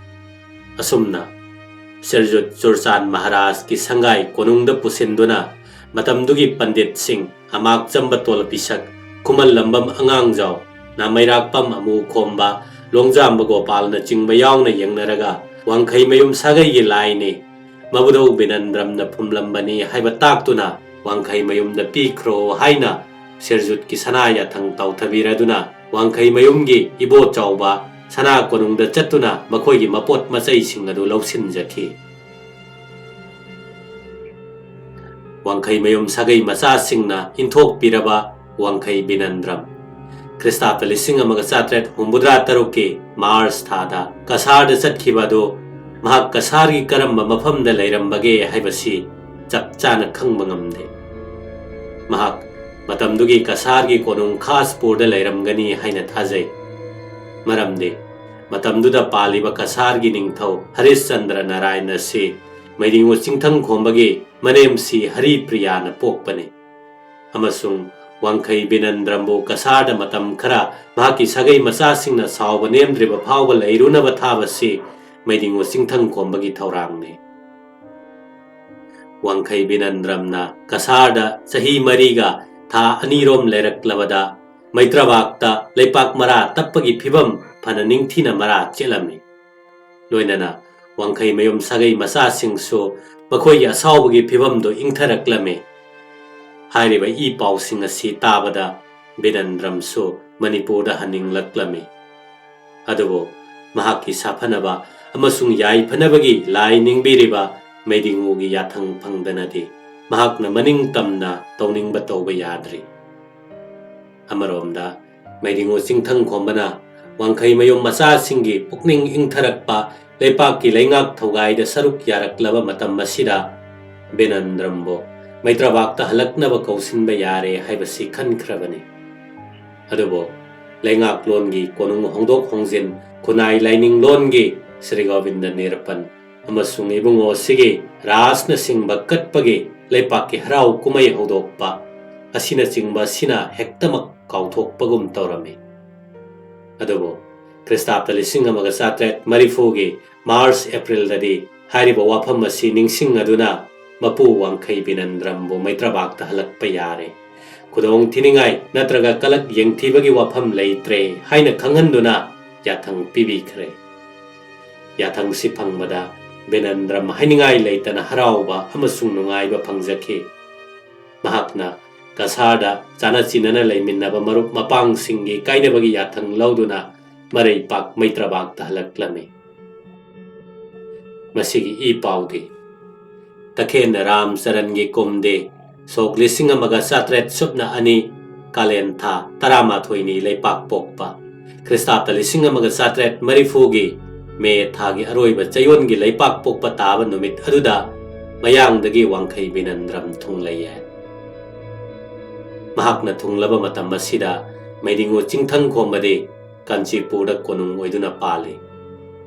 ꯑꯁꯨꯝꯅ ꯁꯤꯔꯖꯨꯠ ꯆꯨꯔꯆꯥꯟ ꯃꯍꯥꯔꯥꯖꯀꯤ ꯁꯪꯒꯥꯏ ꯀꯣꯅꯨꯡꯗ ꯄꯨꯁꯤꯟꯗꯨꯅ ꯃꯇꯝꯗꯨꯒꯤ ꯄꯟꯗꯤꯠꯁꯤꯡ, ꯑꯃꯥꯛꯆꯝꯕ ꯇꯣꯜꯄꯤꯁꯛ, ꯈꯨꯃꯟ ꯂꯝꯕꯝ ꯑꯉꯥꯡꯖꯥꯎ, ꯅꯥꯃꯩꯔꯥꯛꯄꯝ ꯑꯃꯨ ꯈꯣꯝꯕ, ꯂꯣꯡꯖꯥꯝꯕ ꯒꯣꯄꯥꯜꯅꯆꯤꯡꯕ ꯌꯥꯎꯅ ꯌꯦꯡꯅꯔꯒ ꯋꯥꯡꯈꯩ ꯃꯌꯨꯝ ꯁꯥꯒꯩꯒꯤ ꯂꯥꯏꯅꯤ, ꯃꯕꯨꯙꯧ ꯕꯤꯅꯟꯗ꯭ꯔꯝꯅ ꯐꯨꯝꯂꯝꯕꯅꯤ ꯍꯥꯏꯕ ꯇꯥꯛꯇꯨꯅ ꯋꯥꯡꯈꯩ ꯃꯌꯨꯝꯗ ꯄꯤꯈ꯭ꯔꯣ ꯍꯥꯏꯅ ꯁꯤꯔꯖꯨꯠꯀꯤ ꯁꯅꯥ ꯌꯥꯊꯪ ꯇꯥꯎꯊꯕꯤꯔꯗꯨꯅ ꯋꯥꯡꯈꯩ ꯃꯌꯨꯝꯒꯤ ꯏꯕꯣꯆꯥꯎꯕ ꯁꯅꯥ ꯀꯣꯅꯨꯡꯗ ꯆꯠꯇꯨꯅ ꯃꯈꯣꯏꯒꯤ ꯃꯄꯣꯠ ꯃꯆꯩꯁꯤꯡ ꯑꯗꯨ ꯂꯧꯁꯤꯟꯖꯈꯤ꯫ ꯋꯥꯡꯈꯩ ꯃꯌꯨꯝ ꯁꯥꯒꯩ ꯃꯆꯥꯁꯤꯡꯅ ꯏꯟꯊꯣꯛꯄꯤꯔꯕ ꯋꯥꯡꯈꯩ ꯕꯤꯅꯟꯗ꯭ꯔꯝ ꯈ꯭ꯔꯤꯁꯇꯥꯕꯇ ꯂꯤꯁꯤꯡ ꯑꯃꯒ ꯆꯥꯇ꯭ꯔꯦꯠ ꯍꯨꯝꯐꯨꯇꯔꯥ ꯇꯔꯨꯛꯀꯤ ꯃꯥꯔꯆ ꯊꯥꯗ ꯀꯁꯥꯔꯗ ꯆꯠꯈꯤꯕ ꯑꯗꯨ ꯃꯍꯥꯛ ꯀꯁꯥꯔꯒꯤ ꯀꯔꯝꯕ ꯃꯐꯝꯗ ꯂꯩꯔꯝꯕꯒꯦ ꯍꯥꯏꯕꯁꯤ ꯆꯞ ꯆꯥꯅ ꯈꯪꯕ ꯉꯝꯗꯦ꯫ ꯃꯍꯥꯛ ꯃꯇꯝꯗꯨꯒꯤ ꯀꯁꯥꯔꯒꯤ ꯀꯣꯅꯨꯡ ꯈꯥꯁꯄꯨꯔꯗ ꯂꯩꯔꯝꯒꯅꯤ ꯍꯥꯏꯅ ꯊꯥꯖꯩ꯫ ꯃꯔꯝꯗꯤ ꯃꯇꯝꯗꯨꯗ ꯄꯥꯜꯂꯤꯕ ꯀꯁꯥꯔꯒꯤ ꯅꯤꯡꯊꯧ ꯍꯔꯤꯁꯆꯟꯗ꯭ꯔ ꯅꯥꯔꯥꯌꯟ ꯑꯁꯤ ꯃꯩꯔꯤꯉꯨ ꯆꯤꯡꯊꯪ ꯈꯣꯝꯕꯒꯤ ꯃꯅꯦꯝꯁꯤ ꯍꯔꯤꯄ꯭ꯔꯤꯌꯥꯅ ꯄꯣꯛꯄꯅꯤ ꯑꯃꯁꯨꯡ ꯋꯥꯡꯈꯩ ꯕꯤꯅꯟꯗ꯭ꯔꯝꯕꯨ ꯀꯁꯥꯔꯗ ꯃꯇꯝ ꯈꯔ ꯃꯍꯥꯛꯀꯤ ꯁꯥꯒꯩ ꯃꯆꯥꯁꯤꯡꯅ ꯁꯥꯎꯕ ꯅꯦꯝꯗ꯭ꯔꯤꯕ ꯐꯥꯎꯕ ꯂꯩꯔꯨꯅꯕ ꯊꯥꯕꯁꯤ ꯃꯩꯗꯤꯡꯉꯨ ꯆꯤꯡꯊꯪ ꯈꯣꯝꯕꯒꯤ ꯊꯧꯔꯥꯡꯅꯤ꯫ ꯋꯥꯡꯈꯩ ꯕꯤꯅꯟꯗ꯭ꯔꯝꯅ ꯀꯁꯥꯔꯗ ꯆꯍꯤ ꯃꯔꯤꯒ ꯊꯥ ꯑꯅꯤꯔꯣꯝ ꯂꯩꯔꯛꯂꯕꯗ ꯃꯩꯇ꯭ꯔꯕꯥꯛꯇ ꯂꯩꯄꯥꯛ ꯃꯔꯥ ꯇꯞꯄꯒꯤ ꯐꯤꯕꯝ ꯐꯅ ꯅꯤꯡꯊꯤꯅ ꯃꯔꯥ ꯆꯦꯠꯂꯝꯃꯤ꯫ ꯂꯣꯏꯅꯅ ꯋꯥꯡꯈꯩ ꯃꯌꯨꯝ ꯁꯥꯒꯩ ꯃꯆꯥꯁꯤꯡꯁꯨ ꯃꯈꯣꯏꯒꯤ ꯑꯁꯥꯎꯕꯒꯤ ꯐꯤꯕꯝꯗꯨ ꯏꯪꯊꯔꯛꯂꯝꯃꯤ꯫ ꯍꯥꯏꯔꯤꯕ ꯏ ꯄꯥꯎꯁꯤꯡ ꯑꯁꯤ ꯇꯥꯕꯗ ꯕꯤꯅꯟꯗ꯭ꯔꯝꯁꯨ ꯃꯅꯤꯄꯨꯔꯗ ꯍꯟꯅꯤꯡꯂꯛꯂꯝꯃꯤ꯫ ꯑꯗꯨꯕꯨ ꯃꯍꯥꯛꯀꯤ ꯁꯥꯐꯅꯕ ꯑꯃꯁꯨꯡ ꯌꯥꯏꯐꯅꯕꯒꯤ ꯂꯥꯏ ꯅꯤꯡꯕꯤꯔꯤꯕ ꯃꯩꯗꯤꯡꯉꯨꯒꯤ ꯌꯥꯊꯪ ꯐꯪꯗꯅꯗꯤ ꯃꯍꯥꯛꯅ ꯃꯅꯤꯡ ꯇꯝꯅ ꯇꯧꯅꯤꯡꯕ ꯇꯧꯕ ꯌꯥꯗ꯭ꯔꯤ꯫ ꯑꯃꯔꯣꯝꯗ ꯃꯩꯗꯤꯡꯉꯨ ꯆꯤꯡꯊꯪ ꯈꯣꯝꯕꯅ ꯋꯥꯡꯈꯩ ꯃꯌꯨꯝ ꯃꯆꯥꯁꯤꯡꯒꯤ ꯄꯨꯛꯅꯤꯡ ꯏꯪꯊꯔꯛꯄ ꯂꯩꯄꯥꯛꯀꯤ ꯂꯩꯉꯥꯛ ꯊꯧꯒꯥꯏꯗ ꯁꯔꯨꯛ ꯌꯥꯔꯛꯂꯕ ꯃꯇꯝ ꯑꯁꯤꯗ ꯕꯤꯅꯟꯗ꯭ꯔꯝꯕꯨ ꯃꯩꯇ꯭ꯔꯕꯥꯛꯇ ꯍꯜꯂꯛꯅꯕ ꯀꯧꯁꯤꯟꯕ ꯌꯥꯔꯦ ꯍꯥꯏꯕꯁꯤ ꯈꯟꯈ꯭ꯔꯕꯅꯤ꯫ ꯑꯗꯨꯕꯨ ꯂꯩꯉꯥꯛꯂꯣꯟꯒꯤ ꯀꯣꯅꯨꯡ ꯍꯣꯡꯗꯣꯛ ꯍꯣꯡꯖꯤꯟ, ꯈꯨꯟꯅꯥꯏ ꯂꯥꯏꯅꯤꯡꯂꯣꯟꯒꯤ ꯁ꯭ꯔꯤ ꯒꯣꯕꯤꯟꯗ ꯅꯤꯔꯄꯟ ꯑꯃꯁꯨꯡ ꯏꯕꯨꯡꯉꯣ ꯑꯁꯤꯒꯤ ꯔꯥꯖꯅꯆꯤꯡꯕ ꯀꯠꯄꯒꯤ ꯂꯩꯄꯥꯛꯀꯤ ꯍꯔꯥꯎ ꯀꯨꯝꯍꯩ ꯍꯧꯗꯣꯛꯄ ꯑꯁꯤꯅꯆꯤꯡꯕ ꯑꯁꯤꯅ ꯍꯦꯛꯇꯃꯛ ꯀꯥꯎꯊꯣꯛꯄꯒꯨꯝ ꯇꯧꯔꯝꯃꯤ꯫ ꯑꯗꯨꯕꯨ ꯈ꯭ꯔꯤꯁꯇꯥꯕꯗ ꯂꯤꯁꯤꯡ ꯑꯃꯒ ꯆꯥꯇ꯭ꯔꯦꯠ ꯃꯔꯤꯐꯨꯒꯤ ꯃꯥꯔꯆ ꯑꯦꯄ꯭ꯔꯤꯜꯗꯗꯤ ꯍꯥꯏꯔꯤꯕ ꯋꯥꯐꯝ ꯑꯁꯤ ꯅꯤꯡꯁꯤꯡꯂꯗꯨꯅ ꯃꯄꯨ ꯋꯥꯡꯈꯩ ꯕꯤꯅꯟꯗ꯭ꯔꯝꯕꯨ ꯃꯩꯇ꯭ꯔꯕꯥꯛꯇ ꯍꯜꯂꯛꯄ ꯌꯥꯔꯦ꯫ ꯈꯨꯗꯣꯡ ꯊꯤꯅꯤꯡꯉꯥꯏ ꯅꯠꯇ꯭ꯔꯒ ꯀꯂꯛ ꯌꯦꯡꯊꯤꯕꯒꯤ ꯋꯥꯐꯝ ꯂꯩꯇ꯭ꯔꯦ ꯍꯥꯏꯅ ꯈꯪꯍꯟꯗꯨꯅ ꯌꯥꯊꯪ ꯄꯤꯕꯤꯈ꯭ꯔꯦ꯫ ꯌꯥꯊꯪꯁꯤ ꯐꯪꯕꯗ ꯕꯤꯅꯟꯗ꯭ꯔꯝ ꯍꯥꯏꯅꯤꯡꯉꯥꯏ ꯂꯩꯇꯅ ꯍꯔꯥꯎꯕ ꯑꯃꯁꯨꯡ ꯅꯨꯡꯉꯥꯏꯕ ꯐꯪꯖꯈꯤ꯫ ꯃꯍꯥꯛꯅ ꯀꯁꯥꯔꯗ ꯆꯥꯅ ꯆꯤꯟꯅꯅ ꯂꯩꯃꯤꯟꯅꯕ ꯃꯔꯨꯞ ꯃꯄꯥꯡꯁꯤꯡꯒꯤ ꯀꯥꯏꯅꯕꯒꯤ ꯌꯥꯊꯪ ꯂꯧꯗꯨꯅ ꯃꯔꯩꯄꯥꯛ ꯃꯩꯇ꯭ꯔꯕꯥꯛꯇ ꯍꯜꯂꯛꯂꯝꯃꯤ꯫ ꯃꯁꯤꯒꯤ ꯏ ꯄꯥꯎꯗꯤ ꯇꯈꯦꯟ ꯔꯥꯝꯆꯔꯟꯒꯤ ꯀꯨꯝꯗꯤ ꯁꯣꯛ ꯂꯤꯁꯤꯡ ꯑꯃꯒ ꯆꯥꯇ꯭ꯔꯦꯠ ꯁꯨꯞꯅ ꯑꯅꯤ, ꯀꯥꯂꯦꯟ ꯊꯥ ꯇꯔꯥꯃꯥꯊꯣꯏꯅꯤ ꯂꯩꯄꯥꯛ ꯄꯣꯛꯄ, ꯈ꯭ꯔꯤꯁꯇꯥꯕꯗ ꯂꯤꯁꯤꯡ ꯑꯃꯒ ꯆꯥꯇ꯭ꯔꯦꯠ ꯃꯔꯤꯐꯨꯒꯤ ꯃꯦ ꯊꯥꯒꯤ ꯑꯔꯣꯏꯕ ꯆꯌꯣꯜꯒꯤ ꯂꯩꯄꯥꯛ ꯄꯣꯛꯄ ꯇꯥꯕ ꯅꯨꯃꯤꯠ ꯑꯗꯨꯗ ꯃꯌꯥꯡꯗꯒꯤ ꯋꯥꯡꯈꯩ ꯕꯤꯅꯟꯗ꯭ꯔꯝ ꯊꯨꯡꯂꯩ ꯍꯥꯏ꯫ ꯃꯍꯥꯛꯅ ꯊꯨꯡꯂꯕ ꯃꯇꯝ ꯑꯁꯤꯗ ꯃꯩꯗꯤꯡꯉꯨ ꯆꯤꯡꯊꯪ ꯈꯣꯝꯕꯗꯤ ꯀꯥꯟꯆꯤꯄꯨꯔꯗ ꯀꯣꯅꯨꯡ ꯑꯣꯏꯗꯨꯅ ꯄꯥꯜꯂꯤ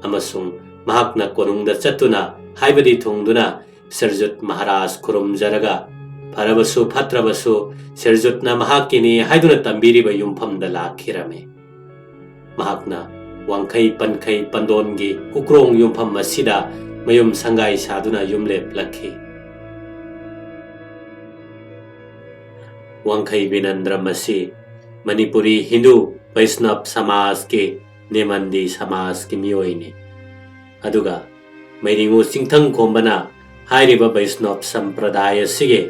ꯑꯃꯁꯨꯡ ꯃꯍꯥꯛꯅ ꯀꯣꯅꯨꯡꯗ ꯆꯠꯇꯨꯅ ꯍꯥꯏꯕꯗꯤ ꯊꯨꯡꯗꯨꯅ ꯁꯤꯔꯖꯨꯠ ꯃꯍꯥꯔꯥꯖ ꯈꯨꯔꯨꯝꯖꯔꯒ ꯐꯔꯕꯁꯨ ꯐꯠꯇ꯭ꯔꯕꯁꯨ ꯁꯤꯔꯖꯨꯠꯅ ꯃꯍꯥꯛꯀꯤꯅꯤ ꯍꯥꯏꯗꯨꯅ ꯇꯝꯕꯤꯔꯤꯕ ꯌꯨꯝꯐꯝꯗ ꯂꯥꯛꯈꯤꯔꯝꯃꯤ꯫ ꯃꯍꯥꯛꯅ ꯋꯥꯡꯈꯩ ꯄꯟꯈꯩ ꯄꯟꯗꯣꯟꯒꯤ ꯎꯀ꯭ꯔꯣꯡ ꯌꯨꯝꯐꯝ ꯑꯁꯤꯗ ꯃꯌꯨꯝ ꯁꯪꯒꯥꯏ ꯁꯥꯗꯨꯅ ꯌꯨꯝ ꯂꯦꯞꯂꯛꯈꯤ꯫ ꯋꯥꯡꯈꯩ ꯕꯤꯅꯟꯗ꯭ꯔꯝ ꯑꯁꯤ ꯃꯅꯤꯄꯨꯔꯤ ꯍꯤꯟꯗꯨ ꯕꯩꯁꯅꯕ ꯁꯃꯥꯖꯀꯤ ꯅꯦꯃꯟꯗꯤ ꯁꯃꯥꯖꯀꯤ ꯃꯤꯑꯣꯏꯅꯤ꯫ ꯑꯗꯨꯒ ꯃꯩꯔꯤꯉꯨ ꯆꯤꯡꯊꯪ ꯈꯣꯝꯕꯅ ꯍꯥꯏꯔꯤꯕ ꯕꯩꯁꯅꯕ ꯁꯝꯄ꯭ꯔꯗꯥꯌ ꯑꯁꯤꯒꯤ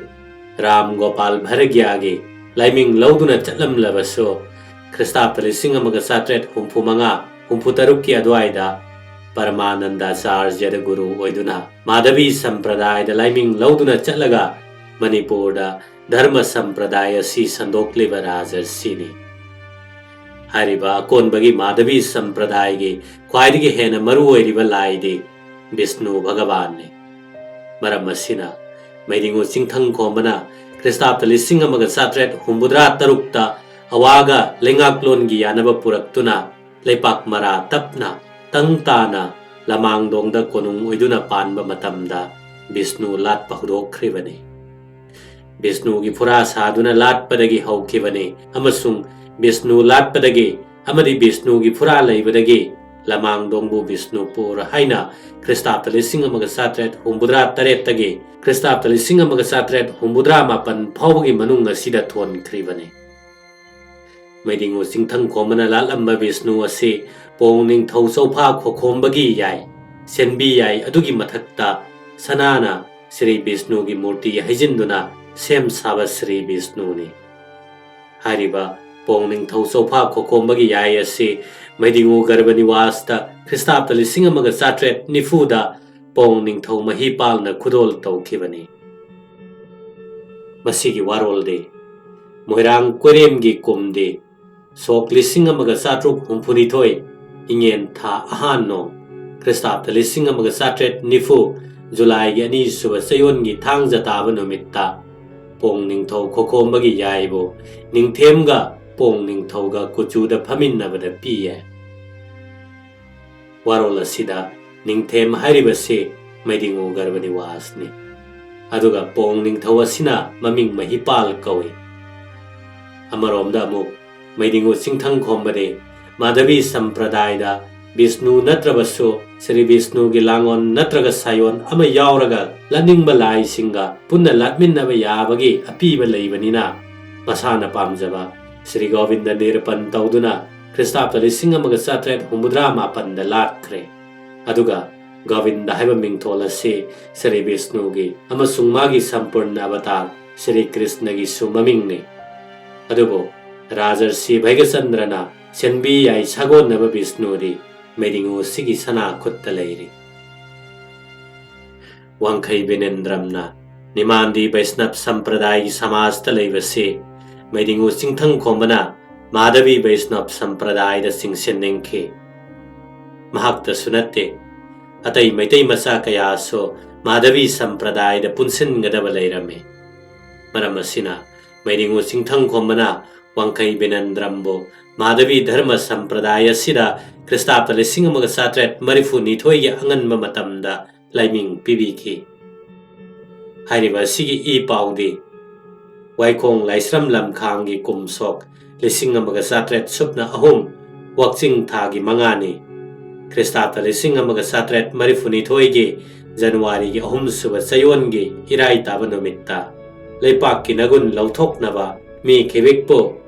ꯔꯥꯝ ꯒꯣꯄꯥꯜ ꯚꯔꯒ꯭ꯌꯥꯒꯤ ꯂꯥꯏꯃꯤꯡ ꯂꯧꯗꯨꯅ ꯆꯠꯂꯝꯂꯕꯁꯨ, ꯈ꯭ꯔꯤꯁꯇꯥꯕꯗ ꯂꯤꯁꯤꯡ ꯑꯃꯒ ꯆꯥꯇ꯭ꯔꯦꯠ ꯍꯨꯝꯐꯨ ꯃꯉꯥ ꯍꯨꯝꯐꯨ ꯇꯔꯨꯛꯀꯤ ꯑꯗꯨꯋꯥꯏꯗ ꯄꯔꯃꯥꯅꯟꯗꯥꯆꯥꯔꯖ꯭ꯌꯗ ꯒꯨꯔꯨ ꯑꯣꯏꯗꯨꯅ ꯃꯥꯙꯕꯤ ꯁꯝꯄ꯭ꯔꯗꯥꯌꯗ ꯂꯥꯏꯃꯤꯡ ꯂꯧꯗꯨꯅ ꯆꯠꯂꯒ ꯃꯅꯤꯄꯨꯔꯗ ꯙꯔꯃ ꯁꯝꯄ꯭ꯔꯗꯥꯌ ꯑꯁꯤ ꯁꯟꯗꯣꯛꯂꯤꯕ ꯔꯥꯖꯔꯁꯤꯅꯤ꯫ ꯍꯥꯏꯔꯤꯕ ꯑꯀꯣꯟꯕꯒꯤ ꯃꯥꯙꯕꯤ ꯁꯝꯄ꯭ꯔꯗꯥꯌꯒꯤ ꯈ꯭ꯋꯥꯏꯗꯒꯤ ꯍꯦꯟꯅ ꯃꯔꯨ ꯑꯣꯏꯔꯤꯕ ꯂꯥꯏꯗꯤ ꯕꯤꯁꯅꯨ ꯚꯒꯕꯥꯟꯅꯤ꯫ ꯃꯔꯝ ꯑꯁꯤꯅ ꯃꯩꯔꯤꯉꯨ ꯆꯤꯡꯊꯪ ꯈꯣꯝꯕꯅ ꯈ꯭ꯔꯤꯁꯇꯥꯕꯗ ꯂꯤꯁꯤꯡ ꯑꯃꯒ ꯆꯥꯇ꯭ꯔꯦꯠ ꯍꯨꯝꯐꯨꯇꯔꯥ ꯇꯔꯨꯛꯇ ꯑꯋꯥꯒ ꯂꯩꯉꯥꯛꯂꯣꯟꯒꯤ ꯌꯥꯅꯕ ꯄꯨꯔꯛꯇꯨꯅ ꯂꯩꯄꯥꯛ ꯃꯔꯥ ꯇꯞꯅ ꯇꯪ ꯇꯥꯅ ꯂꯃꯥꯡꯗꯣꯡꯗ ꯀꯣꯅꯨꯡ ꯑꯣꯏꯗꯨꯅ ꯄꯥꯟꯕ ꯃꯇꯝꯗ ꯕꯤꯁꯅꯨ ꯂꯥꯠꯄ ꯍꯧꯗꯣꯛꯈ꯭ꯔꯤꯕꯅꯤ꯫ ꯕꯤꯁꯅꯨꯒꯤ ꯐꯨꯔꯥ ꯁꯥꯗꯨꯅ ꯂꯥꯠꯄꯗꯒꯤ ꯍꯧꯈꯤꯕꯅꯤ ꯑꯃꯁꯨꯡ ꯕꯤꯁꯅꯨ ꯂꯥꯠꯄꯗꯒꯤ ꯑꯃꯗꯤ ꯕꯤꯁꯅꯨꯒꯤ ꯐꯨꯔꯥ ꯂꯩꯕꯗꯒꯤ ꯂꯃꯥꯡꯗꯣꯡꯕꯨ ꯕꯤꯁꯅꯨꯄꯨꯔ ꯍꯥꯏꯅ ꯈ꯭ꯔꯤꯁꯇꯥꯕꯗ ꯂꯤꯁꯤꯡ ꯑꯃꯒ ꯆꯥꯇ꯭ꯔꯦꯠ ꯍꯨꯝꯐꯨꯇꯔꯥ ꯇꯔꯦꯠꯇꯒꯤ ꯈ꯭ꯔꯤꯁꯇꯥꯕꯗ ꯂꯤꯁꯤꯡ ꯑꯃꯒ ꯆꯥꯇ꯭ꯔꯦꯠ ꯍꯨꯝꯐꯨꯇꯔꯥ ꯃꯥꯄꯟ ꯐꯥꯎꯕꯒꯤ ꯃꯅꯨꯡ ꯑꯁꯤꯗ ꯊꯣꯟꯈ꯭ꯔꯤꯕꯅꯤ꯫ ꯃꯩꯗꯤꯉꯨ ꯆꯤꯡꯊꯪ ꯈꯣꯝꯕꯅ ꯂꯥꯠꯂꯝꯕ ꯕꯤꯁꯅꯨ ꯑꯁꯤ ꯄꯣꯡ ꯅꯤꯡꯊꯧ ꯆꯧꯐꯥ ꯈꯣꯈꯣꯝꯕꯒꯤ ꯌꯥꯏ, ꯁꯦꯟꯕꯤ ꯌꯥꯏ ꯑꯗꯨꯒꯤ ꯃꯊꯛꯇ ꯁꯅꯥꯅ ꯁ꯭ꯔꯤ ꯕꯤꯁꯅꯨꯒꯤ ꯃꯨꯔꯇꯤ ꯍꯩꯖꯤꯟꯗꯨꯅ ꯁꯦꯝ ꯁꯥꯕ ꯁ꯭ꯔꯤ ꯕꯤꯁꯅꯨꯅꯤ꯫ ꯍꯥꯏꯔꯤꯕ ꯄꯣꯡ ꯅꯤꯡꯊꯧ ꯆꯧꯐꯥ ꯈꯣꯈꯣꯝꯕꯒꯤ ꯌꯥꯏ ꯑꯁꯤ ꯃꯩꯗꯤꯉꯨ ꯒꯔꯚ ꯅꯤꯋꯥꯁꯇ ꯈ꯭ꯔꯤꯁꯇꯥꯕꯗ ꯂꯤꯁꯤꯡ ꯑꯃꯒ ꯆꯥꯇ꯭ꯔꯦꯠ ꯅꯤꯐꯨꯗ ꯄꯣꯡ ꯅꯤꯡꯊꯧ ꯃꯍꯤꯄꯥꯜꯅ ꯈꯨꯗꯣꯜ ꯇꯧꯈꯤꯕꯅꯤ꯫ ꯃꯁꯤꯒꯤ ꯋꯥꯔꯣꯜꯗꯤ ꯃꯣꯏꯔꯥꯡ ꯀꯣꯏꯔꯦꯝꯒꯤ ꯀꯨꯝꯗꯤ ꯁꯣꯛ ꯂꯤꯁꯤꯡ ꯑꯃꯒ ꯆꯥꯇ꯭ꯔꯨꯛ ꯍꯨꯝꯐꯨꯅꯤꯊꯣꯏ, ꯏꯉꯦꯟ ꯊꯥ ꯑꯍꯥꯟ ꯅꯣꯡ, ꯈ꯭ꯔꯤꯁꯇꯥꯕꯗ ꯂꯤꯁꯤꯡ ꯑꯃꯒ ꯆꯥꯇ꯭ꯔꯦꯠ ꯅꯤꯐꯨ, ꯖꯨꯂꯥꯏꯒꯤ ꯑꯅꯤꯁꯨꯕ ꯆꯌꯣꯜꯒꯤ ꯊꯥꯡꯖ ꯇꯥꯕ ꯅꯨꯃꯤꯠꯇ ꯄꯣꯡ ꯅꯤꯡꯊꯧ ꯈꯣꯈꯣꯝꯕꯒꯤ ꯌꯥꯏꯕꯨ ꯅꯤꯡꯊꯦꯝꯒ ꯄꯣꯡ ꯅꯤꯡꯊꯧꯒ ꯀꯨꯆꯨꯗ ꯐꯝꯃꯤꯟꯅꯕꯗ ꯄꯤꯌꯦ꯫ ꯋꯥꯔꯣꯜ ꯑꯁꯤꯗ ꯅꯤꯡꯊꯦꯝ ꯍꯥꯏꯔꯤꯕꯁꯤ ꯃꯩꯗꯤꯉꯨ ꯒꯔꯚ ꯅꯤꯋꯥꯁꯅꯤ꯫ ꯑꯗꯨꯒ ꯄꯣꯡ ꯅꯤꯡꯊꯧ ꯑꯁꯤꯅ ꯃꯃꯤꯡ ꯃꯍꯤꯄꯥꯜ ꯀꯧꯏ꯫ ꯑꯃꯔꯣꯝꯗ ꯑꯃꯨꯛ ꯃꯩꯗꯤꯡꯉꯨ ꯆꯤꯡꯊꯪ ꯈꯣꯝꯕꯗꯤ ꯃꯥꯙꯕꯤ ꯁꯝꯄ꯭ꯔꯗꯥꯏꯗ ꯕꯤꯁꯅꯨ ꯅꯠꯇ꯭ꯔꯕꯁꯨ ꯁ꯭ꯔꯤ ꯕꯤꯁꯅꯨꯒꯤ ꯂꯥꯡꯑꯣꯟ ꯅꯠꯇ꯭ꯔꯒ ꯁꯥꯌꯣꯟ ꯑꯃ ꯌꯥꯎꯔꯒ ꯂꯥꯠꯅꯤꯡꯕ ꯂꯥꯏꯁꯤꯡꯒ ꯄꯨꯟꯅ ꯂꯥꯠꯃꯤꯟꯅꯕ ꯌꯥꯕꯒꯤ ꯑꯄꯤꯕ ꯂꯩꯕꯅꯤꯅ, ꯃꯁꯥꯅ ꯄꯥꯝꯖꯕ ꯁ꯭ꯔꯤ ꯒꯣꯕꯤꯟꯗ ꯅꯤꯔꯨꯄꯟ ꯇꯧꯗꯨꯅ ꯈ꯭ꯔꯤꯁꯇꯥꯕꯗ ꯂꯤꯁꯤꯡ ꯑꯃꯒ ꯆꯥꯇ꯭ꯔꯦꯠ ꯍꯨꯝꯐꯨꯇꯔꯥ ꯃꯥꯄꯟꯗ ꯂꯥꯠꯈ꯭ꯔꯦ꯫ ꯑꯗꯨꯒ ꯒꯣꯕꯤꯟꯗ ꯍꯥꯏꯕ ꯃꯤꯡꯊꯣꯜ ꯑꯁꯤ ꯁ꯭ꯔꯤ ꯕꯤꯁꯅꯨꯒꯤ ꯑꯃꯁꯨꯡ ꯃꯥꯒꯤ ꯁꯝꯄꯨꯔꯅ ꯑꯕꯇꯥꯔ ꯁ꯭ꯔꯤ ꯀ꯭ꯔꯤꯁꯅꯒꯤꯁꯨ ꯃꯃꯤꯡꯅꯤ꯫ ꯑꯗꯨꯕꯨ ꯔꯥꯖꯔꯁꯤ ꯚꯩꯒꯆꯟꯗ꯭ꯔꯅ ꯁꯦꯟꯕꯤ ꯌꯥꯏ ꯁꯥꯒꯣꯟꯅꯕ ꯕꯤꯁꯅꯨꯗꯤ ꯃꯩꯗꯤꯡꯉꯨ ꯑꯁꯤꯒꯤ ꯁꯅꯥ ꯈꯨꯠꯇ ꯂꯩꯔꯤ꯫ ꯋꯥꯡꯈꯩ ꯕꯤꯅꯦꯟꯗ꯭ꯔꯝꯅ ꯅꯤꯃꯥꯟꯗꯤ ꯕꯩꯁꯅꯕ ꯁꯝꯄ꯭ꯔꯗꯥꯏꯒꯤ ꯁꯃꯥꯖꯇ ꯂꯩꯕꯁꯤ ꯃꯩꯗꯤꯡꯉꯨ ꯆꯤꯡꯊꯪ ꯈꯣꯝꯕꯅ ꯃꯥꯙꯕꯤ ꯕꯩꯁꯅꯕ ꯁꯝꯄ꯭ꯔꯗꯥꯏꯗ ꯆꯤꯡꯁꯤꯟꯅꯤꯡꯈꯤ꯫ ꯃꯍꯥꯛꯇꯁꯨ ꯅꯠꯇꯦ, ꯑꯇꯩ ꯃꯩꯇꯩ ꯃꯆꯥ ꯀꯌꯥꯁꯨ ꯃꯥꯙꯕꯤ ꯁꯝꯄ꯭ꯔꯗꯥꯏꯗ ꯄꯨꯟꯁꯤꯟꯒꯗꯕ ꯂꯩꯔꯝꯃꯤ꯫ ꯃꯔꯝ ꯑꯁꯤꯅ ꯃꯩꯗꯤꯡꯉꯨ ꯆꯤꯡꯊꯪ ꯈꯣꯝꯕꯅ ꯋꯥꯡꯈꯩ ꯕꯤꯅꯦꯟꯗ꯭ꯔꯝꯕꯨ ꯃꯥꯙꯕꯤ ꯙꯔꯃ ꯁꯝꯄ꯭ꯔꯗꯥꯏ ꯑꯁꯤꯗ ꯈ꯭ꯔꯤꯁꯇꯥꯕꯗ ꯂꯤꯁꯤꯡ ꯑꯃꯒ ꯆꯥꯇ꯭ꯔꯦꯠ ꯃꯔꯤꯐꯨ ꯅꯤꯊꯣꯏꯒꯤ ꯑꯉꯟꯕ ꯃꯇꯝꯗ ꯂꯥꯏꯃꯤꯡ ꯄꯤꯕꯤꯈꯤ꯫ ꯍꯥꯏꯔꯤꯕ ꯑꯁꯤꯒꯤ ꯏ ꯄꯥꯎꯗꯤ ꯋꯥꯏꯈꯣꯡ ꯂꯥꯏꯁ꯭ꯔꯝ ꯂꯝꯈꯥꯡꯒꯤ ꯀꯨꯝꯁꯣꯛ ꯂꯤꯁꯤꯡ ꯑꯃꯒ ꯆꯥꯇ꯭ꯔꯦꯠ ꯁꯨꯞꯅ ꯑꯍꯨꯝ, ꯋꯥꯛꯆꯤꯡ ꯊꯥꯒꯤ ꯃꯉꯥꯅꯤ, ꯈ꯭ꯔꯤꯁꯇꯥꯕꯗ ꯂꯤꯁꯤꯡ ꯑꯃꯒ ꯆꯥꯇ꯭ꯔꯦꯠ ꯃꯔꯤꯐꯨ ꯅꯤꯊꯣꯏꯒꯤ ꯖꯅꯋꯥꯔꯤꯒꯤ ꯑꯍꯨꯝꯁꯨꯕ ꯆꯌꯣꯜꯒꯤ ꯏꯔꯥꯏ ꯇꯥꯕ ꯅꯨꯃꯤꯠꯇ ꯂꯩꯄꯥꯛꯀꯤ ꯅꯒꯨꯟ ꯂꯧꯊꯣꯛꯅꯕ ꯃꯤ ꯈꯤꯕꯤꯛꯄꯨ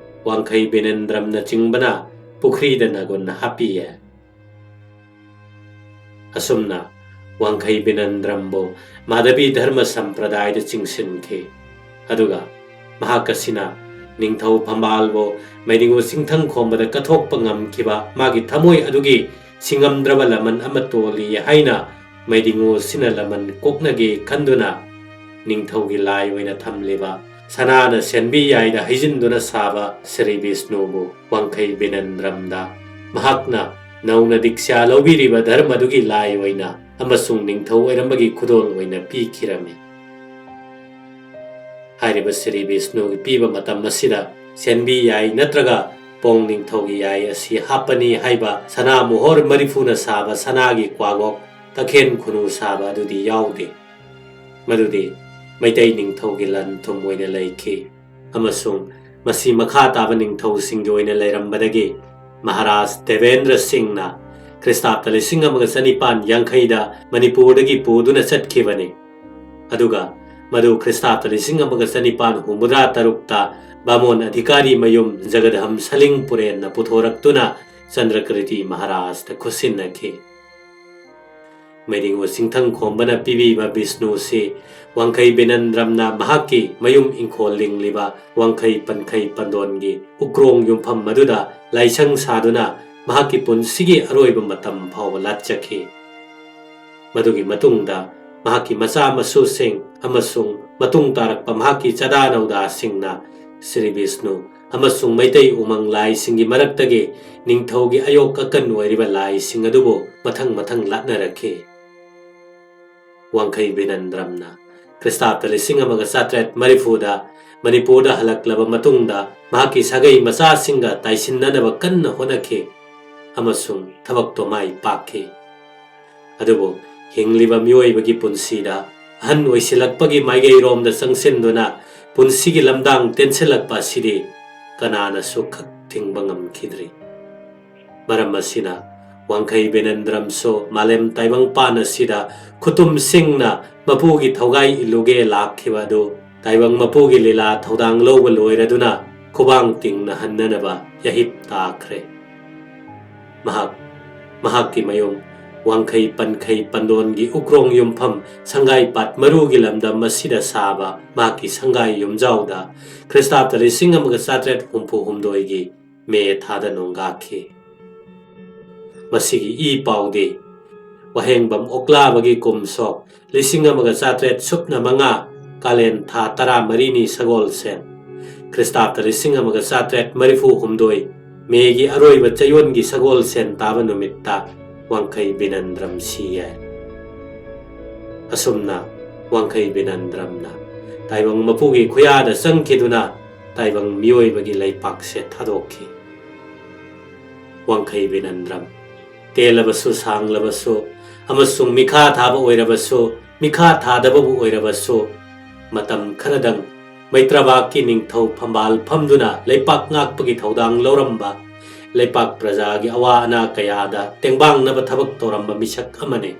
ꯋꯥꯡꯈꯩ ꯕꯤꯅꯦꯟꯗ꯭ꯔꯝꯅ ꯆꯤꯡꯕꯅ ꯄꯨꯈ꯭ꯔꯤꯗ ꯅꯒꯨꯟ ꯍꯥꯞꯄꯤꯌꯦ꯫ ꯑꯁꯨꯝꯅ ꯋꯥꯡꯈꯩ ꯕꯤꯅꯦꯟꯗ꯭ꯔꯝꯕꯨ ꯃꯥꯙꯕꯤ ꯙꯔꯃ ꯁꯝꯄ꯭ꯔꯗꯥꯏꯗ ꯆꯤꯡꯁꯤꯟꯈꯤ꯫ ꯑꯗꯨꯒ ꯃꯍꯥꯛ ꯑꯁꯤꯅ ꯅꯤꯡꯊꯧ ꯐꯝꯕꯥꯜꯕꯨ ꯃꯩꯗꯤꯡꯉꯨ ꯆꯤꯡꯊꯪ ꯈꯣꯝꯕꯗ ꯀꯠꯊꯣꯛꯄ ꯉꯝꯈꯤꯕ ꯃꯥꯒꯤ ꯊꯃꯣꯏ ꯑꯗꯨꯒꯤ ꯁꯤꯡꯉꯝꯗ꯭ꯔꯕ ꯂꯃꯟ ꯑꯃ ꯇꯣꯜꯂꯤ ꯍꯥꯏꯅ ꯃꯩꯗꯤꯡꯉꯨ ꯑꯁꯤꯅ ꯂꯃꯟ ꯀꯣꯛꯅꯒꯦ ꯈꯟꯗꯨꯅ ꯅꯤꯡꯊꯧꯒꯤ ꯂꯥꯏ ꯑꯣꯏꯅ ꯊꯝꯂꯤꯕ ꯁꯅꯥꯅ ꯁꯦꯟꯕꯤ ꯌꯥꯏꯗ ꯍꯩꯖꯤꯟꯗꯨꯅ ꯁꯥꯕ ꯁ꯭ꯔꯤ ꯕꯤꯁꯅꯨꯕꯨ ꯋꯥꯡꯈꯩ ꯕꯤꯅꯦꯟꯗ꯭ꯔꯝꯗ ꯃꯍꯥꯛꯅ ꯅꯧꯅ ꯗꯤꯛꯁ꯭ꯌꯥ ꯂꯧꯕꯤꯔꯤꯕ ꯙꯔꯃꯗꯨꯒꯤ ꯂꯥꯏ ꯑꯣꯏꯅ ꯑꯃꯁꯨꯡ ꯅꯤꯡꯊꯧ ꯑꯣꯏꯔꯝꯕꯒꯤ ꯈꯨꯗꯣꯜ ꯑꯣꯏꯅ ꯄꯤꯈꯤꯔꯝꯃꯤ꯫ ꯍꯥꯏꯔꯤꯕ ꯁ꯭ꯔꯤ ꯕꯤꯁꯅꯨꯒꯤ ꯄꯤꯕ ꯃꯇꯝ ꯑꯁꯤꯗ ꯁꯦꯟꯕꯤ ꯌꯥꯏ ꯅꯠꯇ꯭ꯔꯒ ꯄꯣꯡ ꯅꯤꯡꯊꯧꯒꯤ ꯌꯥꯏ ꯑꯁꯤ ꯍꯥꯞꯄꯅꯤ ꯍꯥꯏꯕ ꯁꯅꯥ ꯃꯣꯍꯣꯔ ꯃꯔꯤꯐꯨꯅ ꯁꯥꯕ ꯁꯅꯥꯒꯤ ꯀ꯭ꯋꯥꯒꯣꯛ ꯇꯈꯦꯟ ꯈꯨꯅꯨ ꯁꯥꯕ ꯑꯗꯨꯗꯤ ꯌꯥꯎꯗꯦ꯫ ꯃꯗꯨꯗꯤ ꯃꯩꯇꯩ ꯅꯤꯡꯊꯧꯒꯤ ꯂꯟ ꯊꯨꯝ ꯑꯣꯏꯅ ꯂꯩꯈꯤ꯫ ꯑꯃꯁꯨꯡ ꯃꯁꯤ ꯃꯈꯥ ꯇꯥꯕ ꯅꯤꯡꯊꯧꯁꯤꯡꯒꯤ ꯑꯣꯏꯅ ꯂꯩꯔꯝꯕꯗꯒꯤ ꯃꯍꯥꯔꯥꯖ ꯗꯦꯕꯦꯟꯗ꯭ꯔ ꯁꯤꯡꯅ ꯈ꯭ꯔꯤꯁꯇꯥꯕꯇ ꯂꯤꯁꯤꯡ ꯑꯃꯒ ꯆꯅꯤꯄꯥꯟ ꯌꯥꯡꯈꯩꯗ ꯃꯅꯤꯄꯨꯔꯗꯒꯤ ꯄꯨꯗꯨꯅ ꯆꯠꯈꯤꯕꯅꯤ꯫ ꯑꯗꯨꯒ ꯃꯗꯨ ꯈ꯭ꯔꯤꯁꯇꯥꯕꯇ ꯂꯤꯁꯤꯡ ꯑꯃꯒ ꯆꯅꯤꯄꯥꯟ ꯍꯨꯝꯐꯨꯇꯔꯥ ꯇꯔꯨꯛꯇ ꯕꯥꯃꯣꯟ ꯑꯙꯤꯀꯥꯔꯤ ꯃꯌꯨꯝ ꯖꯒꯗꯍꯝ ꯁꯂꯤꯡ ꯄꯨꯔꯦꯟꯅ ꯄꯨꯊꯣꯔꯛꯇꯨꯅ ꯆꯟꯗ꯭ꯔꯀ꯭ꯔꯤꯇꯤ ꯃꯍꯥꯔꯥꯖꯇ ꯈꯨꯠꯁꯤꯟꯅꯈꯤ꯫ ꯃꯩꯔꯤꯉꯨ ꯆꯤꯡꯊꯪ ꯈꯣꯝꯕꯅ ꯄꯤꯕꯤꯕ ꯕꯤꯁꯅꯨꯁꯤ ꯋꯥꯡꯈꯩ ꯕꯤꯅꯟꯗ꯭ꯔꯝꯅ ꯃꯍꯥꯛꯀꯤ ꯃꯌꯨꯝ ꯏꯪꯈꯣꯜ ꯂꯤꯡꯂꯤꯕ ꯋꯥꯡꯈꯩ ꯄꯟꯈꯩ ꯄꯟꯗꯣꯟꯒꯤ ꯎꯀ꯭ꯔꯣꯡ ꯌꯨꯝꯐꯝ ꯑꯗꯨꯗ ꯂꯥꯏꯁꯪ ꯁꯥꯗꯨꯅ ꯃꯍꯥꯛꯀꯤ ꯄꯨꯟꯁꯤꯒꯤ ꯑꯔꯣꯏꯕ ꯃꯇꯝ ꯐꯥꯎꯕ ꯂꯥꯠꯆꯈꯤ꯫ ꯃꯗꯨꯒꯤ ꯃꯇꯨꯡꯗ ꯃꯍꯥꯛꯀꯤ ꯃꯆꯥ ꯃꯁꯨꯁꯤꯡ ꯑꯃꯁꯨꯡ ꯃꯇꯨꯡ ꯇꯥꯔꯛꯄ ꯃꯍꯥꯛꯀꯤ ꯆꯗꯥ ꯅꯧꯗꯥꯁꯤꯡꯅ ꯁ꯭ꯔꯤ ꯕꯤꯁꯅꯨ ꯑꯃꯁꯨꯡ ꯃꯩꯇꯩ ꯎꯃꯪ ꯂꯥꯏꯁꯤꯡꯒꯤ ꯃꯔꯛꯇꯒꯤ ꯅꯤꯡꯊꯧꯒꯤ ꯑꯌꯣꯛ ꯑꯀꯟ ꯑꯣꯏꯔꯤꯕ ꯂꯥꯏꯁꯤꯡ ꯑꯗꯨꯕꯨ ꯃꯊꯪ ꯃꯊꯪ ꯂꯥꯠꯅꯔꯛꯈꯤ꯫ ꯋꯥꯡꯈꯩ ꯕꯤꯅꯟꯗ꯭ꯔꯝꯅ ꯈ꯭ꯔꯤꯁꯇꯥꯕꯇ ꯂꯤꯁꯤꯡ ꯑꯃꯒ ꯆꯥꯇ꯭ꯔꯦꯠ ꯃꯔꯤꯐꯨꯗ ꯃꯅꯤꯄꯨꯔꯗ ꯍꯜꯂꯛꯂꯕ ꯃꯇꯨꯡꯗ ꯃꯍꯥꯛꯀꯤ ꯁꯥꯒꯩ ꯃꯆꯥꯁꯤꯡꯒ ꯇꯥꯏꯁꯤꯟꯅꯅꯕ ꯀꯟꯅ ꯍꯣꯠꯅꯈꯤ ꯑꯃꯁꯨꯡ ꯊꯕꯛꯇꯣ ꯃꯥꯏ ꯄꯥꯛꯈꯤ꯫ ꯑꯗꯨꯕꯨ ꯍꯤꯡꯂꯤꯕ ꯃꯤꯑꯣꯏꯕꯒꯤ ꯄꯨꯟꯁꯤꯗ ꯑꯍꯟ ꯑꯣꯏꯁꯤꯜꯂꯛꯄꯒꯤ ꯃꯥꯏꯀꯩꯔꯣꯝꯗ ꯆꯪꯁꯤꯟꯗꯨꯅ ꯄꯨꯟꯁꯤꯒꯤ ꯂꯝꯗꯥꯡ ꯇꯦꯟꯁꯤꯜꯂꯛꯄ ꯑꯁꯤꯗꯤ ꯀꯅꯥꯅꯁꯨ ꯈꯛ ꯊꯤꯡꯕ ꯉꯝꯈꯤꯗ꯭ꯔꯤ꯫ ꯃꯔꯝ ꯑꯁꯤꯅ ꯋꯥꯡꯈꯩ ꯕꯤꯅꯟꯗ꯭ꯔꯝꯁꯨ ꯃꯥꯂꯦꯝ ꯇꯥꯏꯕꯪꯄꯥꯟ ꯑꯁꯤꯗ ꯈꯨꯇꯨꯝꯁꯤꯡꯅ ꯃꯄꯨꯒꯤ ꯊꯧꯒꯥꯏ ꯏꯜꯂꯨꯒꯦ ꯂꯥꯛꯈꯤꯕ ꯑꯗꯨ ꯇꯥꯏꯕꯪ ꯃꯄꯨꯒꯤ ꯂꯤꯂꯥ ꯊꯧꯗꯥꯡ ꯂꯧꯕ ꯂꯣꯏꯔꯗꯨꯅ ꯈꯨꯕꯥꯡ ꯇꯤꯡꯅ ꯍꯟꯅꯅꯕ ꯌꯥꯍꯤꯞ ꯇꯥꯈ꯭ꯔꯦ꯫ ꯃꯍꯥꯛ ꯃꯍꯥꯛꯀꯤ ꯃꯌꯨꯝ ꯋꯥꯡꯈꯩ ꯄꯟꯈꯩ ꯄꯟꯗꯣꯟꯒꯤ ꯎꯀ꯭ꯔꯣꯡ ꯌꯨꯝꯐꯝ ꯁꯪꯒꯥꯏ ꯄꯥꯠ ꯃꯔꯨꯒꯤ ꯂꯝꯗꯝ ꯑꯁꯤꯗ ꯁꯥꯕ ꯃꯍꯥꯛꯀꯤ ꯁꯪꯒꯥꯏ ꯌꯨꯝꯖꯥꯎꯗ ꯈ꯭ꯔꯤꯁꯇꯥꯕꯇ ꯂꯤꯁꯤꯡ ꯑꯃꯒ ꯆꯥꯇ꯭ꯔꯦꯠ ꯍꯨꯝꯐꯨ ꯍꯨꯝꯗꯣꯏꯒꯤ ꯃꯦ ꯊꯥꯗ ꯅꯣꯡꯒꯥꯈꯤ꯫ ꯃꯁꯤꯒꯤ ꯏ ꯄꯥꯎꯗꯤ ꯋꯥꯍꯦꯡꯕꯝ ꯑꯣꯛꯂꯥꯕꯒꯤ ꯀꯨꯝꯁꯣꯛ ꯂꯤꯁꯤꯡ ꯑꯃꯒ ꯆꯥꯇ꯭ꯔꯦꯠ ꯁꯨꯞꯅ ꯃꯉꯥ, ꯀꯥꯂꯦꯟ ꯊꯥ ꯇꯔꯥꯃꯔꯤꯅꯤ ꯁꯒꯣꯜꯁꯦꯟ, ꯈ꯭ꯔꯤꯁꯇꯥꯕꯇ ꯂꯤꯁꯤꯡ ꯑꯃꯒ ꯆꯥꯇ꯭ꯔꯦꯠ ꯃꯔꯤꯐꯨ ꯍꯨꯝꯗꯣꯏ, ꯃꯦꯒꯤ ꯑꯔꯣꯏꯕ ꯆꯌꯣꯜꯒꯤ ꯁꯒꯣꯜꯁꯦꯟ ꯇꯥꯕ ꯅꯨꯃꯤꯠꯇ ꯋꯥꯡꯈꯩ ꯕꯤꯅꯟꯗ꯭ꯔꯝ ꯁꯤ ꯌꯥꯏ꯫ ꯑꯁꯨꯝꯅ ꯋꯥꯡꯈꯩ ꯕꯤꯅꯟꯗ꯭ꯔꯝꯅ ꯇꯥꯏꯕꯪ ꯃꯄꯨꯒꯤ ꯈꯨꯌꯥꯗ ꯆꯪꯈꯤꯗꯨꯅ ꯇꯥꯏꯕꯪ ꯃꯤꯑꯣꯏꯕꯒꯤ ꯂꯩꯄꯥꯛꯁꯦ ꯊꯥꯗꯣꯛꯈꯤ꯫ ꯋꯥꯡꯈꯩ ꯕꯤꯅꯟꯗ꯭ꯔꯝ ꯇꯦꯜꯂꯕꯁꯨ, ꯁꯥꯡꯂꯕꯁꯨ ꯑꯃꯁꯨꯡ ꯃꯤꯈꯥ ꯊꯥꯕ ꯑꯣꯏꯔꯕꯁꯨ, ꯃꯤꯈꯥ ꯊꯥꯗꯕꯕꯨ ꯑꯣꯏꯔꯕꯁꯨ, ꯃꯇꯝ ꯈꯔꯗꯪ ꯃꯩꯇ꯭ꯔꯕꯥꯛꯀꯤ ꯅꯤꯡꯊꯧ ꯐꯝꯕꯥꯜ ꯐꯝꯗꯨꯅ ꯂꯩꯄꯥꯛ ꯉꯥꯛꯄꯒꯤ ꯊꯧꯗꯥꯡ ꯂꯧꯔꯝꯕ, ꯂꯩꯄꯥꯛ ꯄ꯭ꯔꯖꯥꯒꯤ ꯑꯋꯥ ꯑꯅꯥ ꯀꯌꯥꯗ ꯇꯦꯡꯕꯥꯡꯅꯕ ꯊꯕꯛ ꯇꯧꯔꯝꯕ ꯃꯤꯁꯛ ꯑꯃꯅꯤ꯫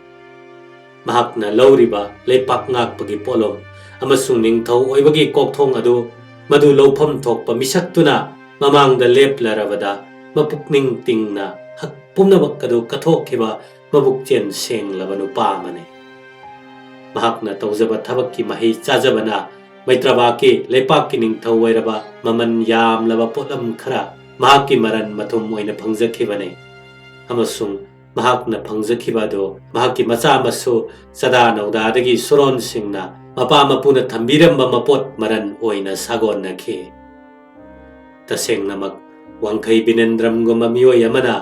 ꯃꯍꯥꯛꯅ ꯂꯧꯔꯤꯕ ꯂꯩꯄꯥꯛ ꯉꯥꯛꯄꯒꯤ ꯄꯣꯠꯂꯨꯝ ꯑꯃꯁꯨꯡ ꯅꯤꯡꯊꯧ ꯑꯣꯏꯕꯒꯤ ꯀꯣꯛꯊꯣꯡ ꯑꯗꯨ, ꯃꯗꯨ ꯂꯧꯐꯝ ꯊꯣꯛꯄ ꯃꯤꯁꯛꯇꯨꯅ ꯃꯃꯥꯡꯗ ꯂꯦꯞꯂꯔꯕꯗ, ꯃꯄꯨꯛꯅꯤꯡ ꯇꯤꯡꯅ ꯍꯛ ꯄꯨꯝꯅꯃꯛ ꯑꯗꯨ ꯀꯠꯊꯣꯛꯈꯤꯕ ꯃꯕꯨꯛꯆꯦꯜ ꯁꯦꯡꯂꯕ ꯅꯨꯄꯥ ꯑꯃꯅꯤ꯫ ꯃꯍꯥꯛꯅ ꯇꯧꯖꯕ ꯊꯕꯛꯀꯤ ꯃꯍꯩ ꯆꯥꯖꯕꯅ ꯃꯩꯇ꯭ꯔꯕꯥꯛꯀꯤ ꯂꯩꯄꯥꯛꯀꯤ ꯅꯤꯡꯊꯧ ꯑꯣꯏꯔꯕ ꯃꯃꯜ ꯌꯥꯝꯂꯕ ꯄꯣꯠꯂꯝ ꯈꯔ ꯃꯍꯥꯛꯀꯤ ꯃꯔꯟ ꯃꯊꯨꯝ ꯑꯣꯏꯅ ꯐꯪꯖꯈꯤꯕꯅꯤ꯫ ꯑꯃꯁꯨꯡ ꯃꯍꯥꯛꯅ ꯐꯪꯖꯈꯤꯕ ꯑꯗꯨ ꯃꯍꯥꯛꯀꯤ ꯃꯆꯥ ꯃꯁꯨ ꯆꯥꯗꯥ ꯅꯧꯗꯥꯗꯒꯤ ꯁꯨꯔꯣꯟꯁꯤꯡꯅ ꯃꯄꯥ ꯃꯄꯨꯅ ꯊꯝꯕꯤꯔꯝꯕ ꯃꯄꯣꯠ ꯃꯔꯟ ꯑꯣꯏꯅ ꯁꯥꯒꯣꯟꯅꯈꯤ꯫ ꯇꯁꯦꯡꯅꯃꯛ, ꯋꯥꯡꯈꯩ ꯕꯤꯅꯦꯟꯗ꯭ꯔꯝꯒꯨꯝꯕ ꯃꯤꯑꯣꯏ ꯑꯃꯅ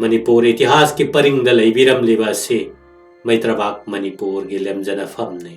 ꯃꯅꯤꯄꯨꯔ ꯏꯇꯤꯍꯥꯁꯀꯤ ꯄꯔꯤꯡꯗ ꯂꯩꯕꯤꯔꯝꯂꯤꯕ ꯑꯁꯤ ꯃꯩꯇ꯭ꯔꯕꯥꯛ ꯃꯅꯤꯄꯨꯔꯒꯤ ꯂꯦꯝꯖꯅꯐꯝꯅꯤ꯫